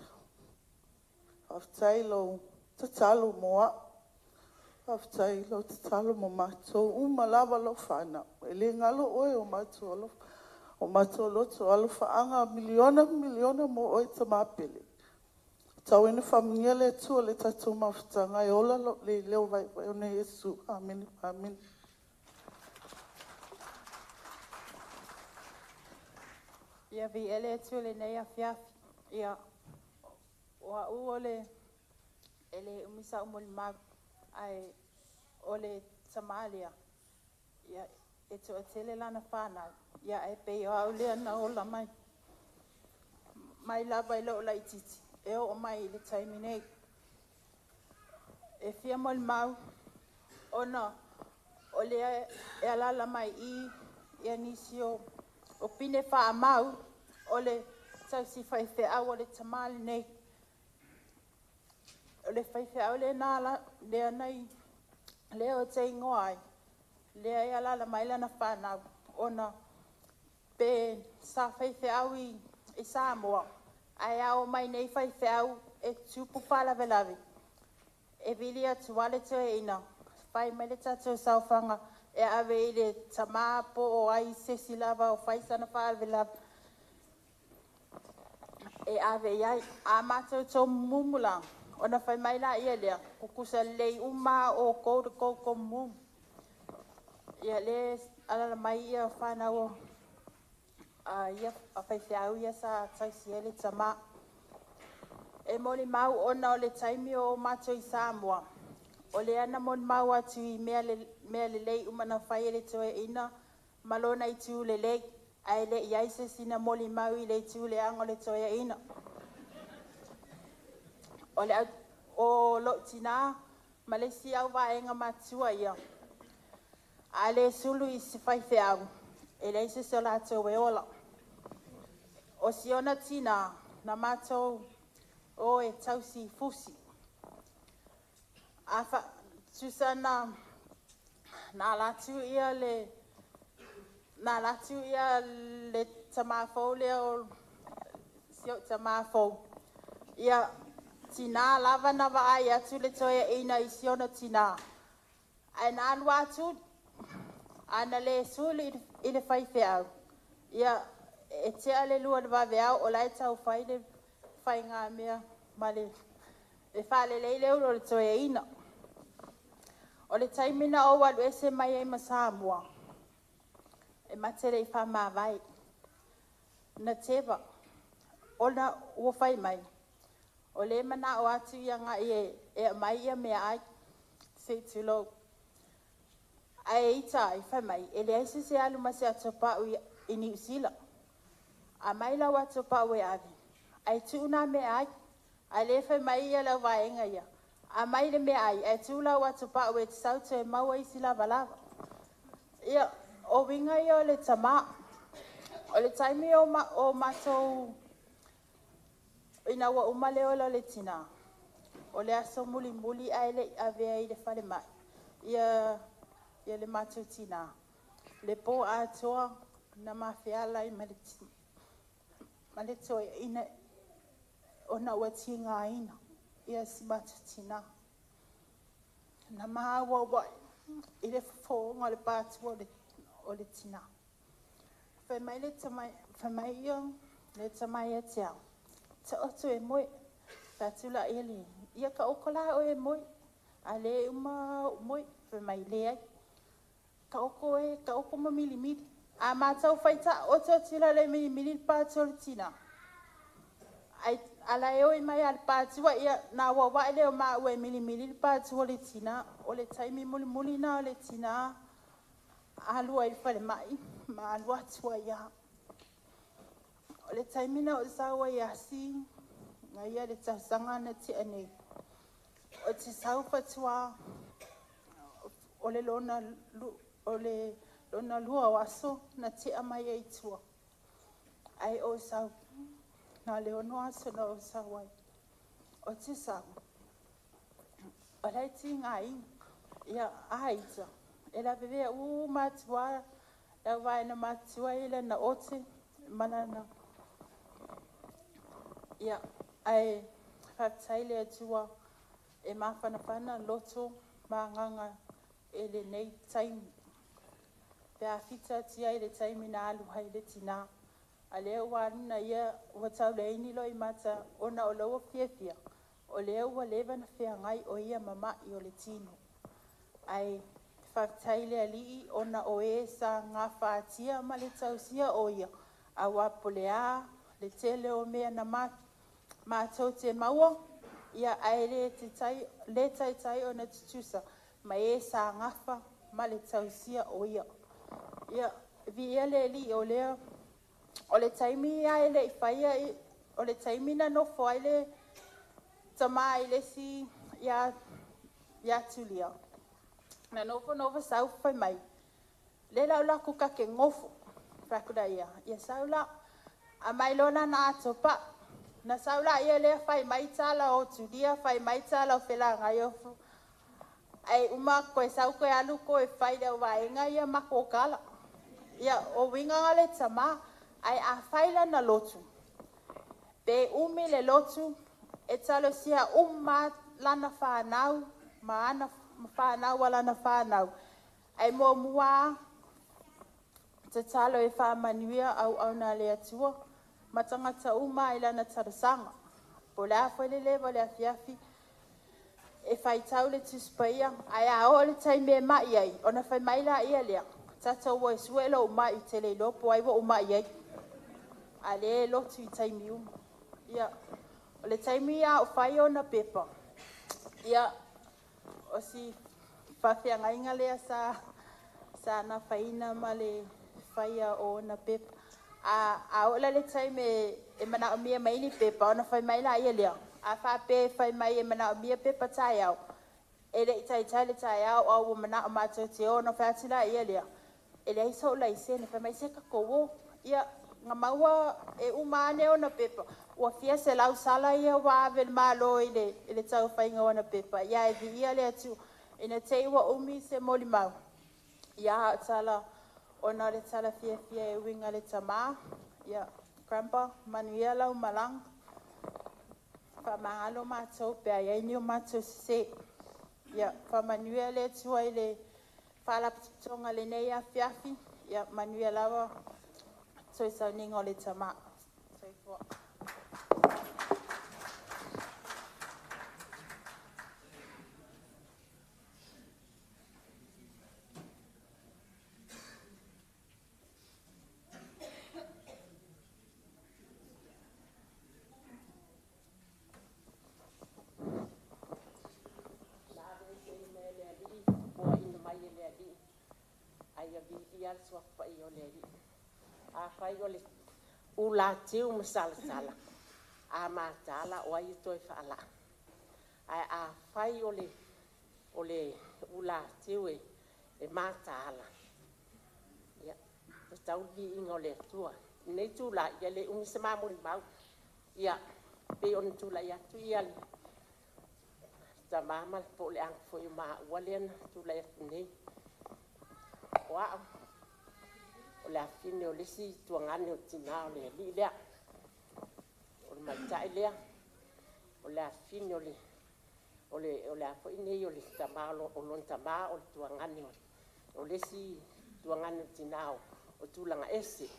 Faafetai i lou tatalo mo au, faafetai i lou tatalo mo matou uma lava lau fanau. E le galo oe i o matou loto, o alofaaga miliona ma miliona mo oe tama pele. Tau ina faamanuia le Atua i le tatou mafutaga e ola lou leo vaivai ona o Iesu. Amene. Amene. Ia viia le Atua i lenei afiafi. Ia, o au o le, e le umi sau molimau, ae o le tama lea, ia, e toatele lana fanau, ia ae pei o au lea na ola mai. Mai lava i lou laitiiti, e oo mai i le taimi nei. E fia molimau, ona o lea e alaala mai i i nisi o pine faamau o le tausi faifeau o le tamā lenei. O le faifeau lena lea na lea ou te igoa ai, lea e alaala mai lana fanau, ona pe sa faifeau i Samoa, ae a omai nei faifeau e tupu faalavelave, e vili atu lava le toeaina, fai mai le tatou saofaga e ave i le tama po o ai se isi lava o fai sana faalavelave e ave i ai. A matou tomumumu la, ona fai mai laia lea, tutusa lelei uma lava outou i le tou tomumumu. Ia lea alaala mai ia fanau a ia faifeau ia sa tausi ai le tama. E molimau ona o le taimi o matou i Samoa, o lea na molimau atu i mea lelei uma na fai e le toeaina ma lona itu lelei, ae le i ai se isi na molimau i le itu leaga o le toeaina. O le au, o lou tinā ma le isi au vaega matutua ia, a le sulu i se faifeau, e leai se isi o latou e ola. O siona tinā, na matou o e tausi fusi. A fa, tusa na na alatu ia le na alatu ia le tamā fou lea o si ou tamā fou. Ia, tinā lava na vaai atu le toeaina i siona tinā. Ae na alu atu, a na le sulu i le faifeau, ia, e tea le 2 o le vaveao o la e taufai le faigamea ma le e faalelei le ulu o le toeaina. O le taimi na ou alu ese mai ai ma Samoa, E ma te le i faamavae. Na teva, ona ua fai mai, o lē manaʻo atu ia gaʻi e e aumai ia meaai se i tulou. Ae ita ai fai mai, e leai se isi e alu ma se atopa'u i Niu Sila. Aumai lau atopa'u e ave, ae tu'u nā meaai. Ae lē fai mai ia le auvaega ia, aumai le meaai ae tuu lau atopa'u e te sau toe maua isi lavalava. Ia, o uiga ia o le tamā. O le taimi o, ma, o matou ina ua uma le ola o le tinā, o le aso mulimuli ae le'i avea i le falema'i ia ia le matou tinā, le pō atoa na mafeala ai ma le ma le toeaina ona ua tigaina ia si matou tinā. Na maauauai i le fofōga o le pātua o le tinā. Fai mai le tamai, fai mai ia le tamai ia te au, taoto e moe. Fai atu la ia le, ia ka oko la oe e moe. A le uma ou moe, fai mai leai. Ka oko e, ka oko ma milimili. A mātou fai ta oto atu la le milimili le pātua o le tinā. Ai ala e oi mai a le pātua ia na wawae lea o maua e milimili le pātua o le tinā. O le taimi mulimuli na o le tinā alu ai i le falemai ma alu atu ai lava. O le taimi na ou sau ai asi na ia le tausaga na tea nei. O te sau faatoa o le lona, o le lona lua o aso na tea mai ai i tua. Ae ou sau na le 6 aso na ou sau ai. O te sau, o la e tigaina. Ia, a ita, e lavevea uma atu lava le auvaega matutua i lana ote ma lana. Ia, ae faafetai le Atua e mafanafana loto ma agaga e lenei taimi. Pe a fita atu ai le taimi na alu ai le tinā. A lea ua alu ia ua tauleaini loimata ona o loua fiafia, o lea ua leva na feagai o ia ma ma'i o le tino. Ae faafetai le Alii ona o e sa gafatia ma le tausia o ia, auā po o le a le tele o mea na matou te maua, ia ae le, tetai, le taitai ona tutusa ma e sa gafa ma le tausia o ia. Ia, viia le Alii o lea, o le taimi lava e le'i faia, o le taimi na nofo ai le tamā i le isi ia, ia Tulia. Na nofo nofo sau fai mai, le lau laku ka ke ngofo. Fai atu la ia, ia sau la. A mai loa na ato pa. Na sau la ia lea fai mai tala o Tulia, fai mai tala o felagai o ai uma koe sau koe alu koe fai le vaega ia mako kala. Ia, o uiga le tamā, ai a fai lana lotu. Pe umi le lotu, e talosia uma lana whānau, ma ana ma whānau a lana whānau. Ai muamua tatalo e whaamanuia auauna a le Atua, ma tagata uma i lana talosaga. Po o le a foi le leva o le afiafi, e faitau le Tusi Paia, ae a oo le taimi e ma'i ai, ona fai mai laia lea, tatou o e sue lou ma'i ou te le iloa po o ai ua ou ma'i ai. A o lea e lotu i taimi uma. Ia, o le taimi a o fai ona pepa, ia, o si faafeagaiga lea sa sa nafaina ma le faia o ona pepa. A, a oo la le taimi e, e manaomia mai ni pepa, ona fai mai laia lea, a faapea e fai mai e manaomia pepa taeao, e le'i taitai le taeao a ua manao matou te o, ona fai atu laia lea, e leai so'u laisene, fai mai se tatou o. Ia, na maua e uma ane ona pepa, ua fia selau sala ia ua ave le Malo i le, i le taufaiga o ona pepa. Ia e viia le Atua, ina te i ua umi se molimau. Ia a o tala, ona o le tala fiafia e uiga i le tamā, ia, Grandpa, manuia lau malaga. Faamagalo matou pe a i ai ni o matou sesē. Ia, faamanuia le Atua i le faalapotopotoga i lenei afiafi. Ia, manuia lava toe sauniga o le tamā. Soifua. Ae ia viia le Suafa Paia o le Alii. Afai o le ulatiu ma salasala, a mataala o ai e toe faalaa? Ae afai o le ulatiu e mataala, ia, tatau le viiga o le Atua. I lenei itula, ia e le umi se ma molimau. Ia, pei ona tulai atu le tama po o le age foi o maua lea na tulai atu nei, o au, o le afafine o le isi tuagane o le tina o le alii lea, o le tamaitai lea, o le afafine o le a foi nei o le tama o lona tama o le tuagane o le isi tuagane o le tina o Tulagaese.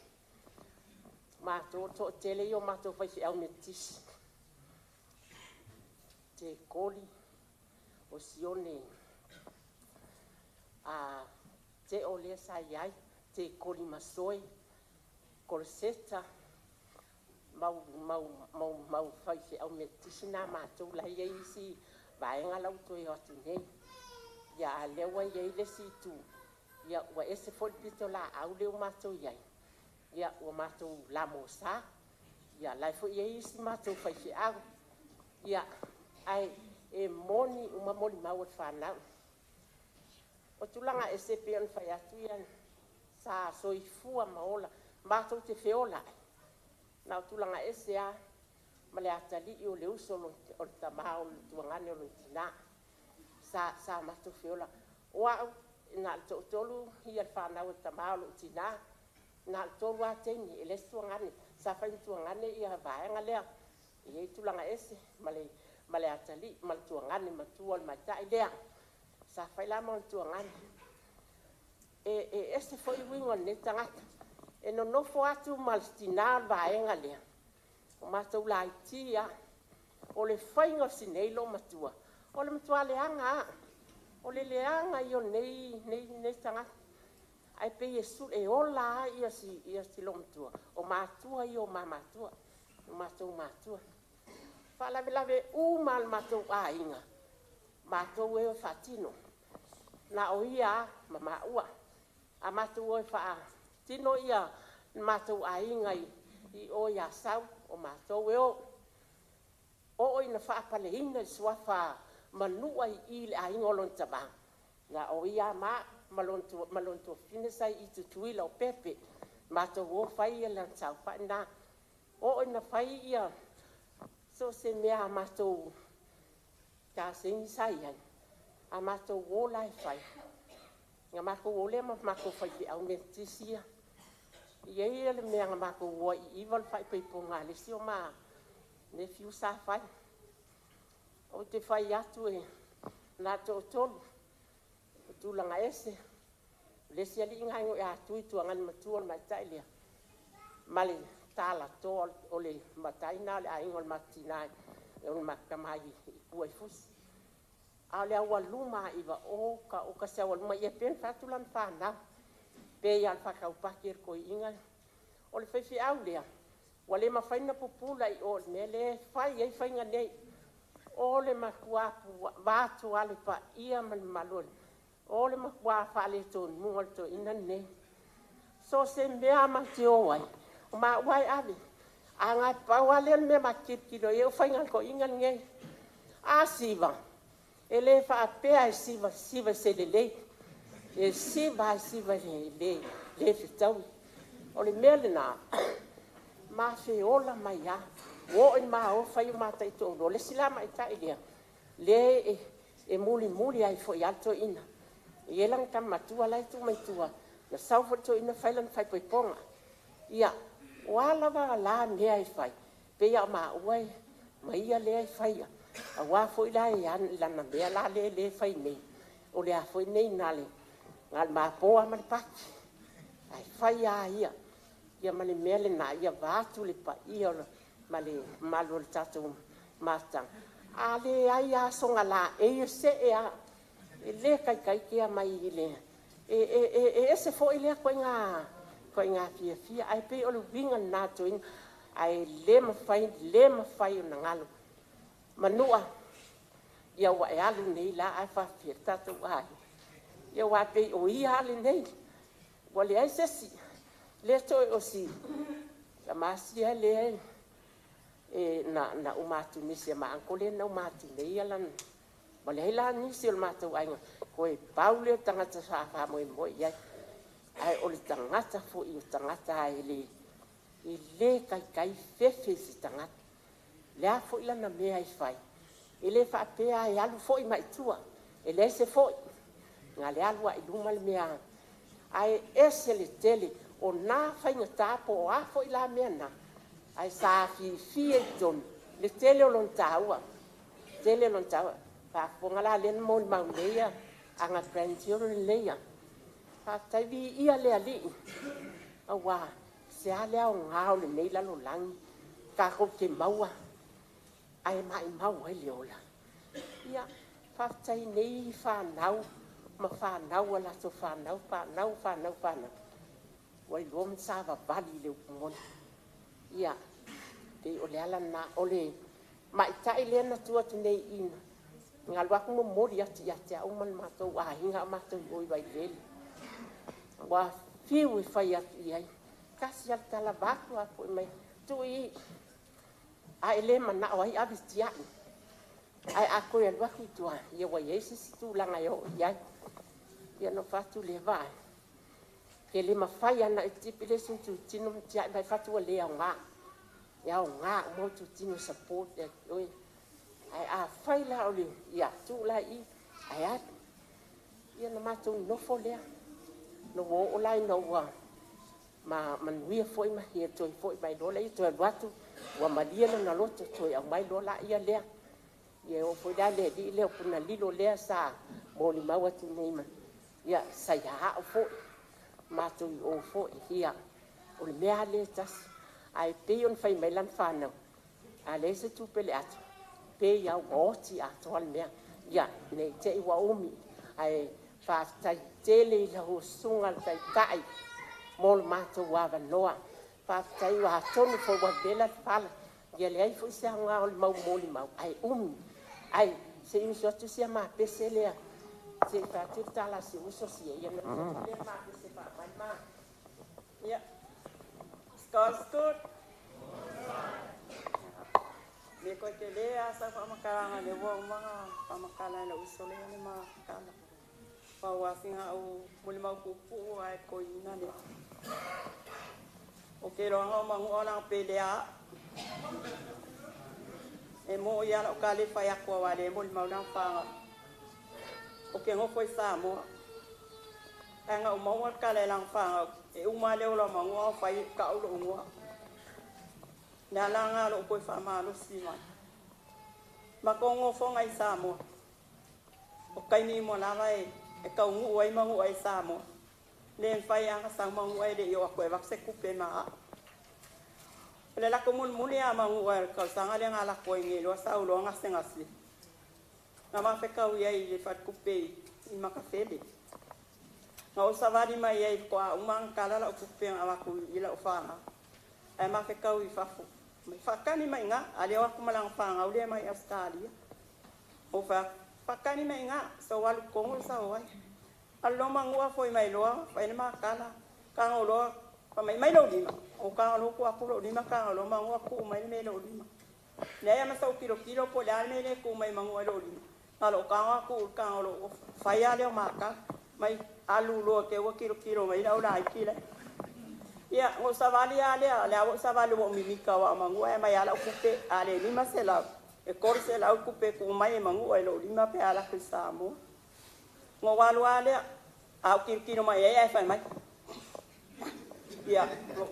Matou toatele ia o matou faifeau Metotisi, Tekoli, o Sione Teo lea sa i ai, Tekoli Masoe, Koloseta, mau faifeau Metotisi na matou la e i ai isi vaega la ua toe o atu nei. Ia a lea ua i ai le isi itu, ia ua ese foi le pitolaau lea ua matou i ai, ia ua matou lamosa, ia la e foi e i ai isi matou faifeau. Ia, ae e moni uma molimau a le fanau. O tulaga ese pei ona fai atu sa soifua ma ola, matou te feola ai. Na o tulaga ese lava ma le atalii o le uso o le tama o le tuagane o lona tina. Sa matou feola. O au, na o le toatolu le fanau a le tama o lou tina, na o le 3 lava teine, e leai se tuagane. Sa fai ma tuagane le vaega lea. E i ai tulaga ese ma le atalii ma le tuagane matua o le tamaitai lea. Sa fai la ma tuagane. E ese foi uiga o lenei tagata. E nonofo atu ma le tina o le vaega lea, o matou laiti lava. O le faiga o si nei loomatua, o le matua leaga lava. O le leaga ia o lenei tagata. Ae pei e ola lava si loomatua, o matua ia o ma matua, o matou matua. Faalavelave uma le matou aiga, matou e faatino. Na o ia lava ma maua. A matou o e faatino ia le matou aiga i o i Asau, o matou e o. Oo ina faapaleina le suafa Manua i le aiga o lona tama, na o ia lava ma lona tuafafine sa i Tutuila o Pepe. Matou o fai lana saofai lena. Oo ina fai ia so o se mea a matou kasegi sa i ai, a matou o la e fai, na matou o lea ma matou faifeau Metotisi ia. E i ai le mea na matou o ai i iva le faaipoipoga a le isi o ma nephew sa fai. Ou te fai atu e na toatolu, o tulaga ese, o le isi alii na e atu i tuagane matua o le tamaitai lea, ma le talatoa o le matai na o le aiga o le matou tina, o le matou tama i tua i Fusi. A o le aualuma lava iva, o ka se aualuma, ia pei ona fai atu lana fanau, pei lava o le faataupati a le toeaina. O le faifeau lea, ua le mafai ona pupula i o i le mea lea e fai ai faiga nei. O le matua vaatu lava le paia ma le mamalu, o le matua faaletonuga o le toeaina lenei. So se mea ma te o ai, o maua e ave. A na pau lava lea le mea ma te tilotilo i ai o faiga a le toeaina lenei. A siva, e le faapea e siva siva se lelei, e siva a siva e le fetaui. O le mea lena, ma feola mai lava. Ua oo ina ma o fai o matai toalua. O le isi la matai lea, lea e mulimuli ai foi lava le toeaina. E i ai lana tama matua la e tuu mai tua, na sau foi le toeaina fai lana faaipoipoga. Ia, o a lava la mea e fai, pei lava o maua ma ia lea e faia. Aua foi la e lana mea la lea e fai nei, o le a foi nei na le mapo lava ma le pati. Ae fai lava ia, ia ma le mea lena, ia vaatu le paia ma le mamalu o le tatou mafutaga. A leai lava soga laei e see lava, e le taitai tea mai i le... E ese foi lea ituaiga fiafia, ae pei o le uiga lena o toeaina, ae le mafai, le mafai ona galo. Manua, ia ua e alu nei la ae faafefea le tatou aiga. Ia aua pei o ia lava lenei, Ua leai se isi, lea toe o si tama sia lea e na uma atu nisi ma uncle lea na uma atu nei lana, ua leai la nisi o le matou aiga, toe pau lea o tagata sa faamoemoe i ai. Ae o le tagata foi o tagata e le taitai fefe i se tagata. Le a foi lana mea e fai, e le faapea e alu foi mai tua, e leai se foi, na o le alu lava i luma le mea. Ae ese le tele o na faigata po o a foi la mea na, ae sa afifi ai i totonu le tele o lona taua, tele lona taua. Faafofoga la lea na molimau nei ana grandchildren nei, faafetai, viia le Alii, aua se a le aoga o lenei lalolagi tatou te maua ae maumau ai le ola. Ia, faafetai i nei fanau ma fanau a latou fanau, fanau, fanau, fanau, ua iloa ona savavali i le upu moni. Ia, pei o le ala lena. O le matai lea na tuu atu nei i i, na alu atu momoli atu ia te au ma le matou aiga a o matou i o i Vailele. Ua fiu e fai atu i ai, tasi lava le tala vaeatu lava foi mai, tuu i i, a e le manao ai ave tiai. Ae a toe alu atu i tua, ia ua i ai se isi tulaga e oo i ai. Ia ona ou fai atu lea, vaai, e le mafai lava ona e tipi le isi itutino ma tiai mai fatu ua le aoga. E aoga uma itutino e support ia te oe. Ae afai la o le, ia tuu la i i, ae alu. Ia ona matou nofo lea. Na ua oo la ina ua manuia foi ma ia toe foi mai loa lea, toe alu atu, ua malie lona loto, toe aumai loa laia lea. Ia e oo foi la i le alii lea o Punalilo lea sa molimau atu nei, ia sa ia au foi, matou i o foi, ia o le mea lava lea e tasi. Ae pei ona fai mai lana fanau, a leai se tupe i le ato, pei lava ua oti atoa le mea. Ia, ne i te i ua umi, ae faafetai tele i lau susuga i le Taitai mo le matou avanoa. Faafetai atonu foi ua vela le fala, ia leai foi se aoga o le mau molimau, ae umi. Ae se i usu atu sia ma pese lea, se i fai atu le tala a si uso sia, ia na usu atu lea ma pese faamai ma. Yeah. God's good. Le koe te le a sa whaamakala le ua umanga whaamakala le uso le le makala. Pau asinga au muli mau pupu ai ko ina le. O ke roanga o mangu o lang pele a. E mo ia la o ka le whai akua wa le muli mau lang whanga. O ke ngofo i Samoa. Anga o maua ka le lang whanga. E uma le ola mangu o whai ka ulo ungua. Le alanga lo koe wha malo si mai. Ma ko ngofo ngai Samoa. O kaimi mo lava e e kau ngu ai mangu ai Samoa. Le whai anga sang mangu ai le i o ako e vakse kupe ma. O le lako muli a mangu ai kau sanga le ngā lako e nge loa sa ulo nga se ngasi. Ngā ma whekau ia i le what kupe i makawhele. Ngā o sawari mai ai ko a umang kala la o kupe ngā waku i la o whanga. Ai ma whekau i whafu. Mai whakani mai ngā, a leo aku malang whanga ule mai Australia. O whakani mai ngā, so walu kongo sa oai. Alo mangua foi mai loa, whai ne makala, kanga loa, pa mai mai lo lima. O kanga lo ku aku lo lima, kanga lo mangua ku mai me lo lima. Le ai masa o kilo kilo po le ale le ku mai mangua lo lima. Ngalo kanga ku kanga lo whai ale o maka, mai alu lo ke wa kilo kilo mai la ula kila. Ia, ngo savali ale, le awo savali wo mimika wa mangua e mai ala kupe ale lima se la. E kor se la kupe ku mai mangua e lo lima pe ala ku Samoa. Ngo walu ale, au kilo kilo mai e ai fai mai. Ia,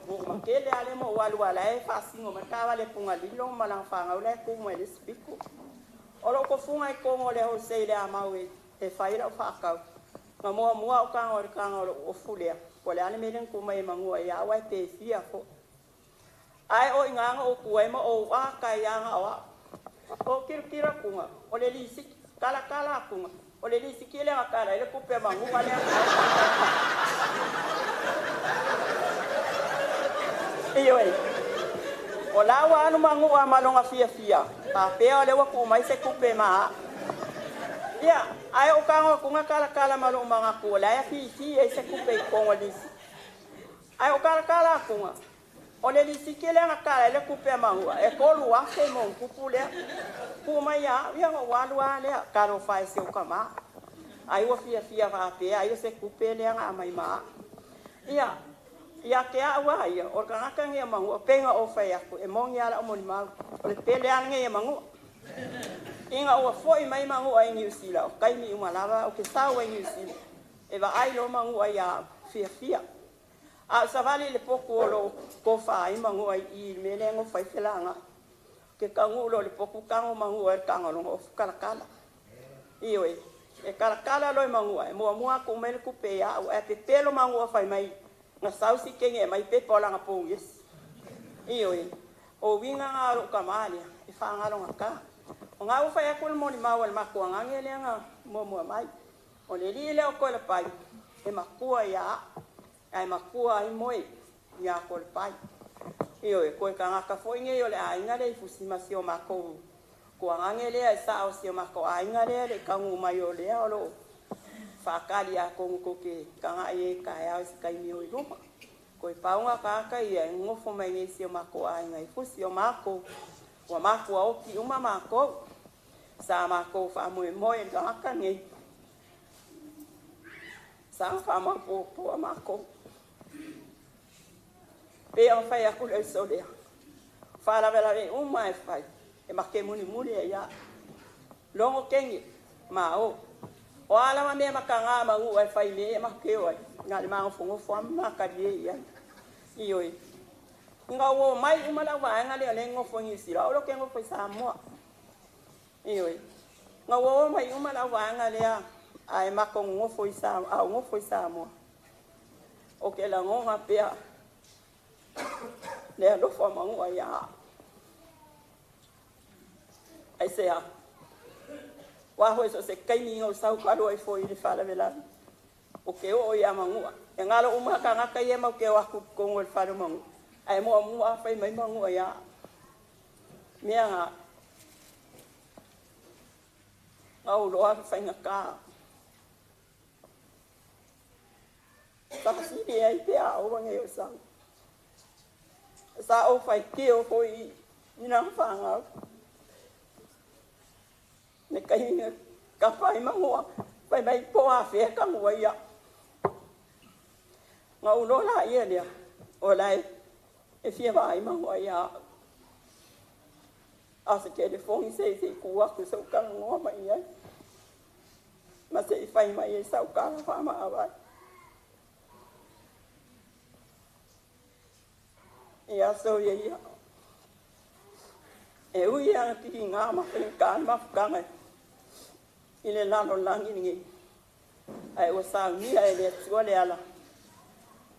wo makele ale mo walu ala e fasingo makawa le punga lilo malang fanga ule ku mai le spiku. Olo ko funga i kongo le wholesale a mau e fai la whakau. Ngā mua mua o kanga o le kanga o fulea. Ko le ane melen ku mai mangua i awa e te fia fo. Ai o inganga o kuai ma o a kai anga o a. O kira kira kunga, o le lisi, kala kala kunga. O le lisi ki le ngā kala, ele kupe mangua le. Iyo e. O lawa anu mangua malonga fia fia. Pa pea o le waku mai se kupe maha. Ia, ai o kanga kunga kala kala malo manga ku la ya fi fi e se kupe i kongo lisi. Ae o kalakala akuga, o le lisiti lea na kala ai le tupe a Magua, e 3,000 ma ona tupu lea. Tuu mai ia au, ia ona ou alu lava lea, talofa e si ou tama. Ai ua fiafia faapea ai o se tupe lea na aumai ma au. Ia, ia te au lava ia, o le tagata lenei o Manua, pei ona ou fai atu, e moni lava lau molimau, o le pele lava lenei a Manua. Ina ua foi mai Manua i Niu Sila, o taimi uma lava ou te sau ai i Niu Sila, e vaai loa Manua ia au, fiafia. A o savali i le potu o lo o tofa ai Manua i i i le mea lea e nofo ai Felagai, ou te taunuu loa i le potu tago Manua i le tagologa ofu talatala. Ioe, e talatala loa e Manua, e muamua lava tuu mai le tupe ia au, ae pepelo Manua fai mai na sau si teine e aumai pepa o lana poniesi. Ioe, o uiga na o lou tama lea e faagalogata. O na ua fai atu le molimau a le makuagage lea na muamua mai. O le alii lea o Toelapai e matua ia au, ae matua ai moe ia Toelapai. Ioe, toe tagata foi nei o le aiga lea i Fusi ma si o matou tuagage lea e sao si o matou aiga lea le i taunuu mai o lea o lo o faatali atonu tou te tagai ai i taeao i se taimi o i luma. Toe pau na tagata ia e nonofo mai nei i si o matou aiga i Fusi. O matou, ua matua oti uma matou. Sa matou faamoemoe i le tagata nei. Sa faamaopoopoa matou. Pei ona fai atu le uso lea, o faalavelave uma e fai, e make mulimuli ai lava. Logo kenge, ma o. O a lava mea mataga ma u'a e fai mea e make o ai, na o le magofogofoa ma makalie i ai. Ioe. Ina ua omai uma lau vaega lea o lea e nofo i Niu Sila, o lo ke nofo i Samoa. Ioe. Na ua omai uma lau vaega lea ae matou nonofo i Samoa, a o nofo i Samoa. O ke lagona pea le alofa maua ia au. Aisea? Ua hoe so se taimi ina ou sau talu ai foi i le faalavelave. O ke oo ia Manua. E galo uma tagata ia mau te o atu i totonu o le fale o Manua. Ae muamua a fai mai Manua ia au. Mea na na ou iloa le faigata. Faafesili ai pe a ova nei o sau. Sa ou faitio foi i nā fanau. Le taimi kapa ai Manua, fai mai po o afea tagu ai au. Na ou iloa laia lea, o la e fia vaai Manua ia au. A o se telefoni se i tu atu se i ou talanoa mai i ai ma se i fai mai ai sau tala faamavae. I aso ia ia, e ui lava tigiga ma faigata le mafutaga i le lalolagi lenei, ae ua saunia e le Atua le ala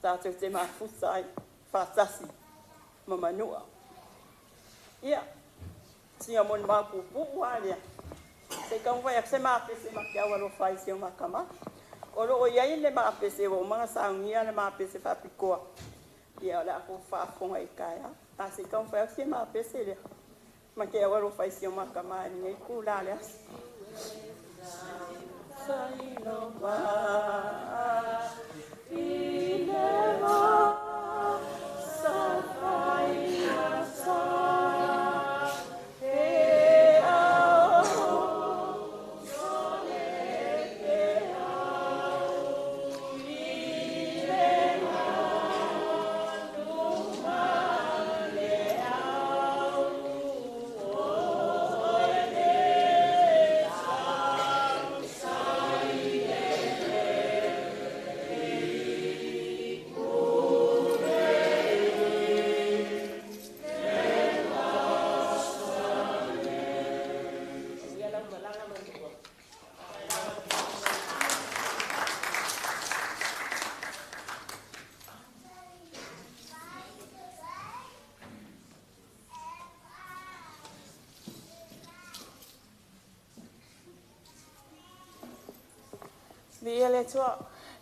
tatou te mafuta ai faatasi ma Manua. Ia, sina molimau puupuu lava lea, se i taumafai atu se mapese ma te aualofa ai i si o ma tama. O lo o i ai le mapese ua uma ona saunia le mapese faapitoa, ia o le a tou faafofoga i taeao. A se i taumafai atu se mapese lea ma te aualofa ai i si o ma tama i lenei itula o le aso. Viia le Atua.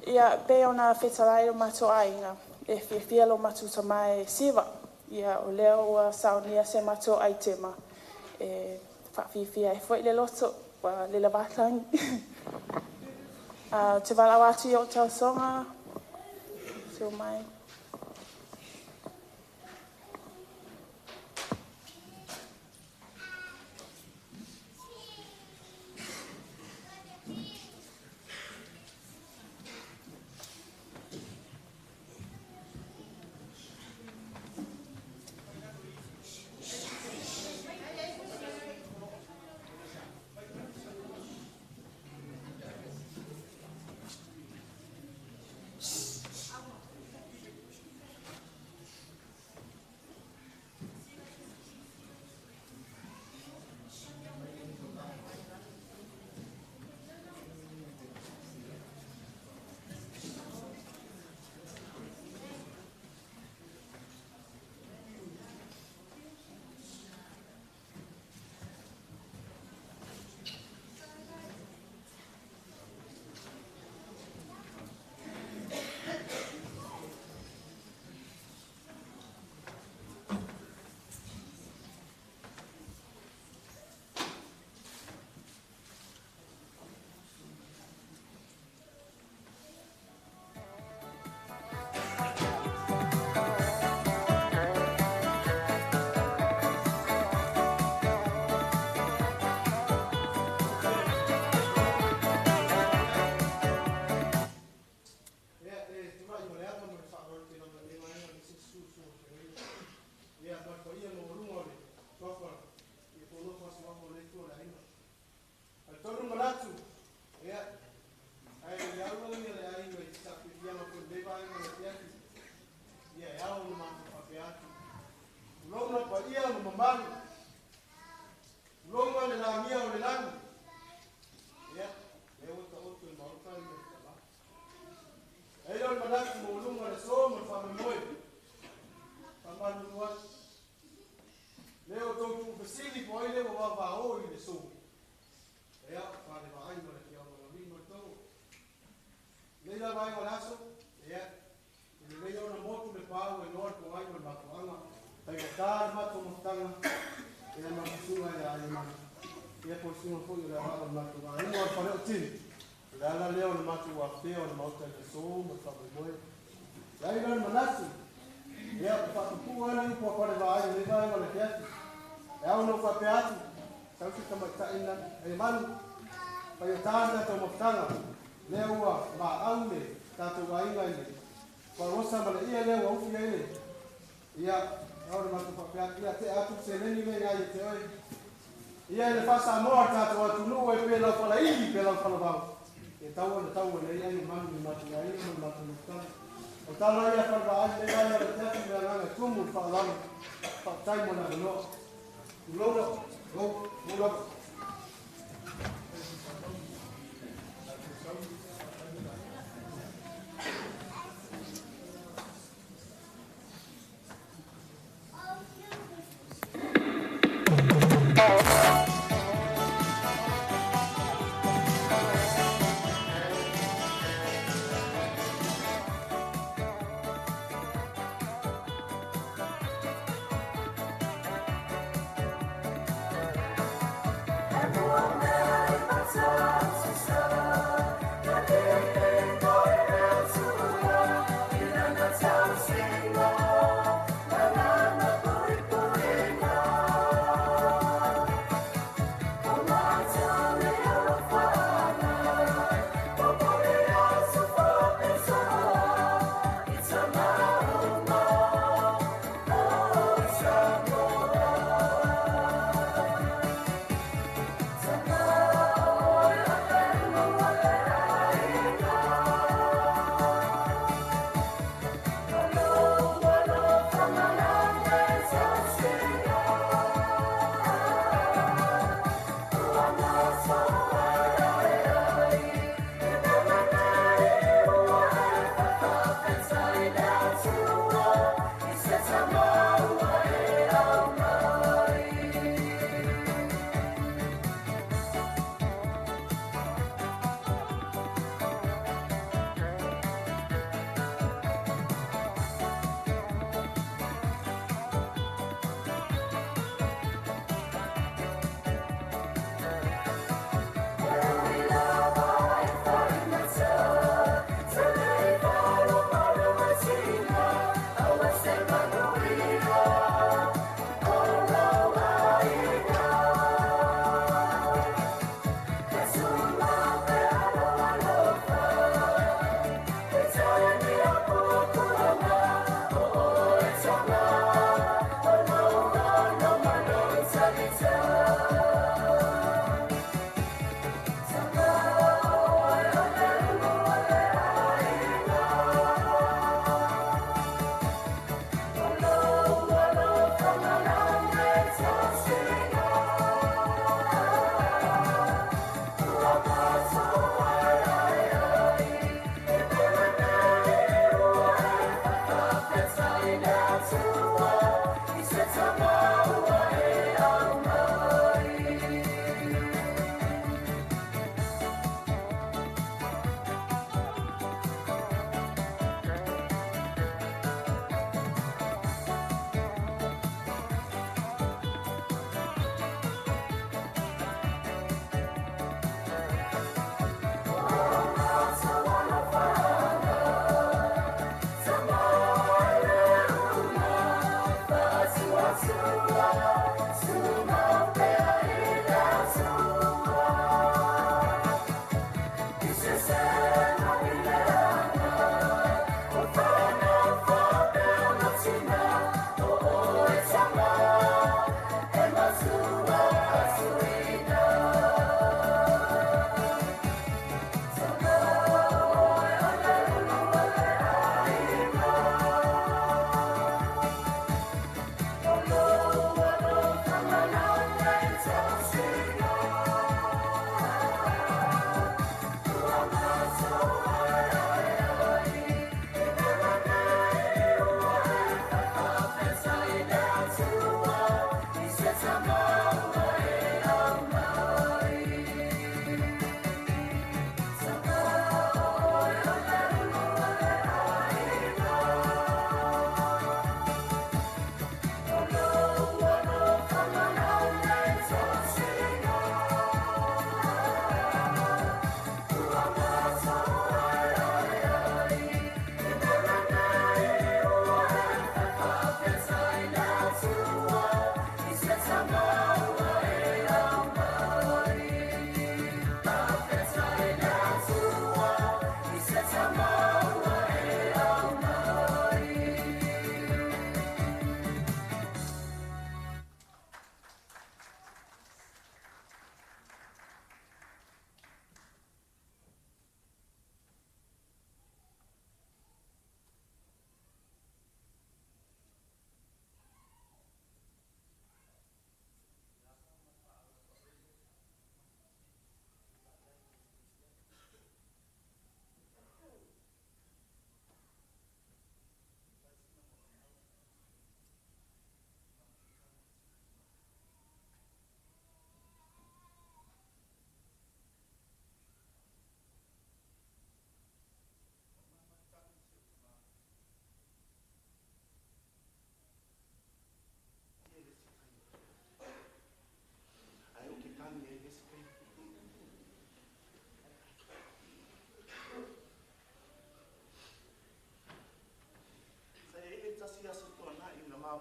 Ia, pei ona fetalai lo matou aiga, e fiafia lo matou tama e siva. Ia, o lea ua saunia se matou aitema e faafiafia ai foi le loto, ua lele vatagi. Ou te valaau atu i ou tausoga, susu mai. mamalu. Tulou le lagia o le lagi. Ia, lea ua taoto i le maota le mea tala. Ai lea o le manatu maualuga o le aso ma le faamoemoe. Faamalulu atu. Lea o tou tuufesili po o ai lea ua vavao i le aso. Ia, faalevaai ma le afioaga o Lamini ma le Togo. Lenei la vaega o le aso, ia, e lelei ona motu le pau e noa le pogai ma le mafuaaga, faigata le matou mafutaga, ia ma le susuga ia Aiamanu, ia po o le susuga foi o le auvaa o le matou aiga o le Faleoutini. O le ala lea o le matou afea o le Maota i le aso ma le faamoemoe. E ai la le manatu, ia, ua faapupuu lava le upu a Falevaai i lenei vaega o le afiafi. E ao ona ou faapea atu, sau se tamaitai na Aiamanu, faigata le tatou mafutaga, lea ua maau le tatou aiga i le faaosa ma le ia lea ua ufi ai le ia ao le matou faapea atu ia tea atu le seleni lea ia ia te oe ia i le faasamoa le tatou atunuu e pe laufalaili pe laufalavao e tau ona tau ane ai ai manu le matou aiga ma le matou mafutaga o tala ia falevaai le vai o le teatu le agaga e tumu le faaaloalo faafetai mo le avanoa tulou lou lava.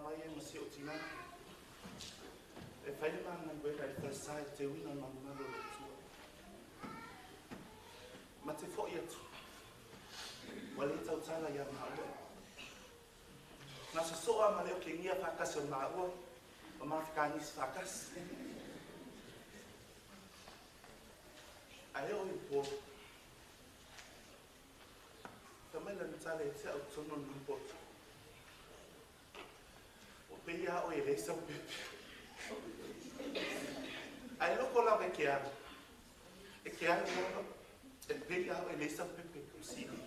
mai ai ma si o tina. E fai le magaluega i le falesa e teuina le malumalu o le Atua. Ma te fo'i atu, ua lē tautala iā maua. Na soso'a ma le okegia faatasi o maua, ma mafekanisi faatasi. Ae oo i po, fai mai lana tala ia te au totonu o le mapoto. Ua pei lava oe e leai sau pepe. Ae loko lava e ke alu. E ke alu lava, e pei lava oe e leai sau pepe i kou sili.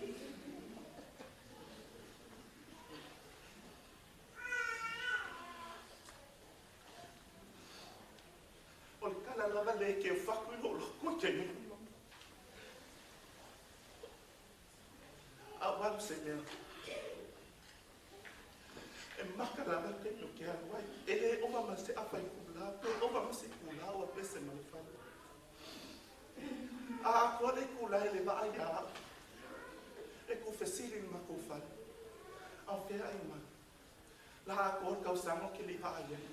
O le tala lava lea e keu faku i lou loko i taimi uma. A ua alu se mea. E maka lava le taimi ou te alu ai. E le ova ma se afa i kula, pe ova ma se itulā o apese ma le fale. A atoa le itulā e le vaai iā au. E kou fesili i le matou fale, A o fea ai mai? La atoa le tausaga ou te le i vaai ai.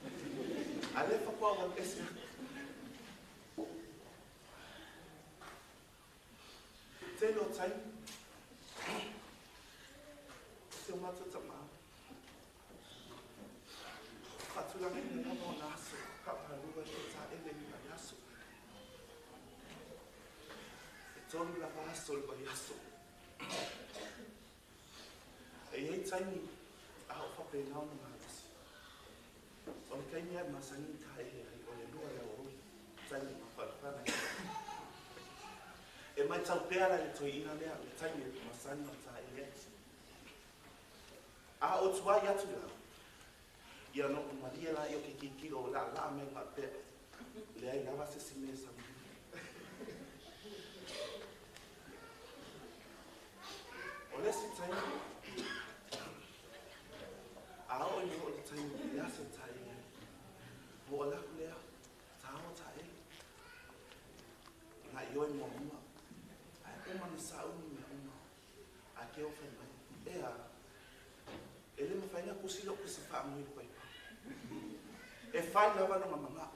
A lea faatoa ou alu ese atu. Tele o taimi, o si o matou tamā, faatulagaina lava ona aso faapalua e taele i le vaiaso. E 3 lava aso o le vaiaso. E i ai taimi a o faapena ona malosi. O le taimi lava e masani ona taele ai, o le 2 i le aoauli, taimi e mafanafana ai. E matau pea la i le toeaina lea, le taimi e masani ona taele ai. A o tuai atu la, ia ona ou malie laia o ke kikilo o laalaa mai faapea, leai lava se isi mea e sau. O le isi taimi, a oo ina oo i le taimi i le aso e taele ai, ona ou alu atu lea, taoa taele, na ioe muamua, ae uma ona sauni mea uma, ae ke o fai mai, e a, e le mafai ona tusi lou tusi faanoi i le paipa. E fai lava lona manao.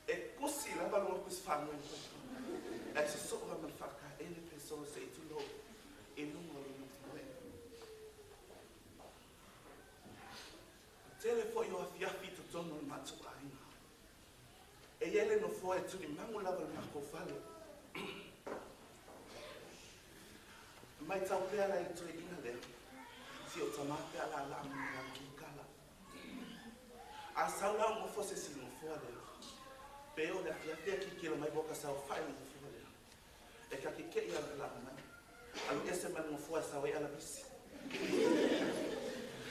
E tusi lava lona tusi faanoi i le paipa. Ae sosoo lava ma le faataele pe so se i tulou i luga o lona moe. Tele foi o afiafi i totonu o le matou aiga. E i ai le nofoa e tulimagu lava i le matou fale. E matau pea la i le toeaina lea, si o tamā pe a laalaa mai ma lana kikala. A sau la o nofo se isi i le nofoa lea, pe o le afiafi ae kikilo mai ua ka saofai i le nofoa lea. E ka keke'i a laalaa mai, alu ese mai le nofoa e sau ai alavisi.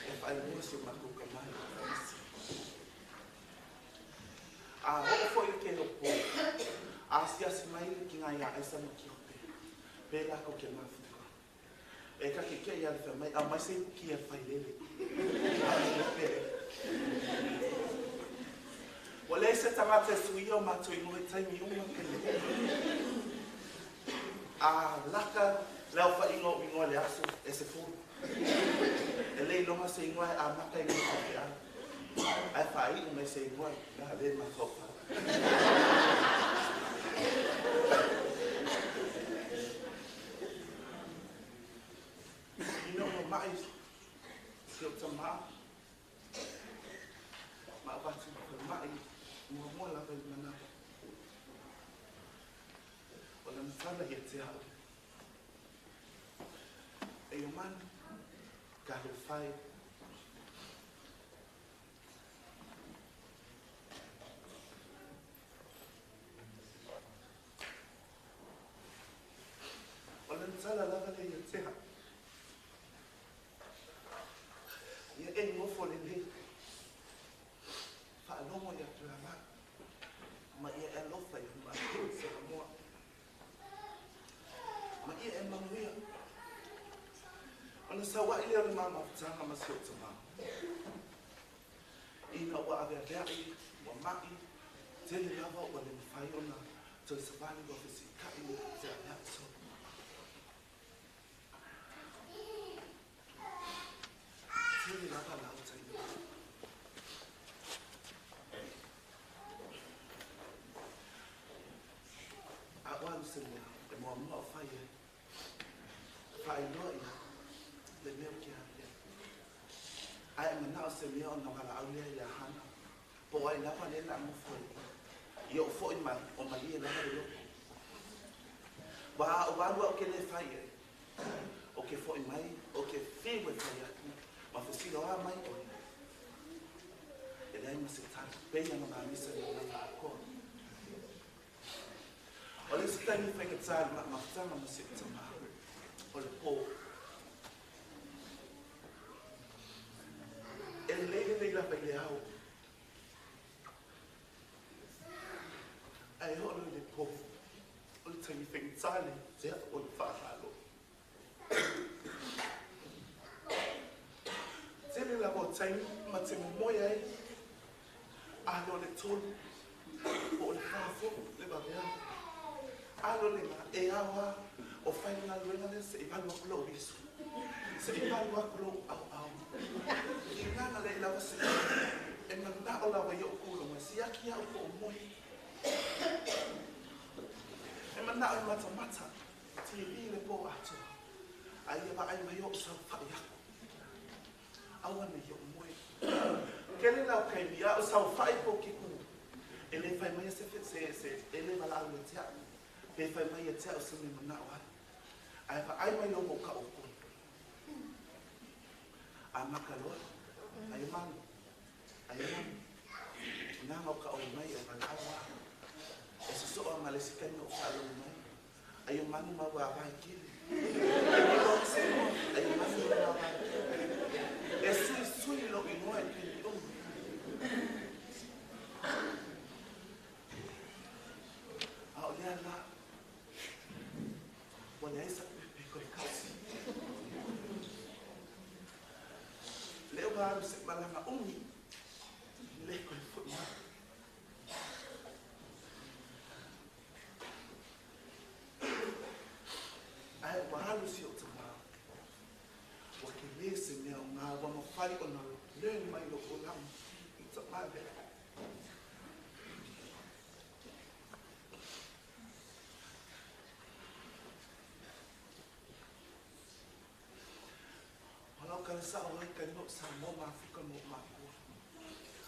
E faaigoa si o matou tama i le alavisi. A oo foi le kēia pō, a asiasi mai le kinai iā Aisa ma Kiope, pēlā kou ke mafuta. E ka kekeʻi a le fai mai, aumai se ipu kia e failele. A pele. Ua leai se tagata e suia o matou igoa i taimi uma, taimi uma. A laka le aofaiga o igoa i le aso, e 10. E le iloga se igoa e amata i lona faifeau, ae faaiu mai se igoa na le mafaufau. Ina ua ma'i si ou tamā, ma avatu i le falemai muamua lava i le manava. O lana tala ia te au, E Iomanu, talofa e. O lana tala lava lea ia te au, Ia e nofo lelei, faalogo ia Tulalai, ma ia e alofa ia matou i Samoa. Ma ia e manuia. Ona sauaʻi lea o le ma mafutaga ma si ou tamā. Ina ua aveaveaʻi, ua maʻi, tele lava ua le mafai ona toe savali ua fesiʻitaʻi le feaveaʻi solo. Tele lava lau taimi. se mea e muamua o fai ai. Faailoa ia le mea o ke alia. Ae e manao se mea o na wala au lea ia hana. Po ai lava le la ngofo i. Ia o foi mai o malie lava le loko. Wa o walu au ke le fai ai. O ke foi mai, o ke fiwe fai atu. Ma fesilo a mai oe. E leai ma se tala, peia na mamisa le olaga akoa. O le isi taimi faigata le mafutaga ma si ou tamā, o le pō. E lelei lelei lava i le ao. Ae oo loa i le pō, o le taimi faigata le tea o le faalalo. Tele lava o taimi ma te momoe ai, a loa le 3, po o le 4 foi le vaveao. A loa le e ao lava o fai le galuega lea seʻi valu aku lou isu, seʻi valu aku lou ʻauʻau. I gaga leai lava se e manaʻo lava i oʻu kuloga e siaki aʻu po o moe. E manaʻo e matamata TV le pō atoa, a ia vaai mai oʻu saofaʻi aku. Aua nei oʻu moe. Kele la o kaimi a o saofaʻi po ke ku. E le fai mai se se se e le walaʻau ia te aʻu. Pe fai mai ia te aʻu se me manaʻo ai. Ae vaai mai loa mo ka ʻoukou. A maka loa, ai e manu, ai e manu. O nā ngau ka ʻoi mai e walaʻau a. E sosoʻo a ma le isi kaimi o faalogo mai. Ai o manu ma ua wāwae kele. Ai o se inoa, ai o manu ma wāwae kele. E sui sui lou inoa i kaimi uma. A o lea la, ua leai saʻu pepe koe kasi. Lea ua alu seʻi malaga ʻumi, le koe foʻi mai. Ae ua alu si oʻu tamā. Ua kelē se mea o ngā ua mafai ona learn mai lou olaga i tamā lea. O lau kala saʻo ai ka igoa o Samoa ma Afrika ma o mākua.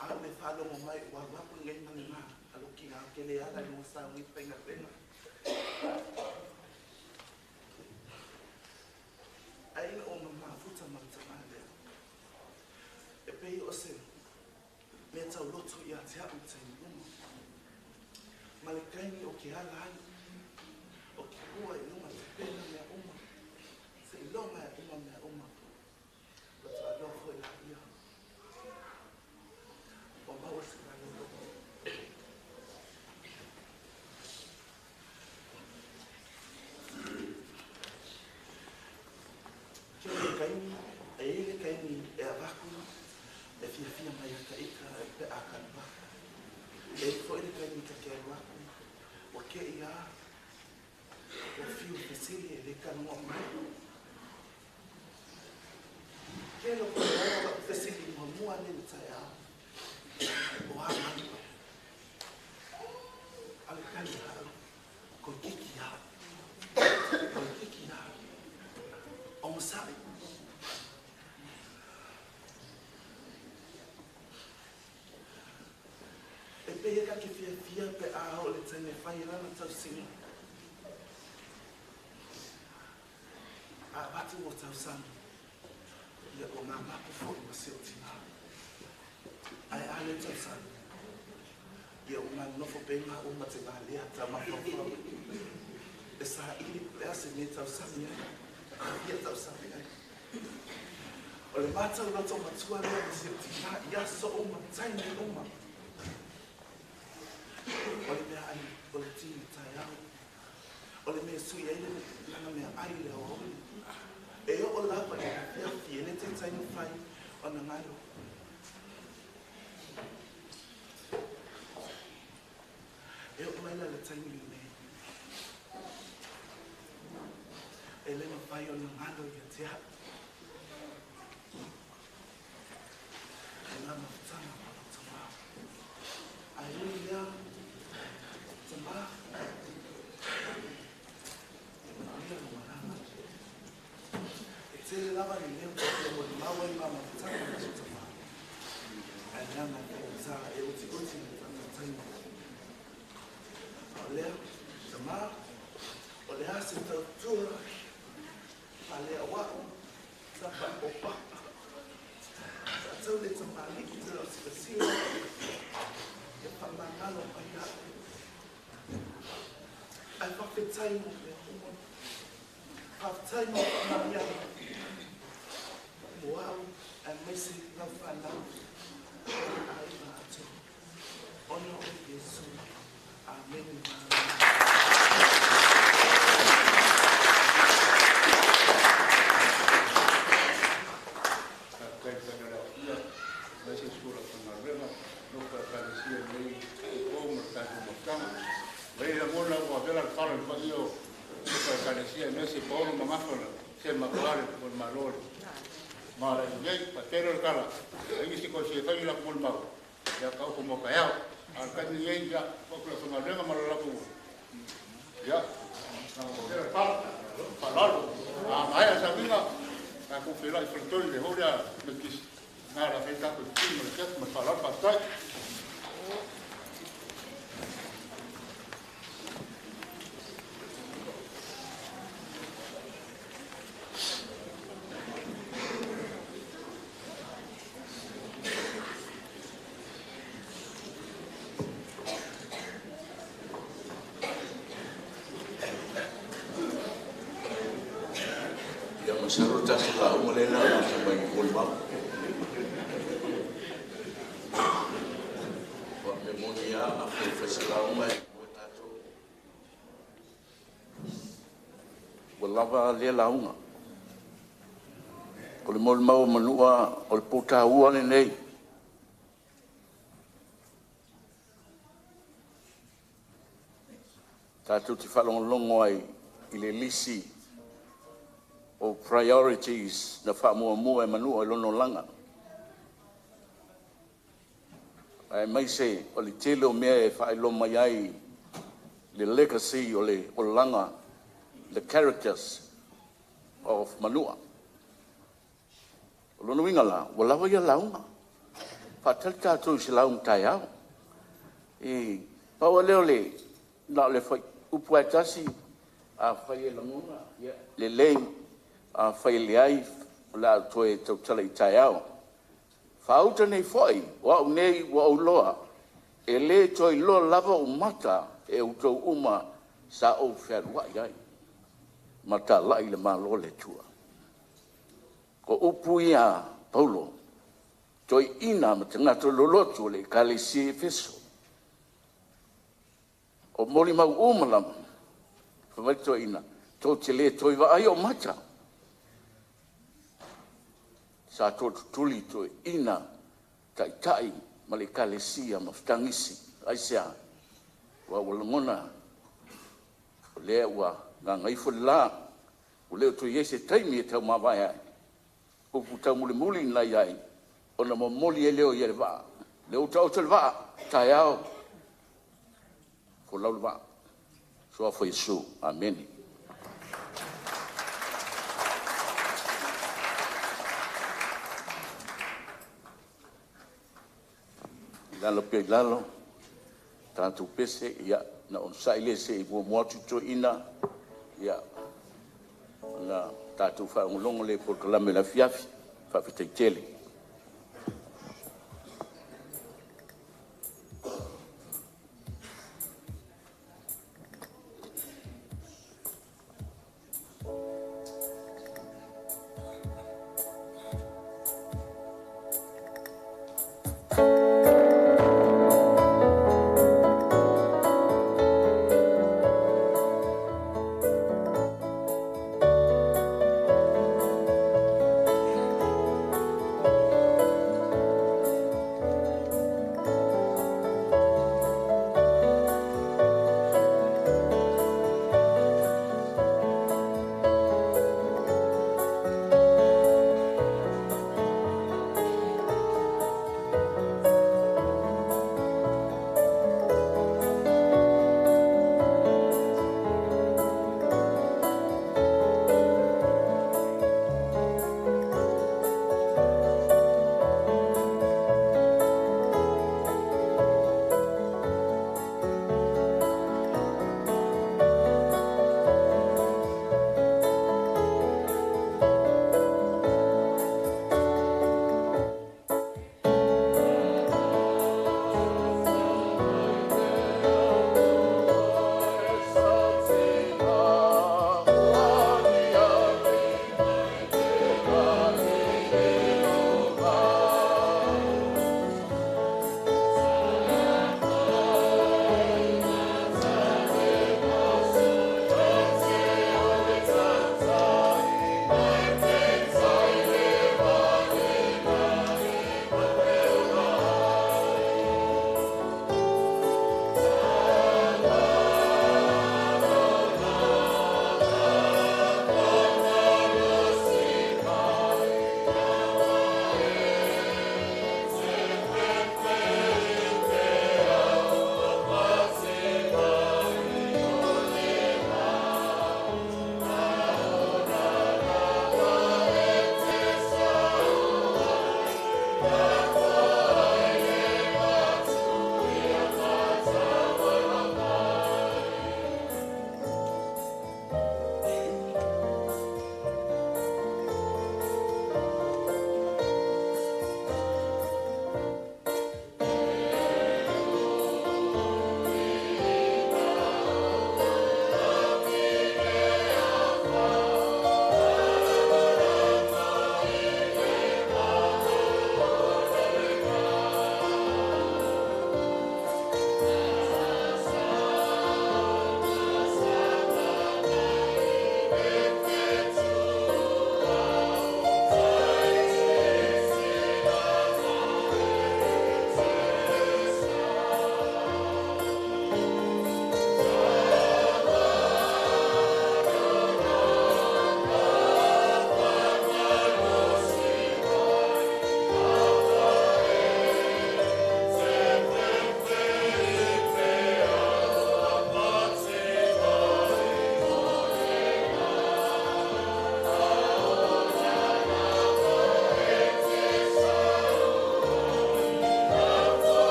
A me faalogo mai ua alu aku lenei ma lena a lo ki a ke le ala i luga sauni faigaluega. Ae ina ua mamafuta ma le tamā lea. E pei o se mea tauloto ia te aʻu i taimi uma. Ma le kaimi o ke ala ai, o ke ua i luga te pena mea uma, se i loa e uma mea uma. Ua taaloa foi la ia. Ua maua se malolo. Ke le kaimi, e i le kaimi e avaku, e fiafia mai a ka ika e pe a ka luaku. E i foi le kaimi ka ke alu aku, ua ke ia, ua fiu fesili e le kanoa mai. Ke loko e au lau fesili muamua nei le taeao, o a mai oe. A le tali a au, koe kiki a, koe kiki a, o masaʻi. E pehea ka ke fiafia pe a o le taimi e fai lana tausiga. A avatu o tausaga, ia ua mamapu foi ma si o tina. Ae a le tausaga, ia ua manofo pe ngā uma te valea ta mafaufau. E saʻili po le a se mea tausami ai, a fia tausami ai. O le mātau loto matua lea ma si o tina i aso uma, taimi uma. O le mea ai, o le tini taeao. O le mea sui ai le lana mea ai le aoauli. E oo lava i le afiafi e le te taimi fai ona galo. E oo mai la le taimi lenei. E le mafai ona galo ia te aʻu. E ngā mafutaga ma lou tamā. Ae ui lea, tamā. leaga e faigata e utiuti le faatautaiga. A o lea, tamā, o le a se tautua faaleauau sa faaopapa sa tau le tamalii te lau silasila ia faamagalo mai a'u. Ae faafetai mo mea uma, faafetai mo faamanuiaga mo a'u aemaise lau fanau ma le aiga atoa ona o Iesu. Amene. Faafetai i le Afia, aemaise sula faigaluega, nofo a Ekalesia i lenei po ma le tatou mafutaga. Ua i ai lagona ua avea le fala i le paia o nofo a Ekalesia aemaise paolo ma gafa na se makoale o le Malo le malai nei. Faatele o le tala, ai nisi kosi e fai la molimau, ia taoto mo taeao. A o le taimi lenei, ia, tuu atu i le aufaigaluega ma le latou, ia, avea le fala, faaaloalo. A maea sauniga, tatou feiloai i faletolu i le hall lea Metotisi, na o le a fai ai tatou fesili ma le afiafi. Ma le faaaloalo, faafetai. Ia, masalo tasi lauga lea na amata mai molimau. Aua o le mea moni lava, afai e fai se lauga e moe tatou. Ua lava lea lauga. O le molimau a Manua o le po taua lenei. Tatou te faalogologo ai i le lisi o priorities na faamuamua e Manua i lona olaga, aemaise o le tele o mea e faailoa mai ai le legacy o le olaga, the characters of Manua. O lona uiga la, ua lava ia lauga, faatali tatou i se lauga taeao. E pau lava lea o le na o le fuaiupu lava e tasi, afai e lagona, ia lelei, afai e leai, o le a ou toe tautala i taeao. Faauta nei foi, o au nei ua ou iloa, e le toe iloa lava ou mata e outou uma sa ou fealuai ai ma talai i le Malo o le Atua. O upu ia a Paulo, toeaina ma tagata lolotu o le Ekalesia i Efeso. O molimau uma lava, fai mai le toeaina, tou te le toe vaaia ou mata. Sa tootutuli toeaiina, taitai ma le Ekalesia ma fetagisi. Aisea? Aua ua lagona o lea ua gagaifo le la, ua le o toe i ai se taimi e taumavae ai, upu taumulimuli na i ai, ona momoli ai lea o ia i le vaa. Lea ua taoto le vaa, taeao, folau le vaa. Suafa Iesu. Amene. I lalo pea i lalo, tatou pese, ia, na onosai lea se i muamua atu toeaiina, ia, ona tatou faalogologo lea i polokalame o le afiafi. Faafetai tele.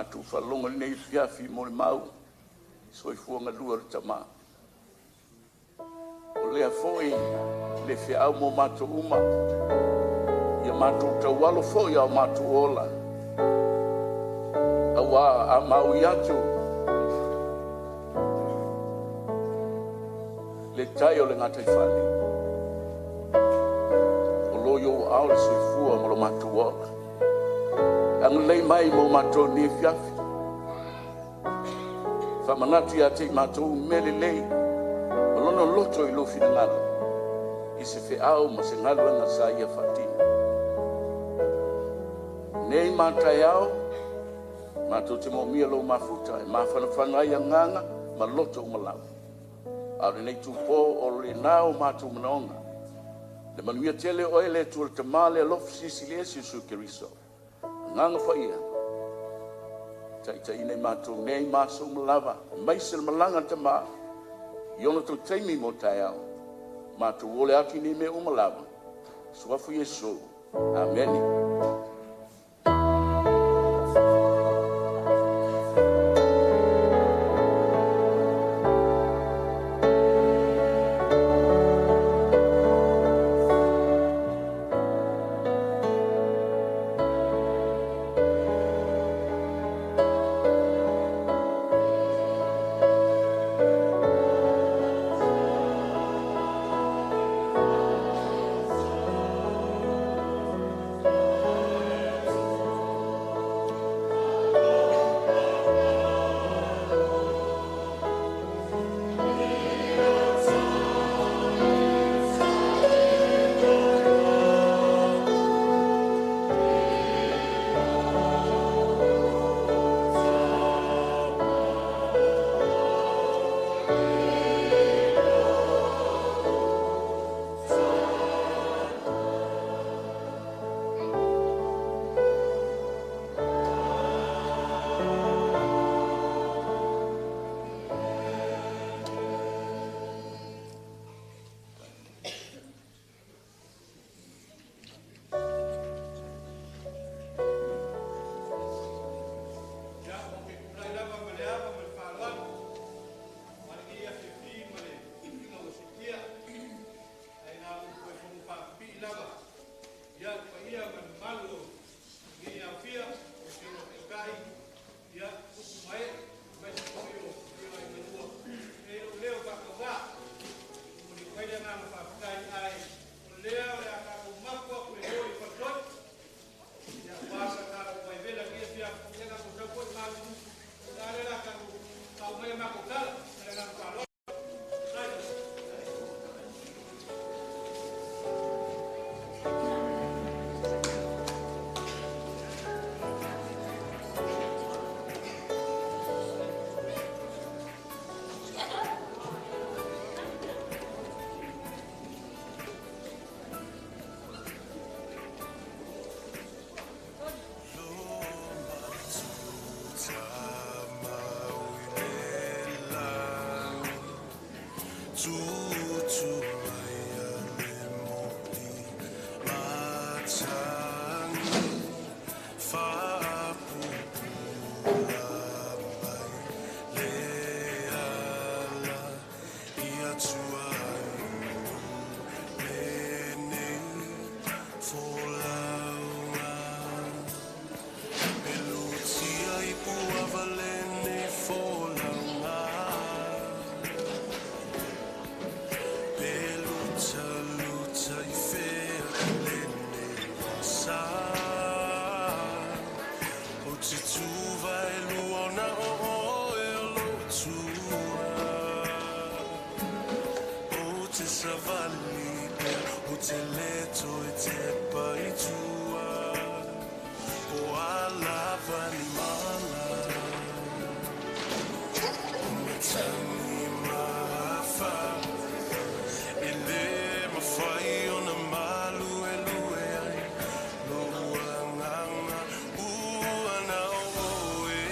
Matou faalogo i lenei afiafi mo le mau soifua galue o le tama. O lea foi le feau mo matou uma, ia matou taualo foi ao matou ola, auā a maui atu le tai o le gataifale, o lo o i ou aao le soifua ma lo matou ola. Agalelei mai mo matou i lenei afiafi, faamanatu ia te i matou mea lelei ma lona loto i lou finagalo, i se feau ma se galuega sa ia faatino. Nei ma a taeao, matou te moomia lou mafuta e mafanafana ai agaga ma loto uma lava. A o lenei itupo o lena o matou manaoga. Le manuia tele o oe le Atua le Tama le alofa Silisili Ese Iesu Keriso. Agaga Paia, taitaiina i matou nei ma aso uma lava, aemaise le malaga a le tama i ona toe taimi mo taeao. Matou ole atu i nei mea uma lava. Suafa Iesu. Amene. Ia, ou te tulai lava ma le ava ma le faaaloalo aua lenei afiafi ma le tofiga ua siitia, ae na ona ou toe fono faapipii lava ia le paia ma le mamalu o lenei aofia o Afioga i Taitai, ia, tupu ma ee, aemaise foi o Afioga i Matua. E lou leo faatauvaa e momoli atu ai le agaga faafetai, ae o lea o le a tatou mapu atu e o i Faletoi aua sa tatou vaivela i lenei afiafi, ia tatou sau foi malulu. A lea o le a tatou faauma ai a matou tala. Ma le agaga faaaloalo. Tutu mai le moli matagi, faapupula mai le ala ia tuai lenei folauga. Pelutia i puava lenei folauga. Peluta luta i fea lenei vasa. O te tuva e luona o oe o lo tua. O te savali pea, o te leto e te pai tua. O alava ni mala. O matangi mafa. E le mawhai o na malu e lue ai. Lo uanganga ua na oe.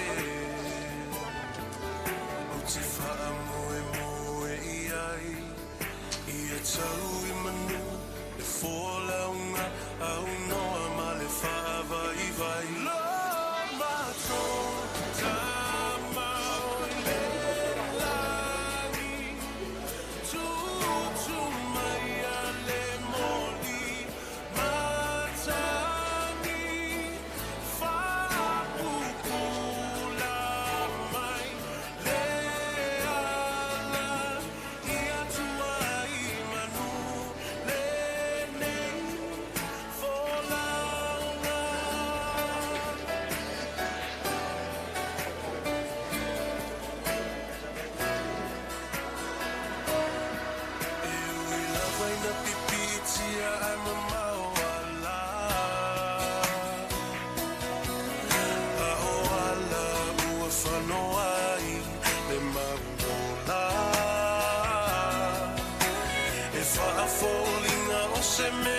O te wha moe moe i ai. Ia tau i manu le fōlaunga au noa ma le whaavai vai. Lo mato Se mea.